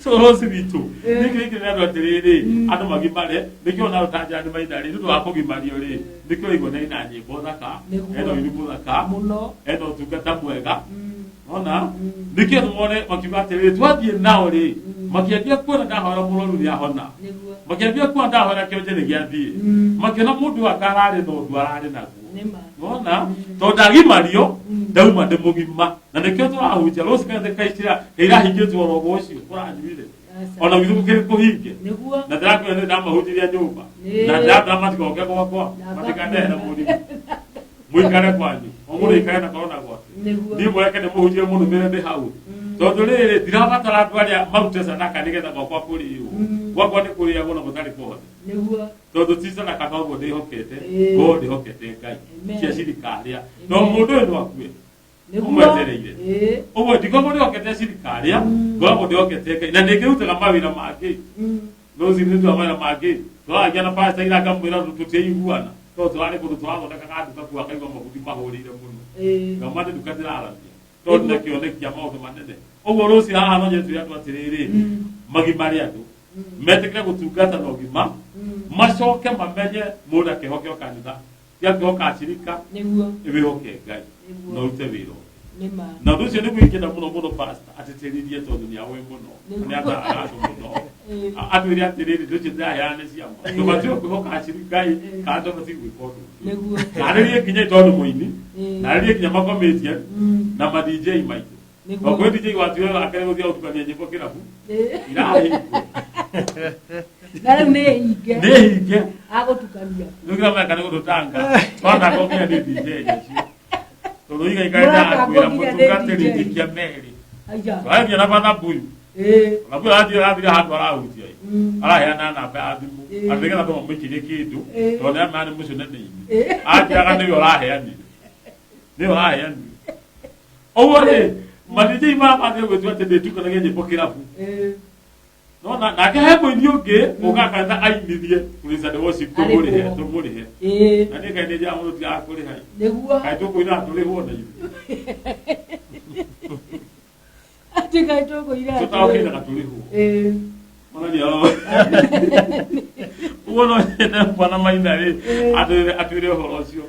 [SPEAKER 2] So rũci witũ nĩkĩo gĩkĩ nĩ andũ atĩrĩrĩ, andũ magimare. Nĩkĩo ona ũtanjĩra nĩ maitha rĩ, nĩ ũndũ wa kũgimario rĩ, nĩkĩo ũraigua nĩ na nyĩmbo thaka,
[SPEAKER 1] Nĩguo.
[SPEAKER 2] ena ũini mũthaka,
[SPEAKER 1] Mũno.
[SPEAKER 2] ena ũtungata mwega. Ona nĩkĩo tũmone makiuga atĩrĩrĩ, twathiĩ nao rĩ, makĩambia kuona ndahoera mũrwaru nĩ ahona,
[SPEAKER 1] Nĩguo.
[SPEAKER 2] makĩambia kuona ndahoera kĩonje nĩ gĩathiĩ, makĩona mũndũ aka ararĩ na ũndũ ararĩ naguo.
[SPEAKER 1] Nĩma.
[SPEAKER 2] Nona tondũ ndagimario ndauma ndĩ mũgima, na nĩkĩo tũrahunjia rũci kanitha kaicira kairahingĩtwo oro ũcio kũranyuire.
[SPEAKER 1] Aca.
[SPEAKER 2] Ona githĩ gũkĩrĩ kũhinge.
[SPEAKER 1] Nĩguo.
[SPEAKER 2] Na ndĩrakwĩra nĩ ndamahunjĩria nyũmba,
[SPEAKER 1] Nĩ.
[SPEAKER 2] na ndĩratara matigoke gwakwa,
[SPEAKER 1] Na
[SPEAKER 2] matikandehere mũrimũ. Mũikare kwanyu, o mũndũ aikare na korona gwake.
[SPEAKER 1] Nĩguo.
[SPEAKER 2] Niĩ mũreke nĩ mũhunjie mũno mĩre ndĩ hau, tondũ rĩrĩ ndirabatara andũ arĩa marute sadaka nĩgetha gwakwa kũrĩo. Gwakwa nĩ kũrĩagwo na gũtarĩ kũhothe,
[SPEAKER 1] Nĩguo.
[SPEAKER 2] tondũ ti sadaka noguo ndĩhokete.
[SPEAKER 1] Ĩĩ.
[SPEAKER 2] Ngo ndĩhokete Ngai.
[SPEAKER 1] Amen.
[SPEAKER 2] Cia cirikarĩa no mũndũ ũyũ no akue.
[SPEAKER 1] Nĩguo.
[SPEAKER 2] Ũmwetereire.
[SPEAKER 1] Ĩĩ.
[SPEAKER 2] Ũguo ndikoragwo ndĩhokete cirikarĩa, ngoragwo ndĩhokete Ngai, na nĩngĩrutaga mawĩra mangĩ. Rũci nĩ twa mawĩra mangĩ tũragia na pastor ira, ngamwĩra tũtiaiguana tondũ tũrarĩ kũndũ tũrathondekaga nduka kuo, akaigua mabundi mahũrĩire mũno.
[SPEAKER 1] Ĩĩ.
[SPEAKER 2] Ngama nĩ nduka ndĩraramia tondũ na kĩoneki kĩa maũndũ manene ũguo. Rũci haha no nyende twĩre andũ atĩrĩrĩ, magimare, andũ metĩkĩre gũtungata na ũgima, macoke mamenye mũndũ akĩhokeo kanitha ti akĩhoka acirika.
[SPEAKER 1] Nĩguo.
[SPEAKER 2] Wĩhoke Ngai.
[SPEAKER 1] Nĩguo.
[SPEAKER 2] Na ũrute wĩra ũngĩ.
[SPEAKER 1] Nĩma.
[SPEAKER 2] Na ũndũ ũcio nĩguo ingĩenda mũno mũno pastor atĩtĩrithie, tondũ nĩ aũĩ mũno.
[SPEAKER 1] Nĩguo.
[SPEAKER 2] Nĩ ataraga andũ mũno.
[SPEAKER 1] Ĩĩ.
[SPEAKER 2] Atwĩre atĩrĩrĩ, ndũcio ndĩraheana nĩ ciama, tũbatiĩ kwĩhoka acirika ĩ kana tũbatiĩ gwĩka ũndũ ũngĩ?
[SPEAKER 1] Nĩguo.
[SPEAKER 2] Narĩrie nginya tondũ mũini, narĩrie nginya makomedian na ma DJ maitũ.
[SPEAKER 1] Nĩguo.
[SPEAKER 2] Kwĩ DJ watuire akere gũthiĩ gũtukania nyĩmbo kĩrabu
[SPEAKER 1] Ĩĩ.
[SPEAKER 2] irahingwo.
[SPEAKER 1] Na rĩu nĩ hinge.
[SPEAKER 2] Nĩ hinge.
[SPEAKER 1] Agũtukania.
[SPEAKER 2] Rĩu kĩrĩa mareka nĩ gũtũtanga twanangwo nginya nĩ DJ acio, tondũ igaikare
[SPEAKER 1] Mũratangwo
[SPEAKER 2] ndakwĩra
[SPEAKER 1] nginya nĩ
[SPEAKER 2] mũtungatĩri
[SPEAKER 1] DJ.
[SPEAKER 2] njikia meri.
[SPEAKER 1] Aija.
[SPEAKER 2] Tũrathiĩ na batha mbuyu.
[SPEAKER 1] Ĩĩ.
[SPEAKER 2] Ona mbuyu arathiĩ arathire handũ arahunjia ĩ. Araheana namba ya thimũ
[SPEAKER 1] Ĩĩ.
[SPEAKER 2] atĩ nĩgetha andũ mamũikĩrie kĩndũ,
[SPEAKER 1] Ĩĩ.
[SPEAKER 2] tondũ nĩ amenya nĩ mũceneneinĩ.
[SPEAKER 1] Ĩĩ.
[SPEAKER 2] Anjĩraga nĩwe ũraheanire, nĩwe ũraheanire. Ũguo rĩ, ma DJ maya mathiĩ gwĩtua atĩ ndĩtukanagia nyĩmbo kĩrabu.
[SPEAKER 1] Ĩĩ.
[SPEAKER 2] Nona nake he mũini ũngĩ ũkaga kanitha ainithie praise and worship, tũmũrĩhe.
[SPEAKER 1] Arĩhwo.
[SPEAKER 2] Tũmũrĩhe.
[SPEAKER 1] Ĩĩ.
[SPEAKER 2] Na niĩ kaĩ nĩ njĩra mũndũ tigaga kũrĩha ĩ.
[SPEAKER 1] Nĩguo.
[SPEAKER 2] Kaĩ tũkũina tũrĩhwo na ithuĩ?
[SPEAKER 1] Atĩ kaĩ tũkũira.
[SPEAKER 2] Tũtaũkĩinaga tũrĩhwo.
[SPEAKER 1] Ĩĩ.
[SPEAKER 2] Onania ũguo no nyende bwana Maina rĩ atwĩre ũhoro ũcio.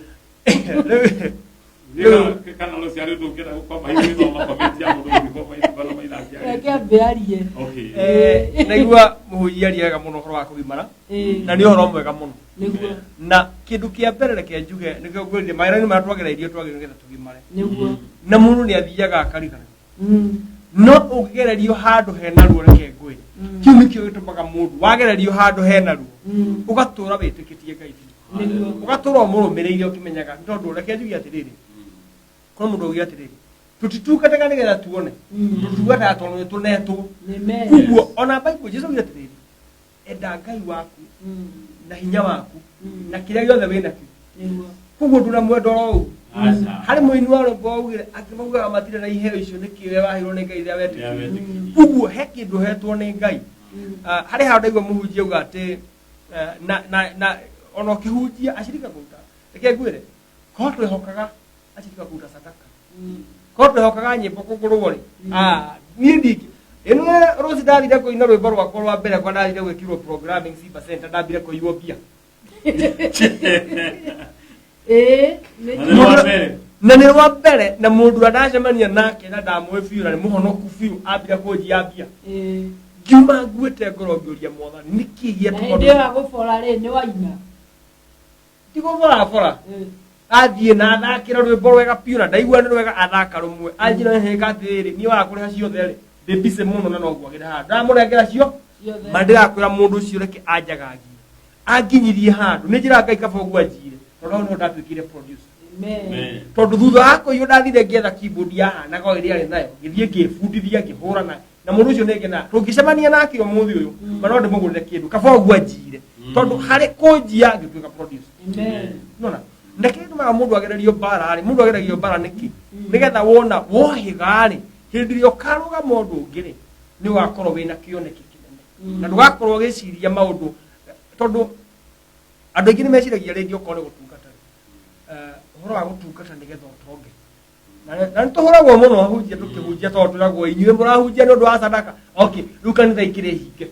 [SPEAKER 2] Rĩu kana rũciaro ndũngĩenda gũkoma hihi gũthoma comment ya mũndũ ũngĩ koma bwana Maina akĩaria.
[SPEAKER 1] Reke ambe arie.
[SPEAKER 2] Okay.
[SPEAKER 3] Naigua mũhunjia aria wega mũno ũhoro wa kũgimara,
[SPEAKER 1] Ĩĩ.
[SPEAKER 3] na nĩ ũhoro mwega mũno.
[SPEAKER 1] Nĩguo.
[SPEAKER 3] Na kĩndũ kĩa mbere reke njuge nĩkĩo ngwĩrire mawĩra-inĩ marĩa twagereirio twagĩrĩirwo nĩgetha tũgimare, na mũndũ nĩ athiaga akarigana, no ũngĩgererio handũ hena ruo, reke ngwĩre, kĩu nĩkĩo gĩtũmaga mũndũ wagererio handũ hena ruo ũgatũra wĩtĩkĩtie Ngai biũ,
[SPEAKER 1] Nĩguo.
[SPEAKER 3] ũgatũra ũmũrũmĩrĩire ũkĩmenyaga nĩ tondũ reke njuge atĩrĩrĩ, kũrĩ mũndũ augire atĩrĩrĩ, tũtitungataga nĩgetha tuone, tũtungataga tondũ nĩ tũnetwo.
[SPEAKER 1] Nĩme.
[SPEAKER 3] Koguo ona Bible Jesu augire atĩrĩrĩ, enda Ngai waku na hinya waku na kĩrĩa gĩothe wĩ nakĩo.
[SPEAKER 1] Nĩguo.
[SPEAKER 3] Koguo ndũna mwendo oro ũguo.
[SPEAKER 2] Aca.
[SPEAKER 3] Harĩ mũini wa rwĩmbo waugire angĩ maugaga matirĩ na iheo icio, nĩkĩ we waheirwo nĩ Ngai rĩrĩa wetĩkirie?
[SPEAKER 2] Wetĩkirie.
[SPEAKER 3] Koguo he kĩndũ hetwo nĩ Ngai. Ah, harĩ handũ ndaigua mũhunjia auga atĩ na ona ũkĩhunjia acirika kũruta, reke ngwĩre, korwo twĩhokaga acirika kũruta sadaka, korwo twĩhokaga nyĩmbo kũgũrwo rĩ, ah, niĩ ndingĩ ĩno. Rũci ndathire kũina rwĩmbo rwakwa rwa mbere kwa ndathire gwĩkĩrwo programming Simba Center, ndambire kũiywo mbia.
[SPEAKER 1] Ĩĩ.
[SPEAKER 2] Na nĩ rwa mbere.
[SPEAKER 3] Na nĩ rwa mbere, na mũndũ ũrĩa ndacemania nake na ndamũĩ biũ na nĩ mũhonoku biũ ambire kũnjia mbia.
[SPEAKER 1] Ĩĩ.
[SPEAKER 3] Ngiuma nguĩte ngoro ngĩũria Mwathani nĩkĩ
[SPEAKER 1] Na
[SPEAKER 3] gĩatũma.
[SPEAKER 1] hĩndĩ ĩyo agũbora rĩ, nĩ waina?
[SPEAKER 3] Tigũborabora.
[SPEAKER 1] Ĩĩ.
[SPEAKER 3] Athiĩ na athakĩra rwĩmbo rwega biũ na ndaigua nĩ rwega, athaka rũmwe anjĩra hĩka atĩrĩrĩ, niĩ waga kũrĩha ciothe rĩ, ndĩ busy mũno na no ngwagĩre handũ ndamũnengera cio.
[SPEAKER 1] Ciothe.
[SPEAKER 3] Ma ndĩrakwĩra mũndũ ũcio reke anjagagie anginyirie handũ nĩ njĩra Ngai kaba ũguo anjire, tondũ hau nĩho ndatuĩkire producer.
[SPEAKER 1] Amen.
[SPEAKER 2] Amen.
[SPEAKER 3] Tondũ thutha wa kũiywo ndathire ngĩetha keyboard yahanaga o ĩrĩa arĩ nayo, ngĩthiĩ ngĩbundithia ngĩhũrana na mũndũ ũcio nĩngena tũngĩcemania nake ũmũthĩ ũyũ, ma no ndĩmũgũrĩre kĩndũ kaba ũguo anjire, tondũ harĩ kũnjia ngĩtuĩka producer.
[SPEAKER 1] Amen.
[SPEAKER 3] Nona na kĩrĩa gĩtũmaga mũndũ agererio mbara rĩ, mũndũ ageragio mbara nĩkĩ? Nĩgetha wona wohĩga rĩ, hĩndĩ ĩrĩa ũkarũgama ũndũ ũngĩ rĩ. Nĩ ũgakorwo wĩna kĩoneki kĩnene na ndũgakorwo ũgĩciria maũndũ, tondũ andũ aingĩ nĩ meciragia rĩngĩ okorwo nĩ gũtungata rĩ, ũhoro wa gũtungata nĩgetha ũtonge. Na nĩ tũhũragwo mũno ahunjia tũkĩhunjia, tondũ twĩragwo inyuĩ mũrahunjia nĩ ũndũ wa sadaka. Okay, rĩu kanitha ikĩrĩ hinge.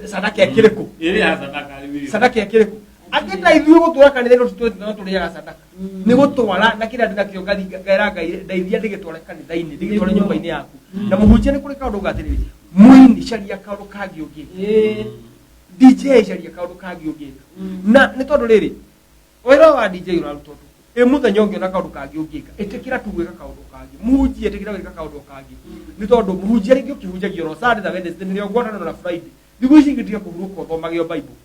[SPEAKER 3] Sadaka ĩkĩrĩ kũ?
[SPEAKER 2] Ĩrĩ ya sadaka rĩu.
[SPEAKER 3] Sadaka ĩkĩrĩ kũ? Angĩ ta ithuĩ gũtũra kanitha no tũrĩaga sadaka nĩ gũtwara na kĩrĩa ndĩnakĩo ngaira Ngai ndeithia ndĩgĩtware kanitha-inĩ, ndĩgĩtware nyũmba-inĩ yaku. Na mũhunjia nĩ kũrĩ kaũndũ gatĩrĩrĩ, mũini caria kaũndũ kangĩ ũngĩka, DJ caria kaũndũ kangĩ ũngĩka. Na nĩ tondũ rĩrĩ wĩra wa DJ ũrarutwo tu ĩ mũthenya ũngĩona kaũndũ kangĩ ũngĩka, ĩtĩkĩra tu gwĩka kaũndũ kangĩ. Mũhunjia ĩtĩkĩra gwĩka kaũndũ kangĩ, nĩ tondũ mũhunjia rĩngĩ ũkĩhunjagia oro Sunday na Wednesday nĩrĩo ngwatanĩro na Friday, thikũ ici ingĩ tiga kũhurũka ũthomage o Bible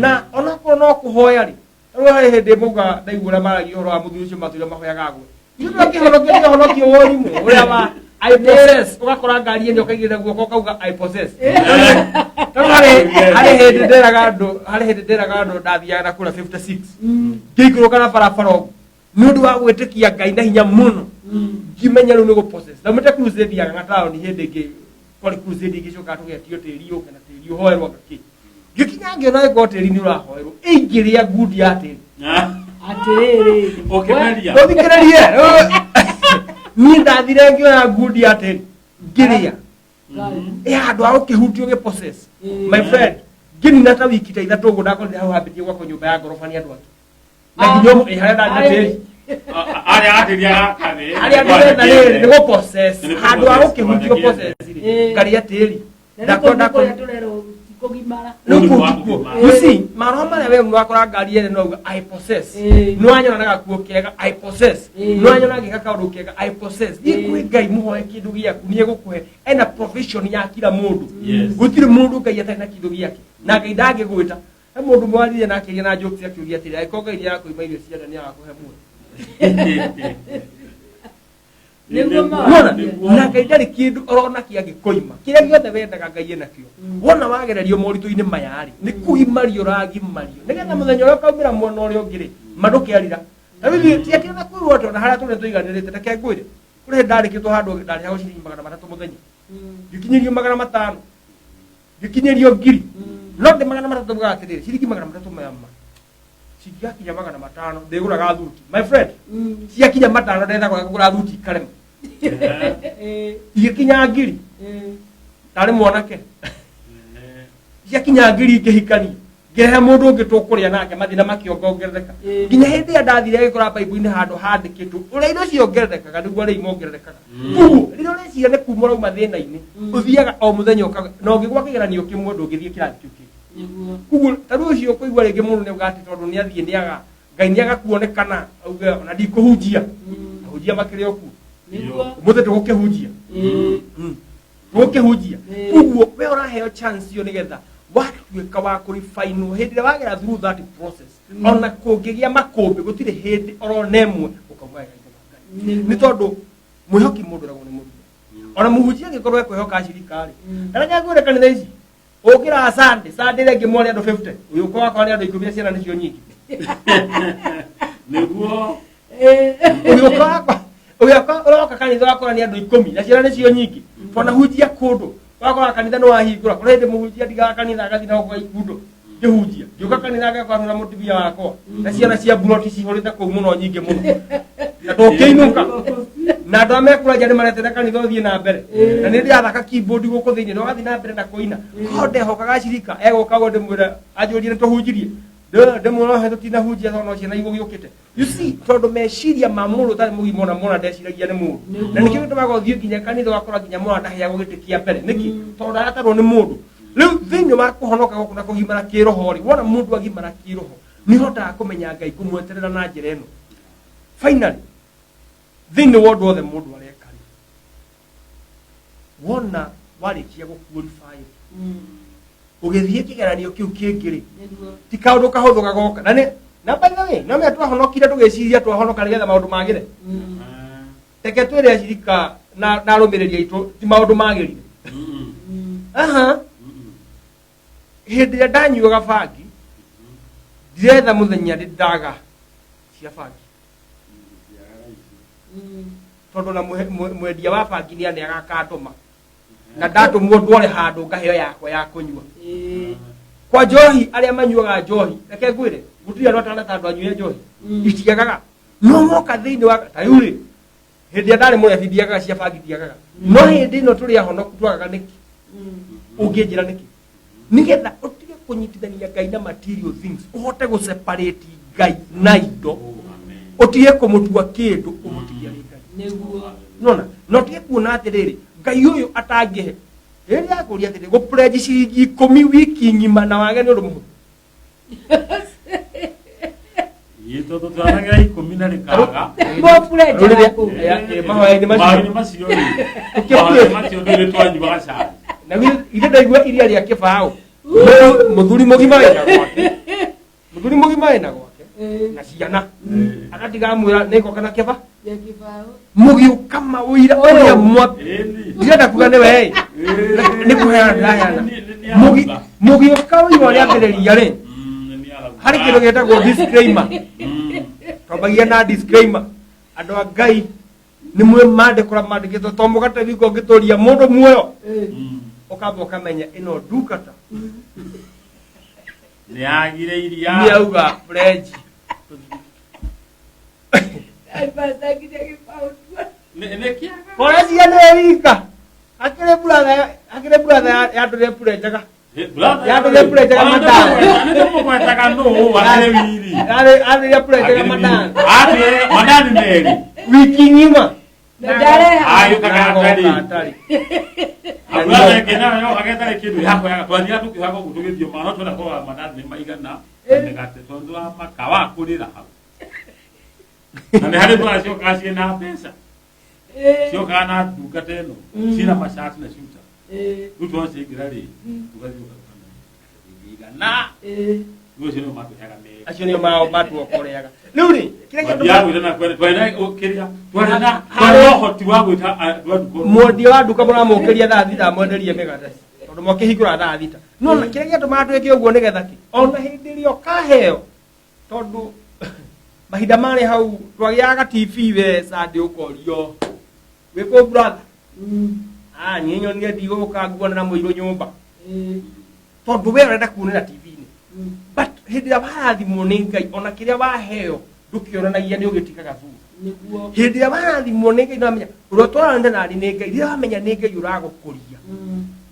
[SPEAKER 3] na onakorwo no kũhoya rĩ. Rĩu harĩ hĩndĩ mauga ndaigua ũrĩa maragia ũhoro wa mũthuri ũcio matũire mahoyaga agwe. Ithuĩ twakĩhonokio nĩhonokio worimũ ũrĩa wa "I possess", ũgakora ngari ĩno ũkaigĩrĩra guoko ũkauga "I possess". Rĩu harĩ hĩndĩ nderaga andũ ndathiaga na kũrĩa 56 ngĩikũrũka na barabara ũguo nĩ ũndũ wa gwĩtĩkia Ngai na hinya mũno, ngĩmenya rĩu nĩ gũ possess. Ndaumĩte crusade ya Ng'ang'a taũni, hĩndĩ ĩngĩ kwarĩ crusade ĩngĩcoka tũgetio tĩri ũke na tĩri ũhoerwo ngakĩ. Ngĩkinya ngĩona gĩkorwo tĩri nĩ ũrahoerwo, ĩingĩrĩa ngundi ya tĩri.
[SPEAKER 1] Atĩrĩrĩ.
[SPEAKER 2] Ũkĩmeria.
[SPEAKER 3] Ũthikĩrĩrie, niĩ ndathire ngĩoya ngundi ya tĩri ngĩrĩa ĩ handũ ha gũkĩhutio gĩ possess. My friend, ngĩnina ta wiki ta 3 ũguo ndakorire hau hambĩtie gwakwo nyũmba ya ngoroba nĩ andũ angĩ na nginya ĩ harĩa ndarĩ na tĩri.
[SPEAKER 2] Arĩa atĩria gakathĩ.
[SPEAKER 3] Harĩa ndĩrenda rĩrĩ nĩ gũ possess.
[SPEAKER 2] Nĩ
[SPEAKER 3] Handũ ha
[SPEAKER 2] gũ-possess,
[SPEAKER 3] gũkĩhutio possess rĩ, ngarĩa tĩri.
[SPEAKER 1] Na
[SPEAKER 3] Ndakwa
[SPEAKER 1] nĩ
[SPEAKER 3] ndakwa
[SPEAKER 1] kũrĩa tũrerwo ti kũgimara.
[SPEAKER 3] Rĩu
[SPEAKER 2] Ũndũ
[SPEAKER 3] kũu
[SPEAKER 2] wa
[SPEAKER 3] tikuo.
[SPEAKER 2] kũgimara.
[SPEAKER 3] You see, maroho marĩa we wakora ngari ĩrĩ no uga "I possess". Nĩ wanyona na gakuo kega, "I possess". Nĩ wanyona ngĩka kaũndũ kega, "I possess". Thiĩ kwĩ Ngai mũhoe kĩndũ gĩaku, nĩ egũkũhe. Ena provision ya kila mũndũ. Gũtirĩ mũndũ Ngai atarĩ na kĩndũ gĩake na Ngai ndangĩgwĩta. He mũndũ mwaririe na akĩgĩa na jokes akĩũria atĩrĩ, angĩkorwo Ngai nĩarakũima irio cia nda, nĩagakũhe muoyo?
[SPEAKER 1] Nĩguo
[SPEAKER 3] Wona
[SPEAKER 1] mawaria.
[SPEAKER 3] na Ngai ndarĩ kĩndũ orona kĩangĩkoima. Kĩrĩa gĩothe wendaga Ngai enakĩo. Wona wagererio moritũ-inĩ maya rĩ, nĩ kũgimario ũragimario nĩgetha mũthenya ũrĩa ũkaumĩra mwena ũrĩa ũngĩ rĩ, mandũkĩarira. Ta rĩu ithuĩ ti atĩ ona kwĩrwo atĩ ona harĩa tũrĩ tũiganĩrĩte. Reke ngwĩre, kũrĩ hĩndĩ ndarĩkĩtwo handũ ndarĩhagwo ciringi 300 mũthenya, ngĩkinyĩrio 500, ngĩkinyĩrio 1000, no ndĩ 300 mugaga atĩrĩrĩ, ciringi 300 maya ma cingĩgakinya 500 ndĩgũraga thuti. My friend, ciakinya 500 ndethaga kũgũra thuti ikarema. Igĩkinya 1000 ndarĩ mwanake, ciakinya 1000 ngĩhikania, ngĩrehe mũndũ ũngĩ tũkũrĩa nake, mathĩna makĩongongerereka. Nginya hĩndĩ ĩrĩa ndathire agĩkora Bible-inĩ handũ handĩkĩtwo ũrĩa indo ciongererekaga nĩguo arĩi mongererekaga. Koguo rĩrĩa ũreciria nĩ kuma ũrauma thĩna-inĩ, ũthiaga o mũthenya ũkaga na ũngĩgwa kĩgeranio kĩmwe ndũngĩthiĩ kĩrathi kĩu kĩngĩ. Koguo ta rĩu ũcio ũkũigua rĩngĩ mũndũ nĩ auga atĩ tondũ nĩ athiĩ nĩ aga Ngai nĩ aga kuonekana, auge ona ndikũhunjia, ahunjia makĩrĩ o kuo. Ũmũthĩ tũgũkĩhunjia. Tũgũkĩhunjia. Koguo we ũraheo chance ĩyo nĩgetha watuĩka wa kũribainwo hĩndĩ ĩrĩa wagera through that process, ona kũngĩgĩa makũmbĩ gũtirĩ hĩndĩ orona ĩmwe ũkauga wega igũrũ wa Ngai, nĩ tondũ mwĩhoki mũndũ ũragwo nĩ mũrume. Ona mũhunjia angĩkorwo ekwĩhoka acirika rĩ, kana ngwĩre kanitha ici ũkĩra Sunday Sunday ĩrĩa ĩngĩ mwarĩ andũ 50, ũyũ ũka wakora nĩ andũ 10 na ciana nĩcio nyingĩ.
[SPEAKER 2] Nĩguo.
[SPEAKER 3] Ũgĩũka wakwa ũgĩũka ũroka kanitha wakora nĩ andũ 10 na ciana nĩcio nyingĩ. Twanahunjia kũndũ wakora kanitha nĩ wahingũra. Kũrĩ hĩndĩ mũhunjia ndigaga kanitha agathiĩ na gũkũ ikundo ngĩhunjia, ngĩũka kanitha ngakora na mũtumia wakwa na ciana cia buroti cihũrĩte kũu mũno nyingĩ mũno, na ndũkĩinũka na andũ arĩa mekũra nja nĩ maretera kanitha ũthiĩ na mbere, na nĩ ndĩrathaka keyboard gũkũ thĩinĩ na ũgathiĩ na mbere na kũina. Korwo ndehokaga cirika egũka ũguo ndĩmwĩre anjũrie nĩ tũhunjirie, ndĩmwĩre tũtinahunjia tondũ no ciana igũgĩũkĩte. You see, tondũ meciria ma mũndũ ũtarĩ mũgima ona mwana ndeciragia nĩ mũndũ, na nĩkĩo gĩtũmaga ũthiĩ nginya kanitha ũgakora nginya mwana ndaheagwo gĩtĩ kĩa mbere. Nĩkĩ? Tondũ aratarwo nĩ mũndũ. Rĩu thĩinĩ wa kũhonoka gũkũ na kũgimara kĩroho rĩ, wona mũndũ agimara kĩroho nĩ hotaga kũmenya Ngai kũmweterera na njĩra ĩno. Finally, thĩinĩ wa ũndũ wothe mũndũ areka rĩ, wona warĩkia gũkuorify ũgĩthiĩ kĩgeranio kĩu kĩngĩ rĩ, ti kaũndũ kahũthũ gagoka. Na nĩ na by the way, no menya twahonokire tũgĩciria twahonoka nĩgetha maũndũ magĩre. Reke twĩre acirika na arũmĩrĩri aitũ ti maũndũ magĩrire. Aha, hĩndĩ ĩrĩa ndanyuaga bangi, ndiretha mũthenya ndĩ ndaga cia bangi, tondũ na mwendia wa bangi nĩ aneaga akandũma. Na ndatũmwo ndware handũ ngaheo yakwa ya kũnyua.
[SPEAKER 1] Ĩĩ.
[SPEAKER 3] Kwa njohi, arĩa manyuaga njohi, reke ngwĩre, gũtirĩ andũ atana ta andũ anyue njohi. Itiagaga. No woka thĩinĩ wa ta rĩu rĩ, hĩndĩ ĩrĩa ndarĩ mũrebi ndiagaga cia bangi, ndiagaga. No hĩndĩ ĩno tũrĩ ahonoku twagaga nĩkĩ? Ũngĩnjĩra nĩkĩ? Nĩgetha ũtige kũnyitithania Ngai na material things, ũhote gũ separate Ngai na indo.
[SPEAKER 2] Oh, amen.
[SPEAKER 3] Ũtige kũmũtua kĩndũ, ũmũtigie arĩ Ngai.
[SPEAKER 1] Nĩguo.
[SPEAKER 3] Nona na ũtige kuona atĩrĩrĩ, Ngai ũyũ atangĩhe rĩrĩa akũria atĩrĩ, gũpledge ciringi 10 wiki ng'ima na wage nĩ ũndũ mũhũthũ.
[SPEAKER 2] Ĩ, tondũ twanagĩra 10 na rĩkaga.
[SPEAKER 1] Mũburenjaga kũ?
[SPEAKER 3] Mahoya-inĩ macio.
[SPEAKER 2] Mahoya-inĩ macio rĩ,
[SPEAKER 3] Ũkĩpledge.
[SPEAKER 2] mahoya-inĩ macio ndũrĩ twanyuaga cai.
[SPEAKER 3] Na ithe ndaigua iria rĩa kĩbaũ. Mũthuri mũgima wĩna gwake, mũthuri mũgima wĩna gwake
[SPEAKER 1] Ĩĩ.
[SPEAKER 3] na ciana, agatiga amwĩra nĩngoka na kĩba.
[SPEAKER 1] Gĩa kĩbaũ.
[SPEAKER 3] Mũgĩũka mawĩra ũrĩa mwa
[SPEAKER 2] Ĩni.
[SPEAKER 3] ndirenda kuga nĩ we nĩ kũheana ndĩraheana. Mũgĩũka ũira ũrĩa ambĩrĩria rĩ, harĩ kĩndũ gĩtagwo disclaimer. Twambagia na disclaimer, andũ a Ngai, nĩ mwĩ mandĩko ũrĩa mandĩkĩtwo to mũgate wika ũngĩtũria mũndũ muoyo.
[SPEAKER 1] Ĩĩ.
[SPEAKER 3] Ũkamba ũkamenya ĩno ndungata
[SPEAKER 2] Nĩ yagire iria.
[SPEAKER 3] Nĩ auga pledge.
[SPEAKER 1] Ai, pastor, nginya gĩbaũ tua.
[SPEAKER 2] Nĩ kĩaga.
[SPEAKER 3] Koracia nĩ wika hakĩrĩ brother, hakĩrĩ brother ya andũ rĩa pledge Ya ndũrĩa pledge mandani.
[SPEAKER 2] Nĩ tũmũgwetaga nũ akĩrĩ wiri.
[SPEAKER 3] Arĩ rĩa pledge mandani.
[SPEAKER 2] Atwĩre mandani merĩ.
[SPEAKER 3] Wiki ng'ima.
[SPEAKER 1] Na ndareha.
[SPEAKER 2] Agĩũkaga atarĩ.
[SPEAKER 3] Atarĩ.
[SPEAKER 2] Brother ĩngĩ nayo yokaga ĩtarĩ kĩndũ yakoyaga, twathiaga tũkĩohaga ũguo tũgĩthiĩ ma, no twenda kũrora mandani nĩ maigana na mĩgate, tondũ wa maka wa kũrĩra hau. Na nĩ harĩ brother ciokaga ciĩna mbeca.
[SPEAKER 1] Ĩĩ.
[SPEAKER 2] Ciokaga na ndungata ĩno ciĩna macati na cuta.
[SPEAKER 1] Ĩĩ.
[SPEAKER 2] Rĩu twaciingĩra rĩ, tũgathiĩ ũkarũkana igana.
[SPEAKER 1] Ĩĩ.
[SPEAKER 2] Rĩu acio nĩo matũheaga merĩ.
[SPEAKER 3] Acio nĩo mao matuokoreaga rĩu rĩ kĩrĩa
[SPEAKER 2] Twathiaga
[SPEAKER 3] gĩatũmaga
[SPEAKER 2] gwĩta na kwene, twarĩ na kĩrĩa, twarĩ na ũhoti wa gwĩta andũ a nduka.
[SPEAKER 3] Mwendia wa nduka mũramũkĩria thaa 6, amwenderie mĩgate tondũ mwakĩhingũra thaa 6. No na kĩrĩa gĩatũmaga twĩke ũguo nĩgetha kĩ ona hĩndĩ ĩrĩa ũkaheo, tondũ mahinda marĩ hau twagĩaga TV we Sunday, ũkorio wĩkũ brother? Ah, niĩ nyonire ndigũka nguona na mũirũ nyũmba.
[SPEAKER 1] Ĩĩ.
[SPEAKER 3] Tondũ we ũrenda kuonera TV-inĩ. But hĩndĩ ĩrĩa warathimwo nĩ Ngai, ona kĩrĩa waheo ndũkĩonanagia, nĩ ũgĩtigaga thutha.
[SPEAKER 1] Nĩguo.
[SPEAKER 3] Hĩndĩ ĩrĩa warathimwo nĩ Ngai, nĩwamenya ũrĩa ũtwaranĩte nani nĩ Ngai. Rĩrĩa wamenya nĩ Ngai ũragũkũria,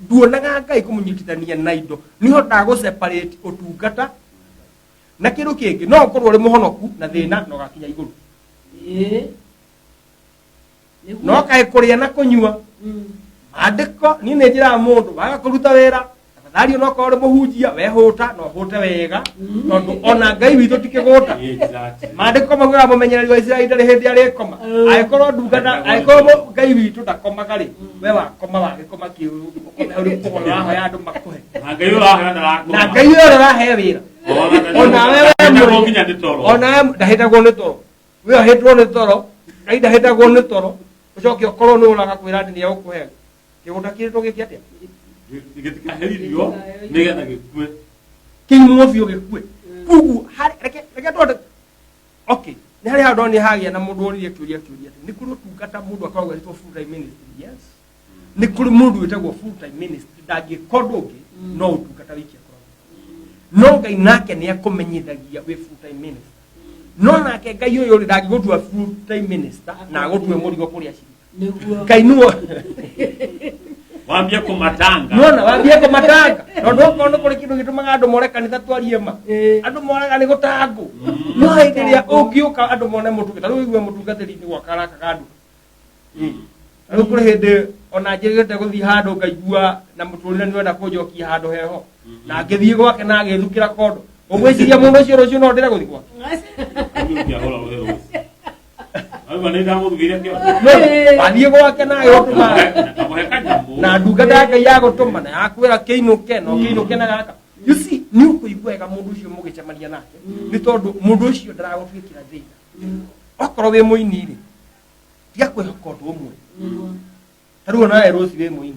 [SPEAKER 3] nduonaga Ngai kũmũnyitithania na indo, nĩhotaga gũ separate ũtungata na kĩndũ kĩngĩ. No ũkorwo ũrĩ mũhonoku na thĩna na ũgakinya igũrũ.
[SPEAKER 1] Ĩĩ. Nĩguo.
[SPEAKER 3] No kaĩ kũrĩa na kũnyua, maandĩko niĩ nĩ njĩraga mũndũ waga kũruta wĩra, afadhali onokorwo ũrĩ mũhunjia wehũta na ũhũte wega, tondũ ona Ngai witũ ti kĩgũta.
[SPEAKER 2] Exactly.
[SPEAKER 3] Maandĩko maugaga mũmenyereri wa Isiraeli ndarĩ hĩndĩ arĩkoma. Angĩkorwo ndungata, angĩkorwo Ngai witũ ndakomaga rĩ, we wakoma wagĩkoma kĩ? Ũkome hau rĩ, kũhoya ũrahoya andũ makũhe?
[SPEAKER 2] Na Ngai ũrahoya ndarakoma.
[SPEAKER 3] Na Ngai ũyũ ũrahe wĩra. Ona wewe
[SPEAKER 2] Ndahĩtagwo nginya nĩ toro.
[SPEAKER 3] Ona we ndahĩtagwo nĩ toro, we ahĩtwo nĩ toro, Ngai ndahĩtagwo nĩ toro. Ũcoke ũkorwo nĩ ũraga kwĩra atĩ nĩ egũkũhe kĩgũta kĩrĩtwo gĩkĩ atĩa?
[SPEAKER 2] Gĩtikaherithio nĩgetha gĩkue.
[SPEAKER 3] Kĩimwo biũ gĩkue. Koguo reke twende, okay, nĩ harĩ handũ nĩ hagĩa na mũndũ oririe kĩũria atĩ nĩ kũrĩ ũtungata mũndũ akoragwo etwo full time ministry. Yes, nĩ kũrĩ mũndũ wĩtagwo full time ministry, ndangĩka ũndũ ũngĩ no ũtungata wiki akoragwo. No Ngai nake nĩ akũmenyithagia wĩ full time minister, no nake Ngai ũyũ rĩ, ndangĩgũtua full time minister na agũtue mũrigo kũrĩ acirika.
[SPEAKER 1] Nĩguo.
[SPEAKER 3] Ngai nĩwe
[SPEAKER 2] Wambie kũmatanga.
[SPEAKER 3] Nona wambie kũmatanga, tondũ okorwo nĩ kũrĩ kĩndũ gĩtũmaga andũ more kanitha, twarie ma,
[SPEAKER 1] Ĩĩ.
[SPEAKER 3] andũ moraga nĩ gũtangũ. No hĩndĩ ĩrĩa ũngĩũka andũ mone mũtungata, rĩu ũigue mũtungatĩri nĩ gwaka arakaga nduka. Rĩu kũrĩ hĩndĩ ona njĩrĩgĩte gũthiĩ handũ, ngaigua na mũtũrĩre nĩ ũrenda kũnjokia handũ heho, na ngĩthiĩ gwake na agĩthukĩra kondo. Ũgwĩciria mũndũ ũcio rũciũ no ndĩre gũthiĩ gwake?
[SPEAKER 2] Rĩu ũngĩahũra rũhĩ rũciũ. Arauga nĩ ndamũthugĩire kĩondo.
[SPEAKER 3] No, wathiĩ gwake na agĩgũtũma
[SPEAKER 2] Ndamũhe kanyamũ.
[SPEAKER 3] na ndungata ya Ngai yagũtũma na yakwĩra kĩinũke na ũkĩinũke na gaka, you see, nĩ ũkũigua wega mũndũ ũcio mũgĩcemania nake, nĩ tondũ mũndũ ũcio ndaragũtuĩkĩra thĩna. Okorwo wĩ mũini rĩ, tiga kwĩhoka ũndũ ũmwe. Ta rĩu onawe rũci wĩ mũini,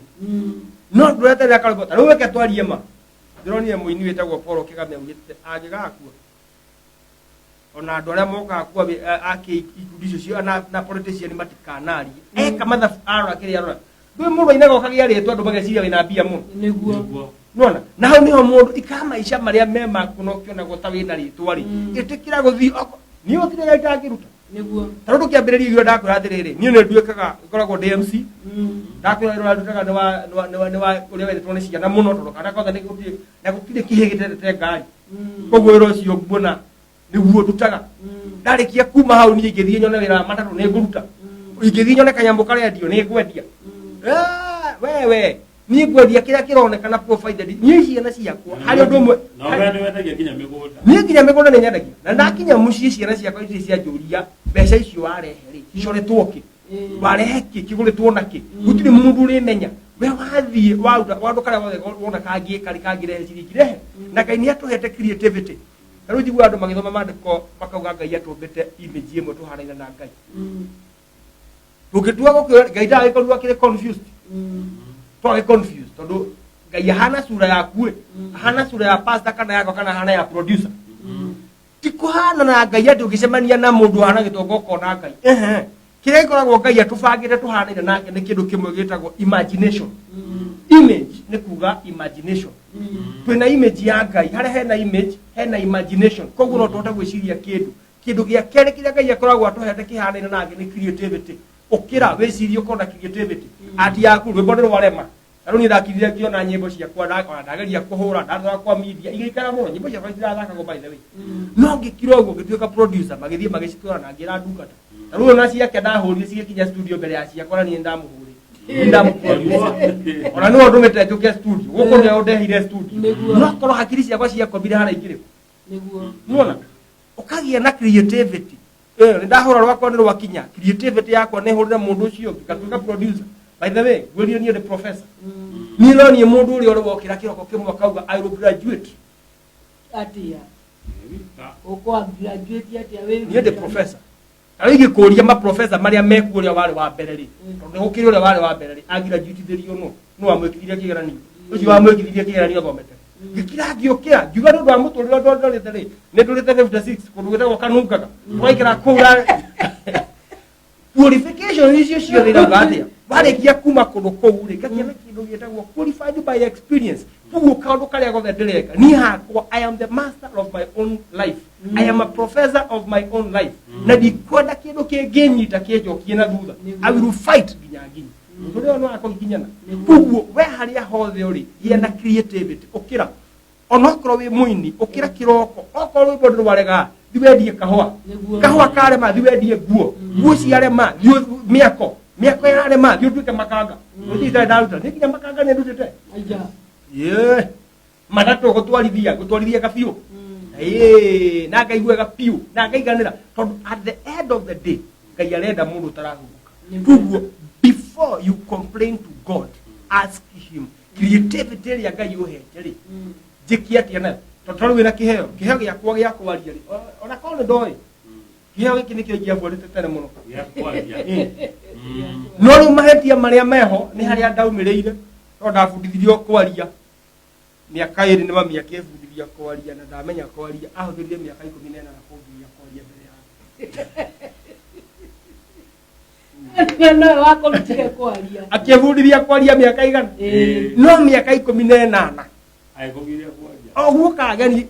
[SPEAKER 3] no ndũreterera karwĩmbo. Ta rĩu weke twarie ma, ndĩronire mũini wĩtagwo Paul Kĩgame augĩte angĩgakua, ona andũ arĩa mokaga kuwa ake ikundi icio na politician matikanarie eka mathabu, arora kĩrĩa arora. Ndũĩ mũndũ ainaga ũkagĩa rĩtwa andũ mageciria wĩna mbia mũno.
[SPEAKER 1] Nĩguo.
[SPEAKER 2] Nĩguo.
[SPEAKER 3] Nona na hau niho mũndũ ikara maica marĩa me maku na ũkĩonagwo ta wĩna rĩtwa rĩ, ĩtĩkĩra gũthiĩ niĩ gũtirĩ wĩra itangĩruta.
[SPEAKER 1] Nĩguo.
[SPEAKER 3] Ta rĩu tũkĩambĩrĩria irio ndakwĩra atĩrĩrĩ, niĩ nĩ nduĩkaga ngoragwo ndĩ MC. Ndakwĩra wĩra ũrĩa ndutaga nĩ wa nĩ wa- nĩ wa nĩ wa ũrĩa wendetwo nĩ ciana mũno, tondũ kana kothe nĩ gũtirĩ na gũtirĩ kĩhĩ gĩtendete ngari. Koguo wĩra ũcio nguona nĩguo ndutaga. Ndarĩkia kuma hau niĩ ingĩthiĩ nyone wĩra wa matatũ nĩ ngũruta, ingĩthiĩ nyone kanyamũ karendio nĩ ngwendia. Ah, wewe niĩ ngwendia kĩrĩa kĩronekana provided niĩ ciana ciakwa harĩ ũndũ ũmwe.
[SPEAKER 2] Na we nĩ wendagia nginya mĩgũnda.
[SPEAKER 3] Niĩ nginya mĩgũnda nĩ nyendagia, na ndakinya mũciĩ ciana ciakwa itirĩ cianjũria mbeca icio warehe rĩ cicoretwo kĩ, warehe kĩ, kĩgũrĩtwo na kĩ. Gũtirĩ mũndũ ũrĩmenya we wathiĩ waruta kaũndũ karĩa gothe wona kangĩka rĩ kangĩrehe ciringi rehe. Na Ngai nĩ atũhete creativity. Na rĩu njiguaga andũ magĩthoma maandĩko makauga Ngai atũmbĩte image ĩmwe tũhanaine na Ngai. Tũngĩtua gũkĩra Ngai ndagagĩkorirwo akĩrĩ confused, twagĩ confused tondũ Ngai ahana sura yaku ĩ, ahana sura ya pastor kana yakwa kana ahana ya producer. Ti kũhana na Ngai atĩ ũngĩcemania na mũndũ ahana gĩtonga ũkona Ngai. Ehe, kĩrĩa gĩkoragwo Ngai atũbangĩte tũhanaine nake nĩ kĩndũ kĩmwe gĩtagwo imagination. Image nĩ kuga imagination. Twĩna image ya Ngai, harĩa hena image hena imagination, koguo no tũhote gwĩciria kĩndũ. Kĩndũ gĩa kerĩ kĩrĩa Ngai akoragwo atũhete kĩhanaine nake nĩ creativity. Ũkĩra wĩcirie ũkorwo na creativity ati yaku. Rwĩmbo nĩ rwarema. Ta rĩu niĩ ndakirire ngĩona nyĩmbo ciakwa ona ndageria kũhũra ndatwara kwa media igĩikara mũno. Nyĩmbo ciakwa itirathakagwo, by the way, no ngĩkira ũguo ngĩtuĩka producer, magĩthiĩ magĩcitwara na ngĩra ndungata. Ta rĩu ona ciake ndahũrire cigĩkinya studio mbere ya ciakwa, na niĩ ndamũhũrire, nĩ ndamũproduce, ona nĩwe ũndũmĩte njũke studio gũkũ, nĩwe ũndehire studio.
[SPEAKER 1] Nĩguo.
[SPEAKER 3] No korwo hakiri ciakwa ciakomire harĩa ikĩrĩ.
[SPEAKER 1] Nĩguo.
[SPEAKER 3] Nĩwona ũkagĩa na creativity ĩyo nĩ ndahũra rwakwa nĩ rwakinya creativity yakwa nĩ hũrĩre mũndũ ũcio ũngĩ ngatuĩka producer. By the way, ngwĩrire niĩ ndĩ professor. Niĩ no niĩ mũndũ ũrĩa ũrĩ wokĩra kĩroko kĩmwe akauga, "I will graduate."
[SPEAKER 1] Atia ũkwa graduate atia wĩ?
[SPEAKER 3] Niĩ ndĩ professor. Na rĩu ingĩkũria maprofessor marĩa mekuo, ũrĩa warĩ wa mbere rĩ, tondũ nĩ gũkĩrĩ ũrĩa warĩ wa mbere rĩ, agraduatithirio no no wamwĩkithirie kĩgeranio ũcio wamwĩkithirie kĩgeranio athomete ngĩkira ngĩũkĩra ngiuga nĩ ũndũ wa mũtũrĩre ũndũ ndorĩte rĩ, nĩ ndũrĩte 56 kũndũ gwĩtagwo kanungaga tũgaikara kũu qualification icio ciothe irauga atĩa warĩkia kuma kũndũ kũu rĩ ngagĩa na kĩndũ gĩtagwo qualified by experience. Koguo kaũndũ karĩa gothe ndĩreka niĩ hakwa, I am the master of my own life, I am a professor of my own life, na ndikwenda kĩndũ kĩngĩnyita kĩnjokie na thutha. I will fight nginya nginye mũtũrĩre ũyũ nĩ wakwa nginyana. Koguo we harĩa hothe ũrĩ gĩa na creativity. Ũkĩra onokorwo wĩ mũini, ũkĩra kĩroko, okorwo rwĩmbo ndũrwarega, thi wendie kahũa.
[SPEAKER 1] Nĩguo.
[SPEAKER 3] Kahũa karema, thi wendie nguo. Nguo ciarema, thi mĩako. Mĩako yarema, thi ũtuĩke makanga. Gũtirĩ itarĩ ndaruta nĩ nginya makanga nĩ ndutĩte.
[SPEAKER 1] Aija.
[SPEAKER 3] Ye, matatũ gũtwarithia gũtwarithia gabiũ. Ĩĩ, na ngaiguaga biũ na ngaiganĩra tondũ at the end of the day Ngai arenda mũndũ ũtarahurũka.
[SPEAKER 1] Nĩguo.
[SPEAKER 3] Koguo before you complain to God, ask him, creativity ĩrĩa Ngai ũhete rĩ, njĩke atĩa nayo? Tondũ tarĩu wĩna kĩheo, kĩheo gĩakwa gĩa kwaria rĩ, ona korwo nĩ ndoĩ kĩheo gĩkĩ nĩkĩo ingĩabuarĩte tene mũno.
[SPEAKER 2] Gĩa kwaria.
[SPEAKER 3] No rĩu mahĩtia marĩa meho nĩ harĩa ndaumĩrĩire tondũ ndabundithirio kwaria mĩaka 2 nĩ mami akĩbundithia kwaria, na ndamenya kwaria ahũthĩrire mĩaka 18 kũngiria kwaria mbere ya
[SPEAKER 1] Nowe wakũrutire kwaria.
[SPEAKER 3] Akĩbundithia kwaria mĩaka igana?
[SPEAKER 1] Ĩĩ.
[SPEAKER 3] No mĩaka 18.
[SPEAKER 2] Agĩkũgiria kwaria.
[SPEAKER 3] Oguo kageni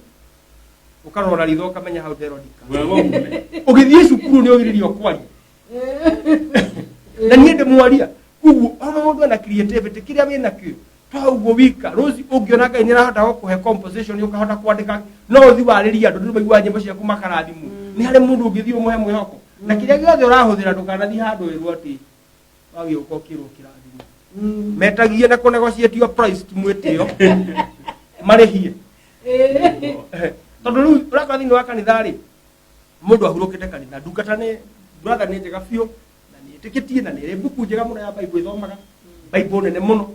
[SPEAKER 3] ũkarora ritho ũkamenya hau nderondika.
[SPEAKER 2] Wega ume.
[SPEAKER 3] Ũgĩthiĩ cukuru nĩ ũgiririo kwaria na niĩ ndĩmwaria. Koguo o mũndũ ena creativity kĩrĩa wĩ nakĩo to ũguo wika rũci ũngĩona Ngai nĩ arahota gũkũhe composition ũkahota kwandĩka, no ũthi warĩrie andũ nĩ maiguaga nyĩmbo ciaku makarathimwo. Nĩ harĩ mũndũ ũngĩthiĩ ũmũhe mwĩhoko na kĩrĩa gĩothe ũrahũthĩra. Ndũkanathiĩ handũ wĩrwo atĩ wagĩũka ũkĩrwo kĩrathimo metagie na kũnegotiate your price ti mwĩtĩo marĩhie. Tondũ rĩu ũrakora thĩinĩ wa kanitha rĩ, mũndũ ahurũkĩte kanitha, ndungata nĩ brother nĩ njega biũ na nĩ ĩtĩkĩtie na nĩ ĩrĩ mbuku njega mũno ya Bible, ĩthomaga Bible nene mũno,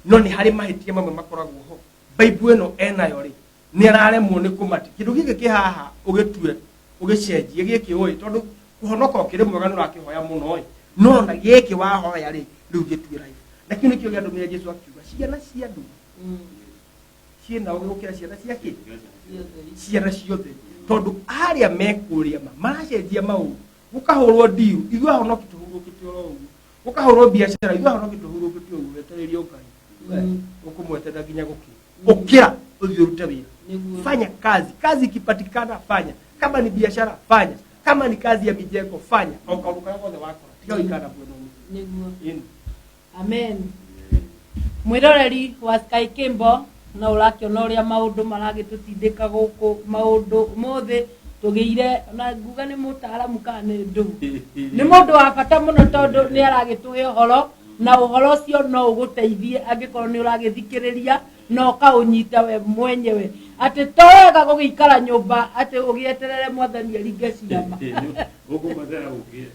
[SPEAKER 3] no nĩ harĩ mahĩtia mamwe makoragwo ho. Bible ĩno enayo rĩ, nĩ araremwo nĩ kũmati kĩndũ gĩkĩ kĩ haha ũgĩtue ũgĩcenjie gĩkĩ ũĩ tondũ kũhonoka ũkĩrĩ mwega nĩ ũrakĩhoya mũno ĩ, no na gĩkĩ wahoya rĩ, rĩu gĩtue life. Na kĩu nĩkĩo gĩatũmire Jesu akiuga ciana cia andũ ciĩna ũgĩ gũkĩra ciana cia kĩ ciana ciothe, tondũ arĩa mekũrĩa ma maracenjia maũndũ. Gũkahũrwo ndiru, ithuĩ ahonoki tũhurũkĩte oro ũguo. Gũkahũrwo biacara, ithuĩ ahonoki tũhurũkĩte ũguo. Ũgwetererio Ngai we ũkũmweterera nginya gũkĩ ũkĩra ũthiĩ ũrute wĩra.
[SPEAKER 1] Nĩguo.
[SPEAKER 3] Fanya kazi, kazi ikipatikana fanya, kama ni biashara fanya, kama ni kazi ya mijengo fanya, o kaũndũ karĩa gothe wakora tiga gũikara na mwena ũmwe.
[SPEAKER 1] Nĩguo.
[SPEAKER 3] Ĩni.
[SPEAKER 1] Amen. Mwĩroreri wa Sky Kimbo, no ũrakĩona ũrĩa maũndũ maragĩtũtindĩka gũkũ, maũndũ mothe tũgĩire na nguga nĩ mũtaaramu kana nĩ ndũ, nĩ mũndũ wa bata mũno tondũ nĩ aragĩtũhe ũhoro, na ũhoro ũcio no ũgũteithie angĩkorwo nĩ ũragĩthikĩrĩria na ũkaũnyita we mwenyewe, atĩ to wega gũgĩikara nyũmba atĩ ũgĩeterere mwathani aringe ciama.
[SPEAKER 2] Ũkũmwetera gũkĩe.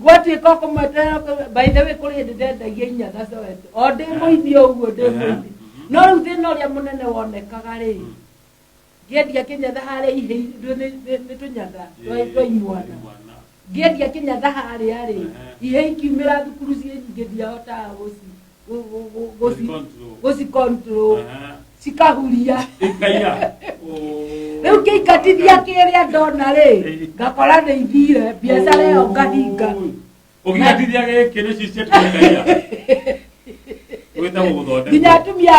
[SPEAKER 1] Gwatuĩka ũkũmweterera. By the way, kũrĩ hĩndĩ ndendagia inyatha Soweto, o ndĩ mũini ũguo, ndĩ mũini, no rĩu thĩna ũrĩa mũnene wonekaga rĩ, ngĩendia kĩnyatha harĩa ihĩ nĩ tũnyatha twa imwana, ngĩendia kĩnyatha harĩa rĩ, ihe ikiumĩra thukuru ciĩ nyingĩ, ndiahotaga gũci control, cikahuria.
[SPEAKER 2] Ikaiya.
[SPEAKER 1] Rĩu ngĩingatithia kĩrĩa ndona rĩ, ngakora nĩ ithire, biacara ĩyo ngahinga.
[SPEAKER 2] Ũkĩgatithia gĩkĩ nĩ cicia, gwĩtagwo gũthondekwo.
[SPEAKER 1] Nginya atumia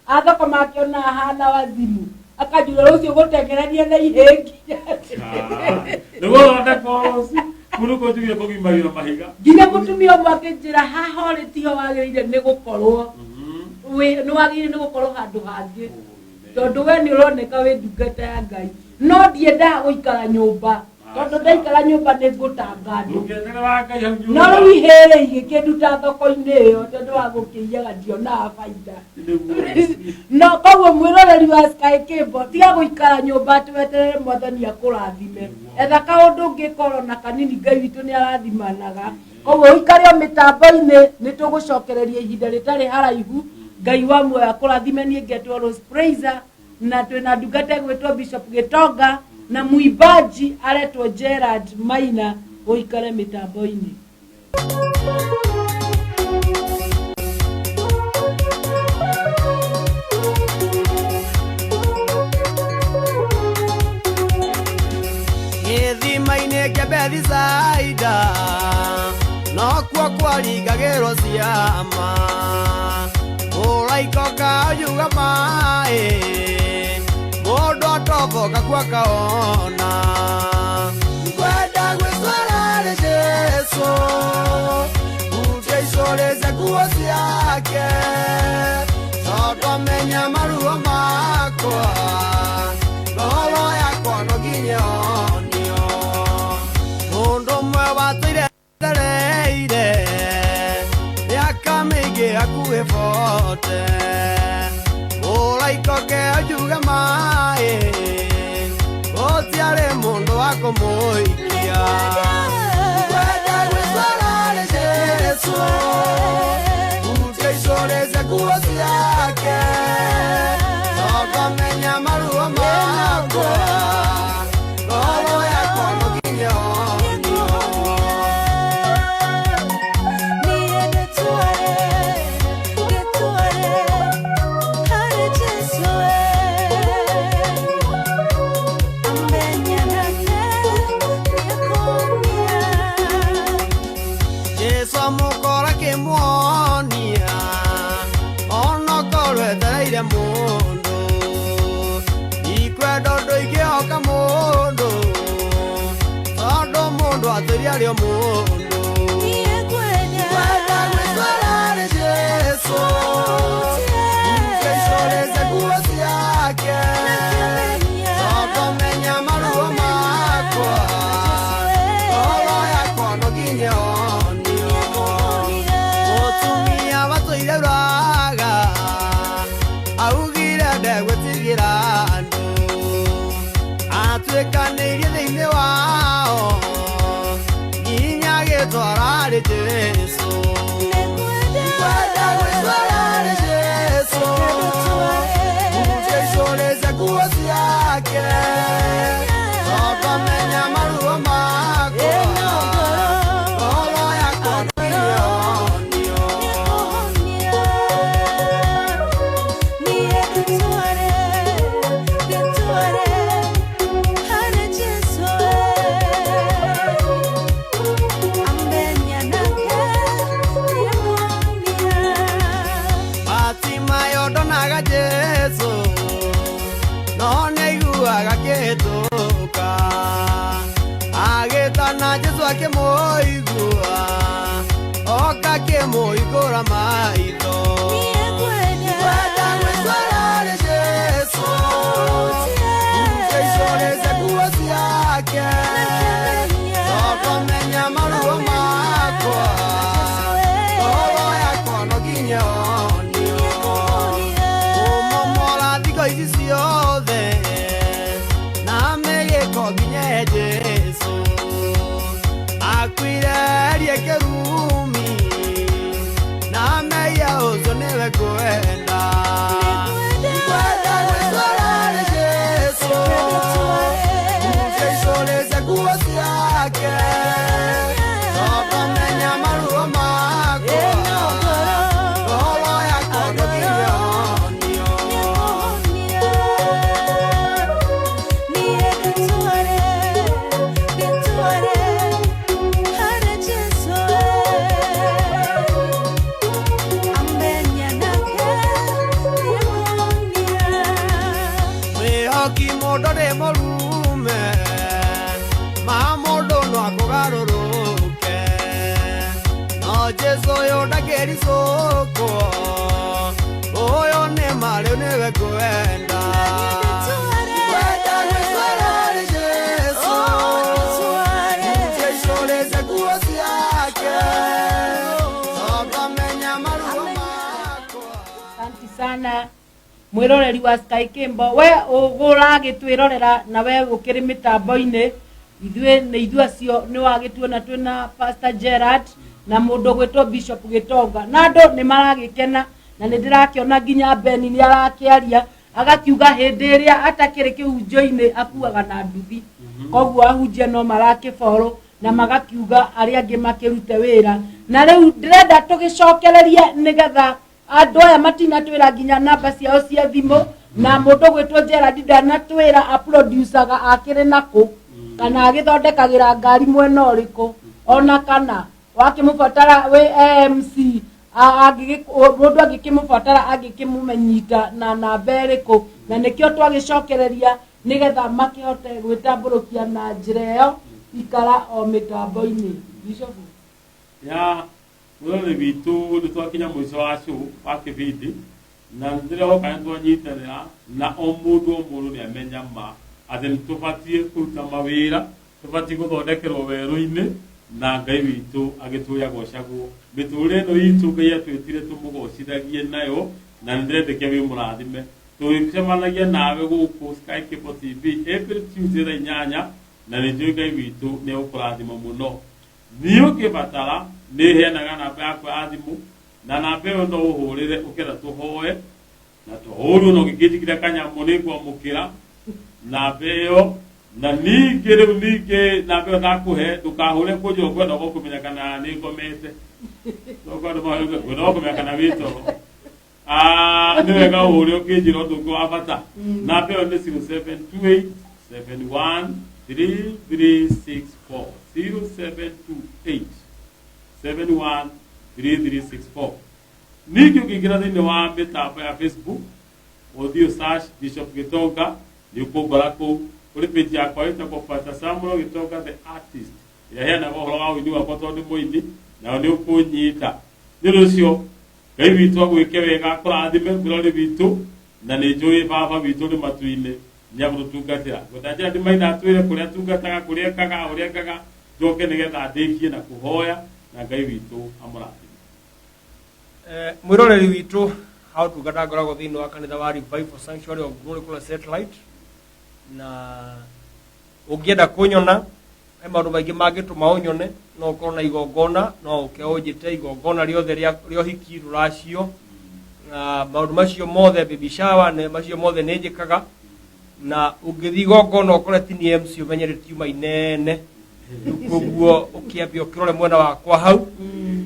[SPEAKER 1] a thoko makĩona hana wazimu, akanjura rũciũ gũtengerania na ihĩ nginya.
[SPEAKER 2] Nĩguo thondekwo rũciũ kũndũ kũnjugire kũgimario na mahiga.
[SPEAKER 1] Nginya mũtumia ũmwe akĩnjĩra haha ũrĩ tiho wagĩrĩire nĩ gũkorwo, nĩ wagĩrĩire nĩ gũkorwo handũ hangĩ, tondũ we nĩ ũroneka wĩ ndungata ya Ngai, no ndiendaga gũikara nyũmba tondũ ndaikara nyũmba nĩ ngũtanga andũ.
[SPEAKER 2] Ndũngĩeterera Ngai hau
[SPEAKER 1] No
[SPEAKER 2] nyũmba.
[SPEAKER 1] rĩu ihĩrĩ igĩkĩnduta thoko-inĩ ĩyo tondũ wa gũkĩiyaga ndionaga baida.
[SPEAKER 2] Nĩguo.
[SPEAKER 1] No koguo mwĩroreri wa Sky Cable, tiga gũikara nyũmba atĩ weterere mwathani akũrathime, etha kaũndũ ũngĩkorwo na kanini, Ngai witũ nĩ arathimanaga. Koguo ũikare o mĩtambo-inĩ, nĩ tũgũcokereria ihinda rĩtarĩ haraihu. Ngai wa muoyo akũrathime. Niĩ ngetwo Rose Praiser, na twĩna ndungata ĩgwĩtwo Bishop Gĩtonga na mwimbaji aretwo Gerard Maina. Ũikare mĩtambo-inĩ.
[SPEAKER 3] Gĩthima-inĩ kĩa Bethisaida nokuo kwaringagĩrwo ciama, mũraika ũkayuga maĩ, mũndũ atoboka kuo akaona. Ngwenda gwĩcora nĩ Jesũ, hutia icũrĩte nguo ciake, tondũ amenya maruo makwa, ngoro yakwa no nginya onio. Mũndũ ũmwe watũire etereire mĩaka mĩingĩ hakuhĩ bote, mũraika ũke anjuge maĩ, gũtiarĩ mũndũ wa kũmũikia. Ngwenda gwĩcora nĩ Jesũ, hutia icũrĩte nguo ciake, tondũ amenya maruo makwa, ngoro yakwa no nginya onio. Jesu amũkora kĩmuonia onokorwo etereire mũndũ, ikwenda ũndũ ingĩhoka mũndũ, tondũ mũndũ atũire arĩ o mũndũ. Kwenda gwĩcora nĩ Jesu, icũrĩte nguo ciake, tondũ amenya maruo makwa, ngoro yakwa no nginya onio. Mũtumia watũire ũraga augire ndegwĩtigĩra andũ, atuĩkanĩirie thĩinĩ wao nginya agĩtwara harĩ Jesũ. Kwenda gwĩcora nĩ Jesũ, hutia icũrĩte nguo ciake, tondũ amenya maruo makwa, ngoro yakwa no nginya onio.
[SPEAKER 4] Menye Jesu akuire rie kĩrumi na meia ũcio nĩwe ngwenda. Ngwenda gwĩtwara nĩ Jesu Jesu nguo ciake tondũ menya maruo makwa ngoro yakwa ndũngĩhonio. Mwĩhoki mũndũ nĩ mũrume ma mũndũ no akũgarũrũke no Jesu ũyũ ndakĩricũkwo ũyũ nĩ ma rĩu nĩwe ngwenda. Ngwenda gwĩtwara nĩ Jesu Jesu rĩce nguo ciake tondũ amenya maruo makwa.
[SPEAKER 1] Asante sana mwiroreri wa Sky Kimbo, we ũgũragĩtwĩrorera na we ũkĩrĩ mĩtambo-inĩ ithuĩ nĩ ithuĩ acio nĩ wagĩtuona twĩna Pastor Gerard na mũndũ ũgwĩtwo Bishop Gĩtonga na andũ nĩ maragĩkena na nĩ ndĩrakĩona nginya Beni nĩ arakĩaria agakiuga hĩndĩ ĩrĩa atakĩrĩ kĩhunjio-inĩ akuaga na nduthi, koguo ahunjia no marakĩborũ na magakiuga arĩa angĩ makĩrute wĩra. Na rĩu ndĩrenda tũgĩcokererie nĩgetha andũ aya matinatwĩra nginya namba ciao cia thimũ na mũndũ gwĩtwo Gerard ndanatwĩra aproducaga akĩrĩ nakũ kana agĩthondekagĩra ngari mwena ũrĩkũ ona kana wakĩmũbatara wĩ AMC mũndũ angĩkĩmũbatara angĩkĩmũmenyita na namba ĩrĩkũ, na nĩkĩo twagĩcokereria nĩgetha makĩhote gwĩtambũrũkia na njĩra ĩyo. Ikara o mĩtambo-inĩ, Bishop.
[SPEAKER 2] Ya mwĩrore witũ, nĩ twakinya mũico wa show wa kĩbindi na nĩndĩrehoka nĩ twanyitanĩra na o mũndũ o mũndũ nĩ amenya ma atĩ nĩ tũbatiĩ kũruta mawĩra, tũbatiĩ gũthondekerwo werũ-inĩ na Ngai witũ agĩtũre agocagwo mĩtũrĩre ĩno itũ Ngai atwĩtire tũmũgocithagie nayo, na nĩ ndĩretĩkia wĩ mũrathime. Tũgĩcemanagia nawe gũkũ Sky Cable TV every Tuesday thaa 8, na nĩ njũĩ Ngai witũ nĩ egũkũrathima mũno. Niĩ ũngĩbatara nĩ heanaga namba yakwa ya thimũ na namba ĩyo no ũhũrĩre ũkĩenda tũhoe na tũhũrwo na ũngĩkĩnjĩkĩra kanyamũ nĩ ngwamũkĩra namba ĩyo. Na ningĩ rĩu ningĩ namba ĩyo ndakũhe ndũkahũre kũnjũra kwenda kũmenya kana nĩ ngomete, kwenda kũmenya kana wĩ toro. Ah, nĩ wega ũhũre ũkĩnjĩra ũndũ ũngĩ wa bata. Namba ĩyo nĩ 0728 71 3364, 0728 71 3364. Ningĩ ũngĩingĩra thĩinĩ wa mĩtambo ya Facebook ũthiĩ search Bishop Gĩtonga nĩ ũkũngora kũu kũrĩ page yakwa ĩtagwo Pastor Samuel Gĩtonga the artist ĩrĩa heanaga ũhoro wa ũini wakwa tondũ nĩ mũini nayo nĩ ũkũnyita. Nĩ ũndũ ũcio Ngai witũ agwĩke wega akũrathime mwĩrori witũ, na nĩ njũĩ baba witũ nĩ matu-inĩ nĩ agũtũtungatĩra. Ngwenda njĩra ndimaina atwĩre kũrĩa atungataga, kũrĩa ekaga, ũrĩa ekaga, njoke nĩgetha ndĩkie na kũhoya na Ngai witũ amũrathime.
[SPEAKER 3] Mwĩroreri witũ, ha ũtungata ngoragwo thĩinĩ wa kanitha wa Revival Sanctuary of Glory kũrĩa Satellite, na ũngĩenda kũnyona he maũndũ maingĩ mangĩtũma ũnyone. No ũkorwo na igongona, no ũke ũnjĩte igongona rĩothe rĩa ũhiki, rũracio na maũndũ macio mothe, baby shower nĩ macio mothe nĩ njĩkaga. Na ũngĩthiĩ igongona ũkore ti ni MC, ũmenye rĩtiuma inene. Koguo ũkĩambia ũkĩrore mwena wakwa hau.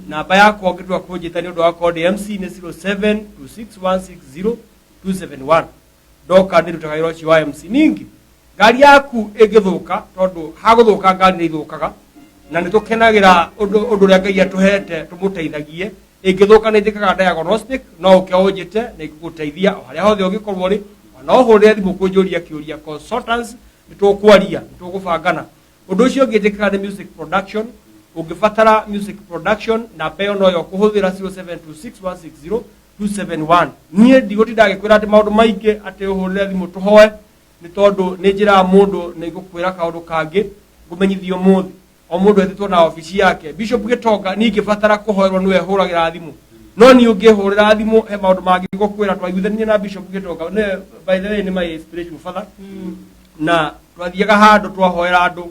[SPEAKER 3] Namba yakwa ũngĩtua kũnjĩta nĩ ũndũ wa korwo ndĩ MC nĩ 0726160271. Ndoka nĩ rutaga wĩra ũcio wa MC. Ningĩ ngari yaku ĩngĩthũka, tondũ hagũthũka ngari nĩ ithũkaga na nĩ tũkenagĩra ũndũ ũndũ ũrĩa Ngai atũhete tũmũteithagie, ĩngĩthũka nĩ njĩkaga diagnostic. No ũke ũnjĩte nĩ ngũgũteithia o harĩa hothe ũngĩkorwo rĩ. Ona ũhũrĩre thimũ kũnjũria kĩũria, consultants, nĩ tũkwaria, nĩ tũgũbangana. Ũndũ ũcio ũngĩ njĩkaga nĩ music production. Ũngĩbatara music production, namba ĩyo noyo kũhũthĩra 0726160271. Niĩ ndigũtinda ngĩkwĩra atĩ maũndũ maingĩ atĩ ũhũrĩre thimũ tũhoe, nĩ tondũ nĩ njĩraga mũndũ nĩ ngũkwĩra kaũndũ kangĩ ngũmenyithio ũmũthĩ. O mũndũ etĩtwo na obici yake. Bishop Gĩtonga niĩ ingĩbatara kũhoerwo nĩwe hũragĩra thimũ, no niĩ ũngĩhũrĩra thimũ he maũndũ mangĩ ngũkwĩra twaiguithanirie na Bishop Gĩtonga. Nĩwe, by the way, nĩ my spiritual father. Na twathiaga handũ twahoera andũ,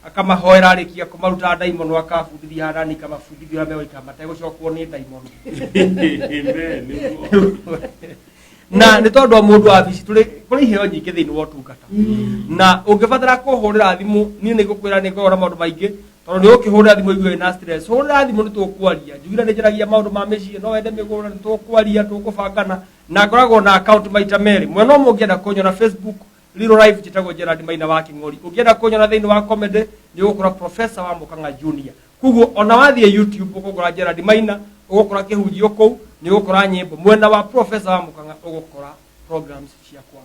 [SPEAKER 3] akamahoera arĩkia kũmaruta ndaimono, akabundithia hanani kamabundithia ũrĩa megũikara mategũcokwo nĩ ndaimono.
[SPEAKER 2] Amen, nĩguo.
[SPEAKER 3] Na nĩ tondũ wa mũndũ wabici tũrĩ kũrĩ iheo nyingĩ thĩinĩ wa ũtungata, na ũngĩbatara kũhũrĩra thimũ, niĩ nĩ ngũkwĩra nĩ ngoragwo na maũndũ maingĩ, tondũ nĩ ũkĩhũrĩra thimũ igue wĩna stress, hũrĩra thimũ nĩ tũkwaria. Njugire nĩ njaragia maũndũ ma mĩciĩ, no wende mĩgũnda, nĩ tũkwaria, tũkũbangana. Na ngoragwo na account maita merĩ. Mwena ũmwe ũngĩenda kũnyona Facebook Real Life, njĩtagwo Gerald Maina wa Kĩng'ori. Ũngĩenda kũnyona thĩinĩ wa comedy, nĩ ũgũkora Professor wa Mũkang'a Junior. Koguo ona wathiĩ YouTube ũgũkora Gerald Maina, ũgũkora kĩhunjio kũu, nĩ ũgũkora nyĩmbo. Mwena wa Professor wa Mũkang'a ũgũkora programs ciakwa.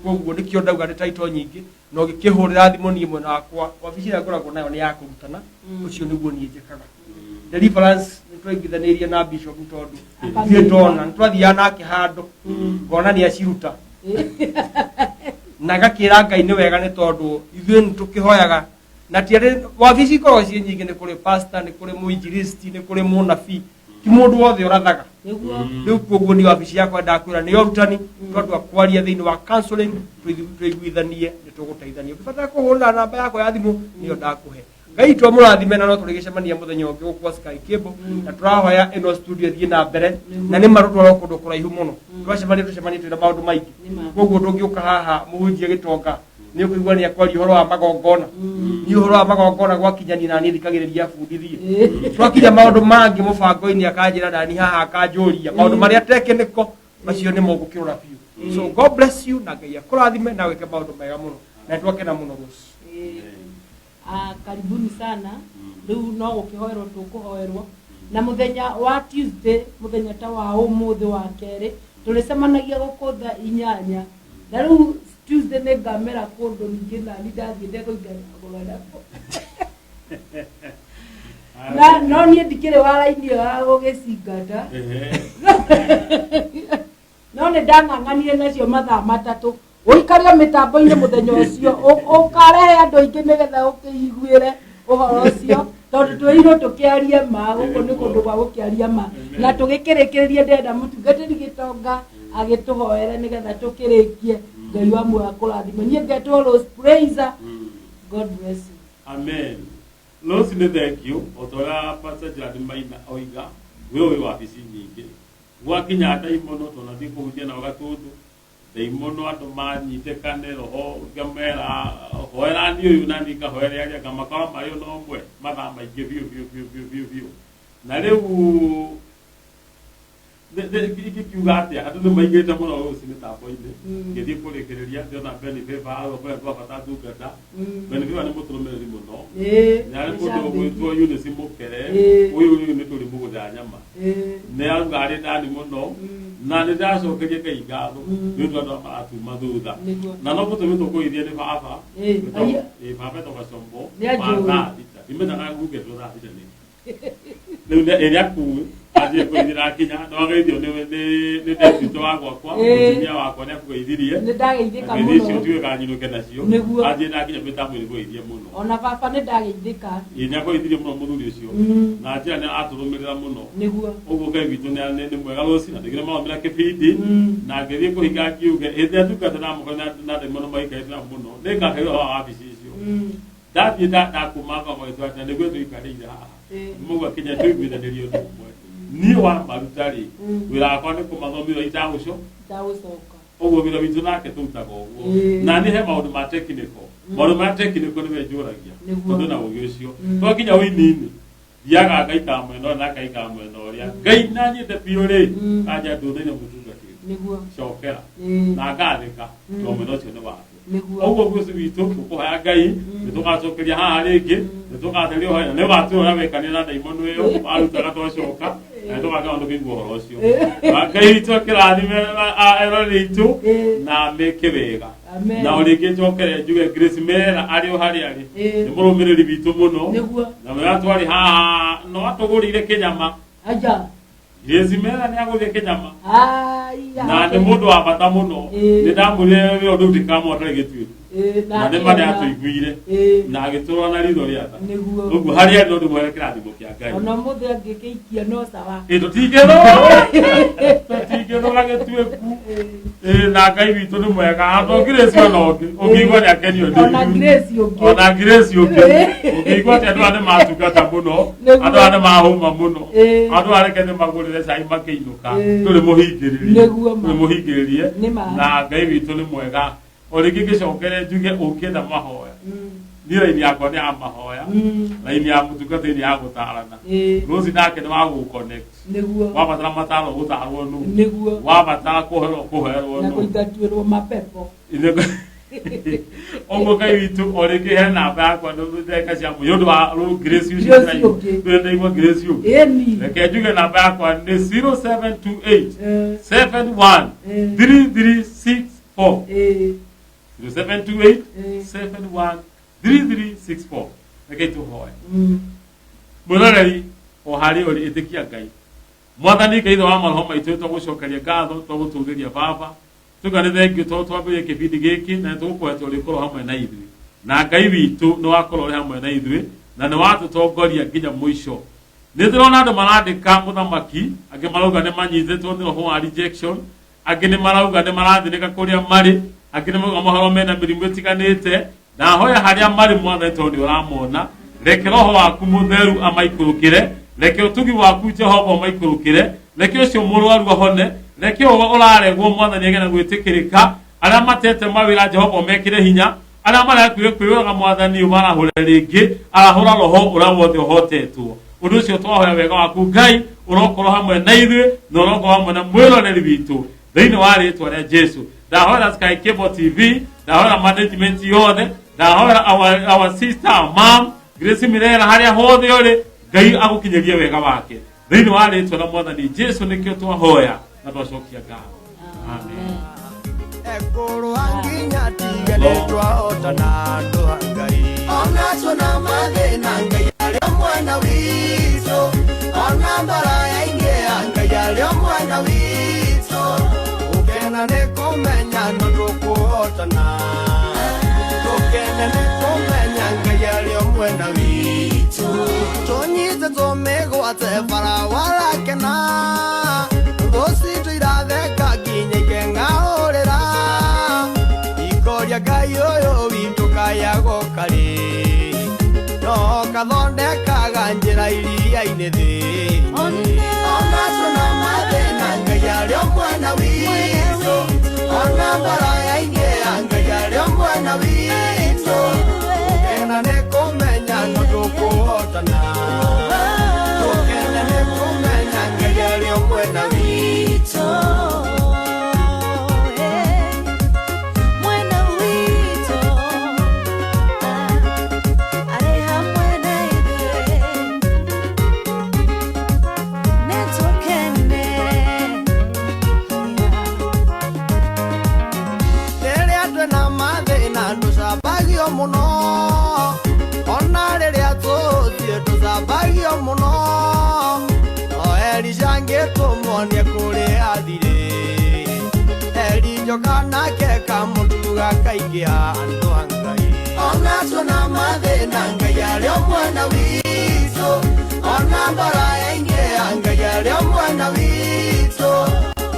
[SPEAKER 3] Koguo nĩkĩo ndauga nĩ title nyingĩ. Na ũngĩkĩhũrĩra thimũ, niĩ mwena wakwa wabici ĩrĩa ngoragwo nayo nĩ ya kũrutana. Ũcio nĩguo niĩ njĩkaga. Deliverance nĩ twaiguithanĩirie na bishop, tondũ ithuĩ ndona nĩ twathiaga nake handũ ngona nĩ aciruta na gakĩra Ngai nĩ wega, nĩ tondũ ithuĩ nĩ tũkĩhoyaga na ti atĩ wabici ikoragwo ciĩ nyingĩ. Nĩ kũrĩ pastor, nĩ kũrĩ mũinjilisti, nĩ kũrĩ mũnabii, ti mũndũ wothe ũrathaga. Rĩu koguo ni wabici yakwa ndakwĩra nĩ ũrutani, tondũ akwaria thĩinĩ wa counseling tũiguithanie nĩ tũgũteithania. Ũngĩbatara kũhũrĩra, namba yakwa ya thimũ nĩyo ndakũhe. Ngai witũ amũrathime, na no tũrĩgĩcemania mũthenya ũngĩ gũkũ Sky Cable. Na tũrahoya ĩno studio ĩthiĩ na mbere, na nĩ marũtwarwo kũndũ kũraihu mũno. Twacemania tũcemanie twĩna maũndũ maingĩ. Koguo ndũngĩũka haha mũhunjie gĩtonga, nĩ ũkũigua nĩ akwaria ũhoro wa magongona. Niĩ ũhoro wa magongona gwakinyania na niĩ thikagĩrĩria bundithie. Twakinya maũndũ mangĩ mũbango-inĩ, akanjĩra nani haha, akanjũria maũndũ marĩa technical, macio nĩmo ngũkĩrora biũ. So God bless you, na Ngai akũrathime na wĩke maũndũ mega mũno, na nĩtwakena mũno rũciũ.
[SPEAKER 1] Ah, karibuni sana. Rĩu no gũkĩhoerwo tũkũhoerwo, na mũthenya wa Tuesday, mũthenya ta wa ũmũthĩ wa kerĩ, tũrĩcemanagia gũkũ thaa 8. Na rĩu Tuesday nĩ ngamera kũndũ ningĩ, nani ndathiĩ ndekũingana na no niĩ ndikĩrĩ wa raini ĩyo ya gũgĩcingata. No nĩ ndang'ang'anire nacio mathaa 3 ũikario mĩtambo-inĩ mũthenya ũcio. Ũkarehe andũ aingĩ nĩgetha ũkĩiguĩre ũhoro ũcio, tondũ twĩrirwo tũkĩarie ma. Gũkũ nĩ kũndũ gwa gũkĩaria ma. Na tũgĩkĩrĩkĩrĩrie, ndĩrenda mũtungatĩri gĩtonga agĩtũhoere nĩgetha tũkĩrĩkie. Ngai wa muoyo akũrathime. Niĩ ngetwo Rose Praiser. God bless you.
[SPEAKER 2] Amen. Rose, nĩ thank you. O ta ũrĩa Pastor Gerald Maina oiga, we wĩ wabici nyingĩ. Gwakinya ndaimono, tũnathiĩ kũhunjia nao Gatũndũ, ndaimono andũ manyitĩkane roho, ngamera hoerani ũyũ na niĩ ngahoere arĩa, ngamakora marĩ ona ũmwe mathaa maingĩ biũ biũ biũ biũ biũ biũ. Na rĩu ingĩkiuga atĩa, andũ nĩ maigĩte mũno rũci mĩtambo-inĩ. Ngĩthiĩ kũrĩkĩrĩria, ndĩrona Benny Favor hau kũrĩa twabata ndungata. Benny Favor nĩ mũtũrũmĩrĩri mũno. Nĩ arĩ
[SPEAKER 1] Nĩ
[SPEAKER 2] mũndũ
[SPEAKER 1] shabiki.
[SPEAKER 2] ũgwĩtwo Eunice Mũkere. Ũyũ rĩu nĩ tũrĩ mũgũnda nyama. Nĩ arauga arĩ ndani mũno, na nĩ ndĩracokeria Ngai ngatho nĩ ũndũ andũ aya maratuma thutha. Na no mũtũmi tũkũithia nĩ baba.
[SPEAKER 1] Aya.
[SPEAKER 2] Baba etagwo Combo
[SPEAKER 1] Nĩ
[SPEAKER 2] wa
[SPEAKER 1] anjũĩ.
[SPEAKER 2] thaa 6. Ndimenyaga ngungĩtwo thaa 6 nĩkĩ. Rĩu ĩrĩa kuĩ anjie kũithira akinya nĩwageithio nĩ deputy wa gwakwa. Mũtumia wakwa nĩ akũgeithirie.
[SPEAKER 1] Nĩ ndageithĩka
[SPEAKER 2] Ngeithi icio
[SPEAKER 1] mũno.
[SPEAKER 2] tuĩke kanyinũke nacio. Anjie ndakinya mĩtambo-inĩ kũgeithie mũno.
[SPEAKER 1] Ona baba nĩ ndageithĩka.
[SPEAKER 2] Ĩ, nĩ akũgeithirie mũno mũthuri ũcio. Na njĩra nĩ atũrũmĩrĩra mũno. Ũguo Ngai witũ nĩ mwega rũci na ndĩgire maromĩra kĩbindi. Na ngĩthiĩ kũhinga ngiuge hĩndĩ ĩrĩa ndungata ndamũkora na ndaimono maikarĩte nao mũno, nĩ ngakaigua wa wabici icio. Ndathiĩ ndakuma ngoma gĩtwatĩ nĩguo tũikarĩire haha. Mũguo akinya tũiguithanĩrio ũndũ ũmwe, niĩ wa maruta rĩ, wĩra wakwa nĩ kũmathomithia itagũco.
[SPEAKER 1] Ndagũcoka.
[SPEAKER 2] Ũguo wĩra witũ nake tũrutaga ũguo. Na nĩ he maũndũ ma technical, maũndũ ma technical nĩwe njũragia. Tondũ na ũgĩ ũcio twakinya ũini-inĩ, thiaga ngaikara mwena ũrĩa na ngaikara mwena ũrĩa Ngai na nyite biũ rĩ, kanja ndũnaine mũtungatĩri. Cokera na ngathĩka tondũ mwena ũcio nĩ wake. Ũguo guci witũ tũkũhoya Ngai nĩ tũgacokeria haha rĩngĩ, nĩ tũgatheria ũhoya na nĩ ũgatwĩra ũrĩa wekania na ndaimono ĩyo warutaga twacoka, na nĩ tũgakena nĩ kũigua ũhoro ũcio. Na Ngai witũ akĩrathime eroreri aitũ na meke wega.
[SPEAKER 1] Amen.
[SPEAKER 2] Na o rĩngĩ njokere njuge Grace Mera arĩ o harĩa arĩ nĩ mũrũmĩrĩri witũ mũno. Na mũrĩa twarĩ haha no atũgũrĩire kĩnyama.
[SPEAKER 1] Aja.
[SPEAKER 2] Grace Mera nĩ agũrire kĩnyama.
[SPEAKER 1] Aya.
[SPEAKER 2] Na nĩ mũndũ wa bata mũno. Nĩ ndamwĩrire wĩra ũndũ ndikamwona ndarĩ gĩtuĩku.
[SPEAKER 1] Ĩĩ,
[SPEAKER 2] Na nĩ ma nĩ atũiguire na agĩtũrora na ritho rĩa tha.
[SPEAKER 1] Nĩguo.
[SPEAKER 2] Ũguo harĩa no ndĩmũhe kĩrathimo kĩa Ngai.
[SPEAKER 1] Ona mũthĩ angĩkĩikia no sawa.
[SPEAKER 2] Ĩ tũtingĩthũra, tũtingĩthũra gĩtuĩku. Ĩ na Ngai witũ nĩ mwega, andũ Grace ona ũngĩ ũngĩigua nĩ akenio nĩ
[SPEAKER 1] Ona
[SPEAKER 2] ithuĩ.
[SPEAKER 1] Grace ũngĩ.
[SPEAKER 2] Ona Grace ũngĩ ũngĩigua atĩ andũ aya nĩ matungata mũno,
[SPEAKER 1] Nĩguo.
[SPEAKER 2] andũ aya nĩ mahũma mũno,
[SPEAKER 1] Ĩ.
[SPEAKER 2] andũ aya reke nĩ magũrĩre cai makĩinũka,
[SPEAKER 1] Ĩ.
[SPEAKER 2] ndũrĩ mũhingĩrĩrie,
[SPEAKER 1] Nĩguo ma.
[SPEAKER 2] ndũrĩ mũhingĩrĩrie.
[SPEAKER 1] Nĩ ma.
[SPEAKER 2] Na Ngai witũ nĩ mwega. O rĩngĩ ngĩcokere njuge ũngĩenda mahoya, niĩ raini yakwa nĩ ya mahoya, raini ya mũtungatĩri nĩ ya gũtarana.
[SPEAKER 1] Ĩ.
[SPEAKER 2] Rose nake nĩ wa gũconnect,
[SPEAKER 1] Nĩguo.
[SPEAKER 2] wabatara mataro gũtarwo nũ,
[SPEAKER 1] Nĩguo.
[SPEAKER 2] wabatara kũherwo kũherwo
[SPEAKER 1] Na
[SPEAKER 2] nũ.
[SPEAKER 1] kũingatuĩrwo mapepo.
[SPEAKER 2] Ũguo Ngai witũ o rĩngĩ he namba yakwa ndagĩka cia mũico ũndũ wa Grace ũcio
[SPEAKER 1] Grace ũngĩ.
[SPEAKER 2] ndĩraigua ndaigua Grace ũngĩ,
[SPEAKER 1] Ĩni.
[SPEAKER 2] reke njuge namba yakwa nĩ 0728
[SPEAKER 1] Eh.
[SPEAKER 2] 71
[SPEAKER 1] Eh.
[SPEAKER 2] 3364.
[SPEAKER 1] Ĩ.
[SPEAKER 2] 0728
[SPEAKER 1] Eh.
[SPEAKER 2] 71 3364. Reke tũhoe.
[SPEAKER 1] Mm.
[SPEAKER 2] Mwĩroreri o harĩa ũrĩ, ĩtĩkia Ngai. Mwathani Ngai, ithe wa maroho maitũ, twagũcokeria ngatho, twagũtũgĩria Baba, tuga nĩ thengiũ tondũ twambĩrĩrie kĩbindi gĩkĩ na nĩtũgũkũhe tũrĩkorwo hamwe na ithuĩ, na Ngai witũ nĩ wakorwo ũrĩ hamwe na ithuĩ na nĩ watũtongoria nginya mũico. Nĩ ndĩrona andũ marandĩka mũthamaki, angĩ marauga nĩ manyitĩtwo nĩ roho wa rejection, angĩ nĩ marauga nĩ marathĩnĩka kũrĩa marĩ, angĩ nĩ marauga mohoro mena mĩrimũ ĩtiganĩte. Ndahoya harĩa marĩ, Mwathani, tondũ nĩ ũramona, reke roho waku mũtheru amaikũrũkĩre, reke ũtugi waku Jehova ũmaikũrũkĩre, reke ũcio mũrwaru ahone, reke ũyũ ũraregwo, Mwathani, agĩe na gwĩtĩkĩrĩka, arĩa matete mawĩra, Jehova, ũmekĩre hinya, arĩa marakuire kwĩyũraga, Mwathani, ũmarahũre rĩngĩ, arahũra roho ũrĩa wothe ũhotetwo. Ũndũ ũcio twahoya wega waku Ngai ũrokorwo hamwe na ithuĩ na ũrokorwo hamwe na mwĩroreri witũ thĩinĩ wa rĩtwa rĩa Jesu. Ndahoera Sky Cable TV, ndahoera management yothe, ndahoera our sister mam Grace Mirera, harĩa hothe ũrĩ, Ngai agũkinyĩrie wega wake thĩinĩ wa rĩtwa rĩa Mwathani Jesu. Nĩkĩo twahoya na twacokia ngatho, amen.
[SPEAKER 4] Ekũrũa nginya tige nĩ twahotana, andũ a Ngai. Ona tuona mathĩna, Ngai arĩ o mwena witũ. Ona mbara yaingĩha, Ngai arĩ o mwena witũ. Gũkena nĩ kũmenya no tũkũhotana, tũkene nĩ kũmenya Ngai arĩ o mwena witũ. Tũnyitĩtwo mĩgwate bara warakena, thũ citũ iratheka nginya ikeng'aũrĩra, ikoria Ngai ũyũ witũ kayagoka rĩ, no kathondekaga njĩra iria-inĩ thĩ. Ona tuona mathĩna, Ngai arĩ o mwena witũ. Ona mbara yaingĩha, Ngai arĩ o mwena witũ. Gũkena nĩ kũmenya no tũkũhotana, tũkene nĩ kũmenya Ngai arĩ o mwena witũ.
[SPEAKER 5] Mwena witũ arĩ hamwe na ithuĩ, nĩtũkene.
[SPEAKER 4] Rĩrĩa twĩna mathĩna tũcambagio mũno, ona rĩrĩa tũthiĩ tũcambagio mũno, no Elisha ngĩtũmwo nĩekũrĩ athirĩ Elijoka nake kamũtuga kaingĩ, andũ a Ngai. Ona tuona mathĩna, Ngai arĩ o mwena witũ. Ona mbara yaingĩha, Ngai arĩ o mwena witũ.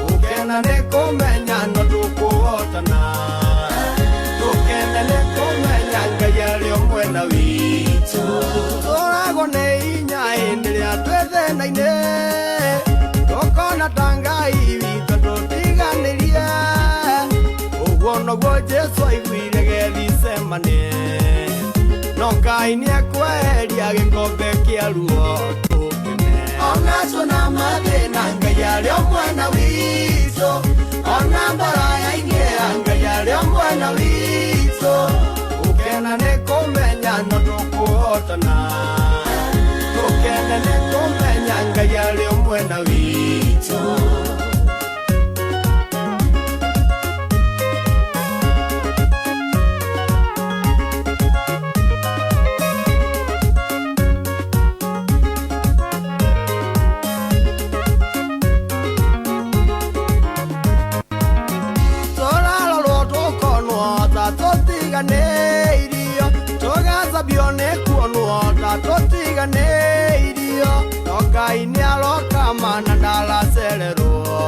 [SPEAKER 4] Gũkena nĩ kũmenya no tũkũhotana, tũkene nĩ kũmenya Ngai arĩ o mwena witũ. Tũragwo nĩ hinya hĩndĩ ĩrĩa twĩ thĩna-inĩ, tũkona ta Ngai witũ tũtiganĩrie. Ũguo noguo Jesu aiguire Gethisemane, no Ngai nĩekweheria gĩkombe kĩa ruo tũkene. Ona tuona mathĩna, Ngai arĩ o mwena witũ. Ona mbara yaingĩha, Ngai arĩ o mwena witũ. Gũkena nĩ kũmenya no tũkũhotana, tũkene nĩ kũmenya Ngai arĩ o mwena witũ. Tũrarorwo tũkonwo ta tũtiganĩirio. Tũgacambio nĩ kuonwo ta tũtiganĩirio, no Ngai nĩaroka mana ndaracererwo.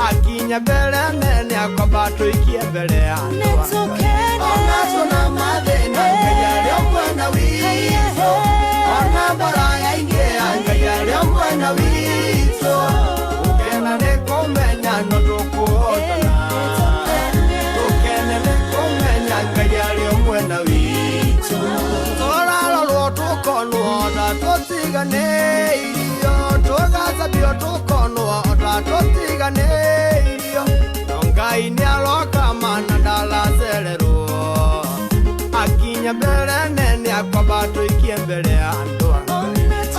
[SPEAKER 4] Akinya mbere nene akwamba tũikie mbere ya andũ a Ngai. Ona tũna mathĩna, Ngai arĩ o mwena witũ. Ona mbara yaingĩha, Ngai arĩ o mwena witũ. Gũkena nĩ kũmenya no tũkũhotana. Tũkene nĩ kũmenya Ngai arĩ o mwena witũ. Tũrarorwo tũkonwo ta tũtiganĩirio, tũgacambio tũkonwo ta tũtiganĩirio, no Ngai nĩaroka mana ndaracererwo. Akinya mbere nene akwamba tũikie mbere ya andũ a Ngai.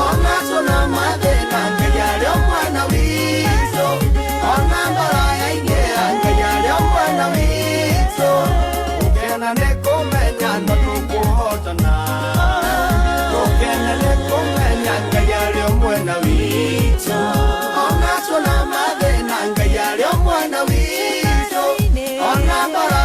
[SPEAKER 4] Ona tũna mathĩna, Ngai arĩ o mwena witũ. Ona mbara yaingĩha, Ngai arĩ o mwena witũ. Gũkena nĩ kũmenya no tũkũhotana.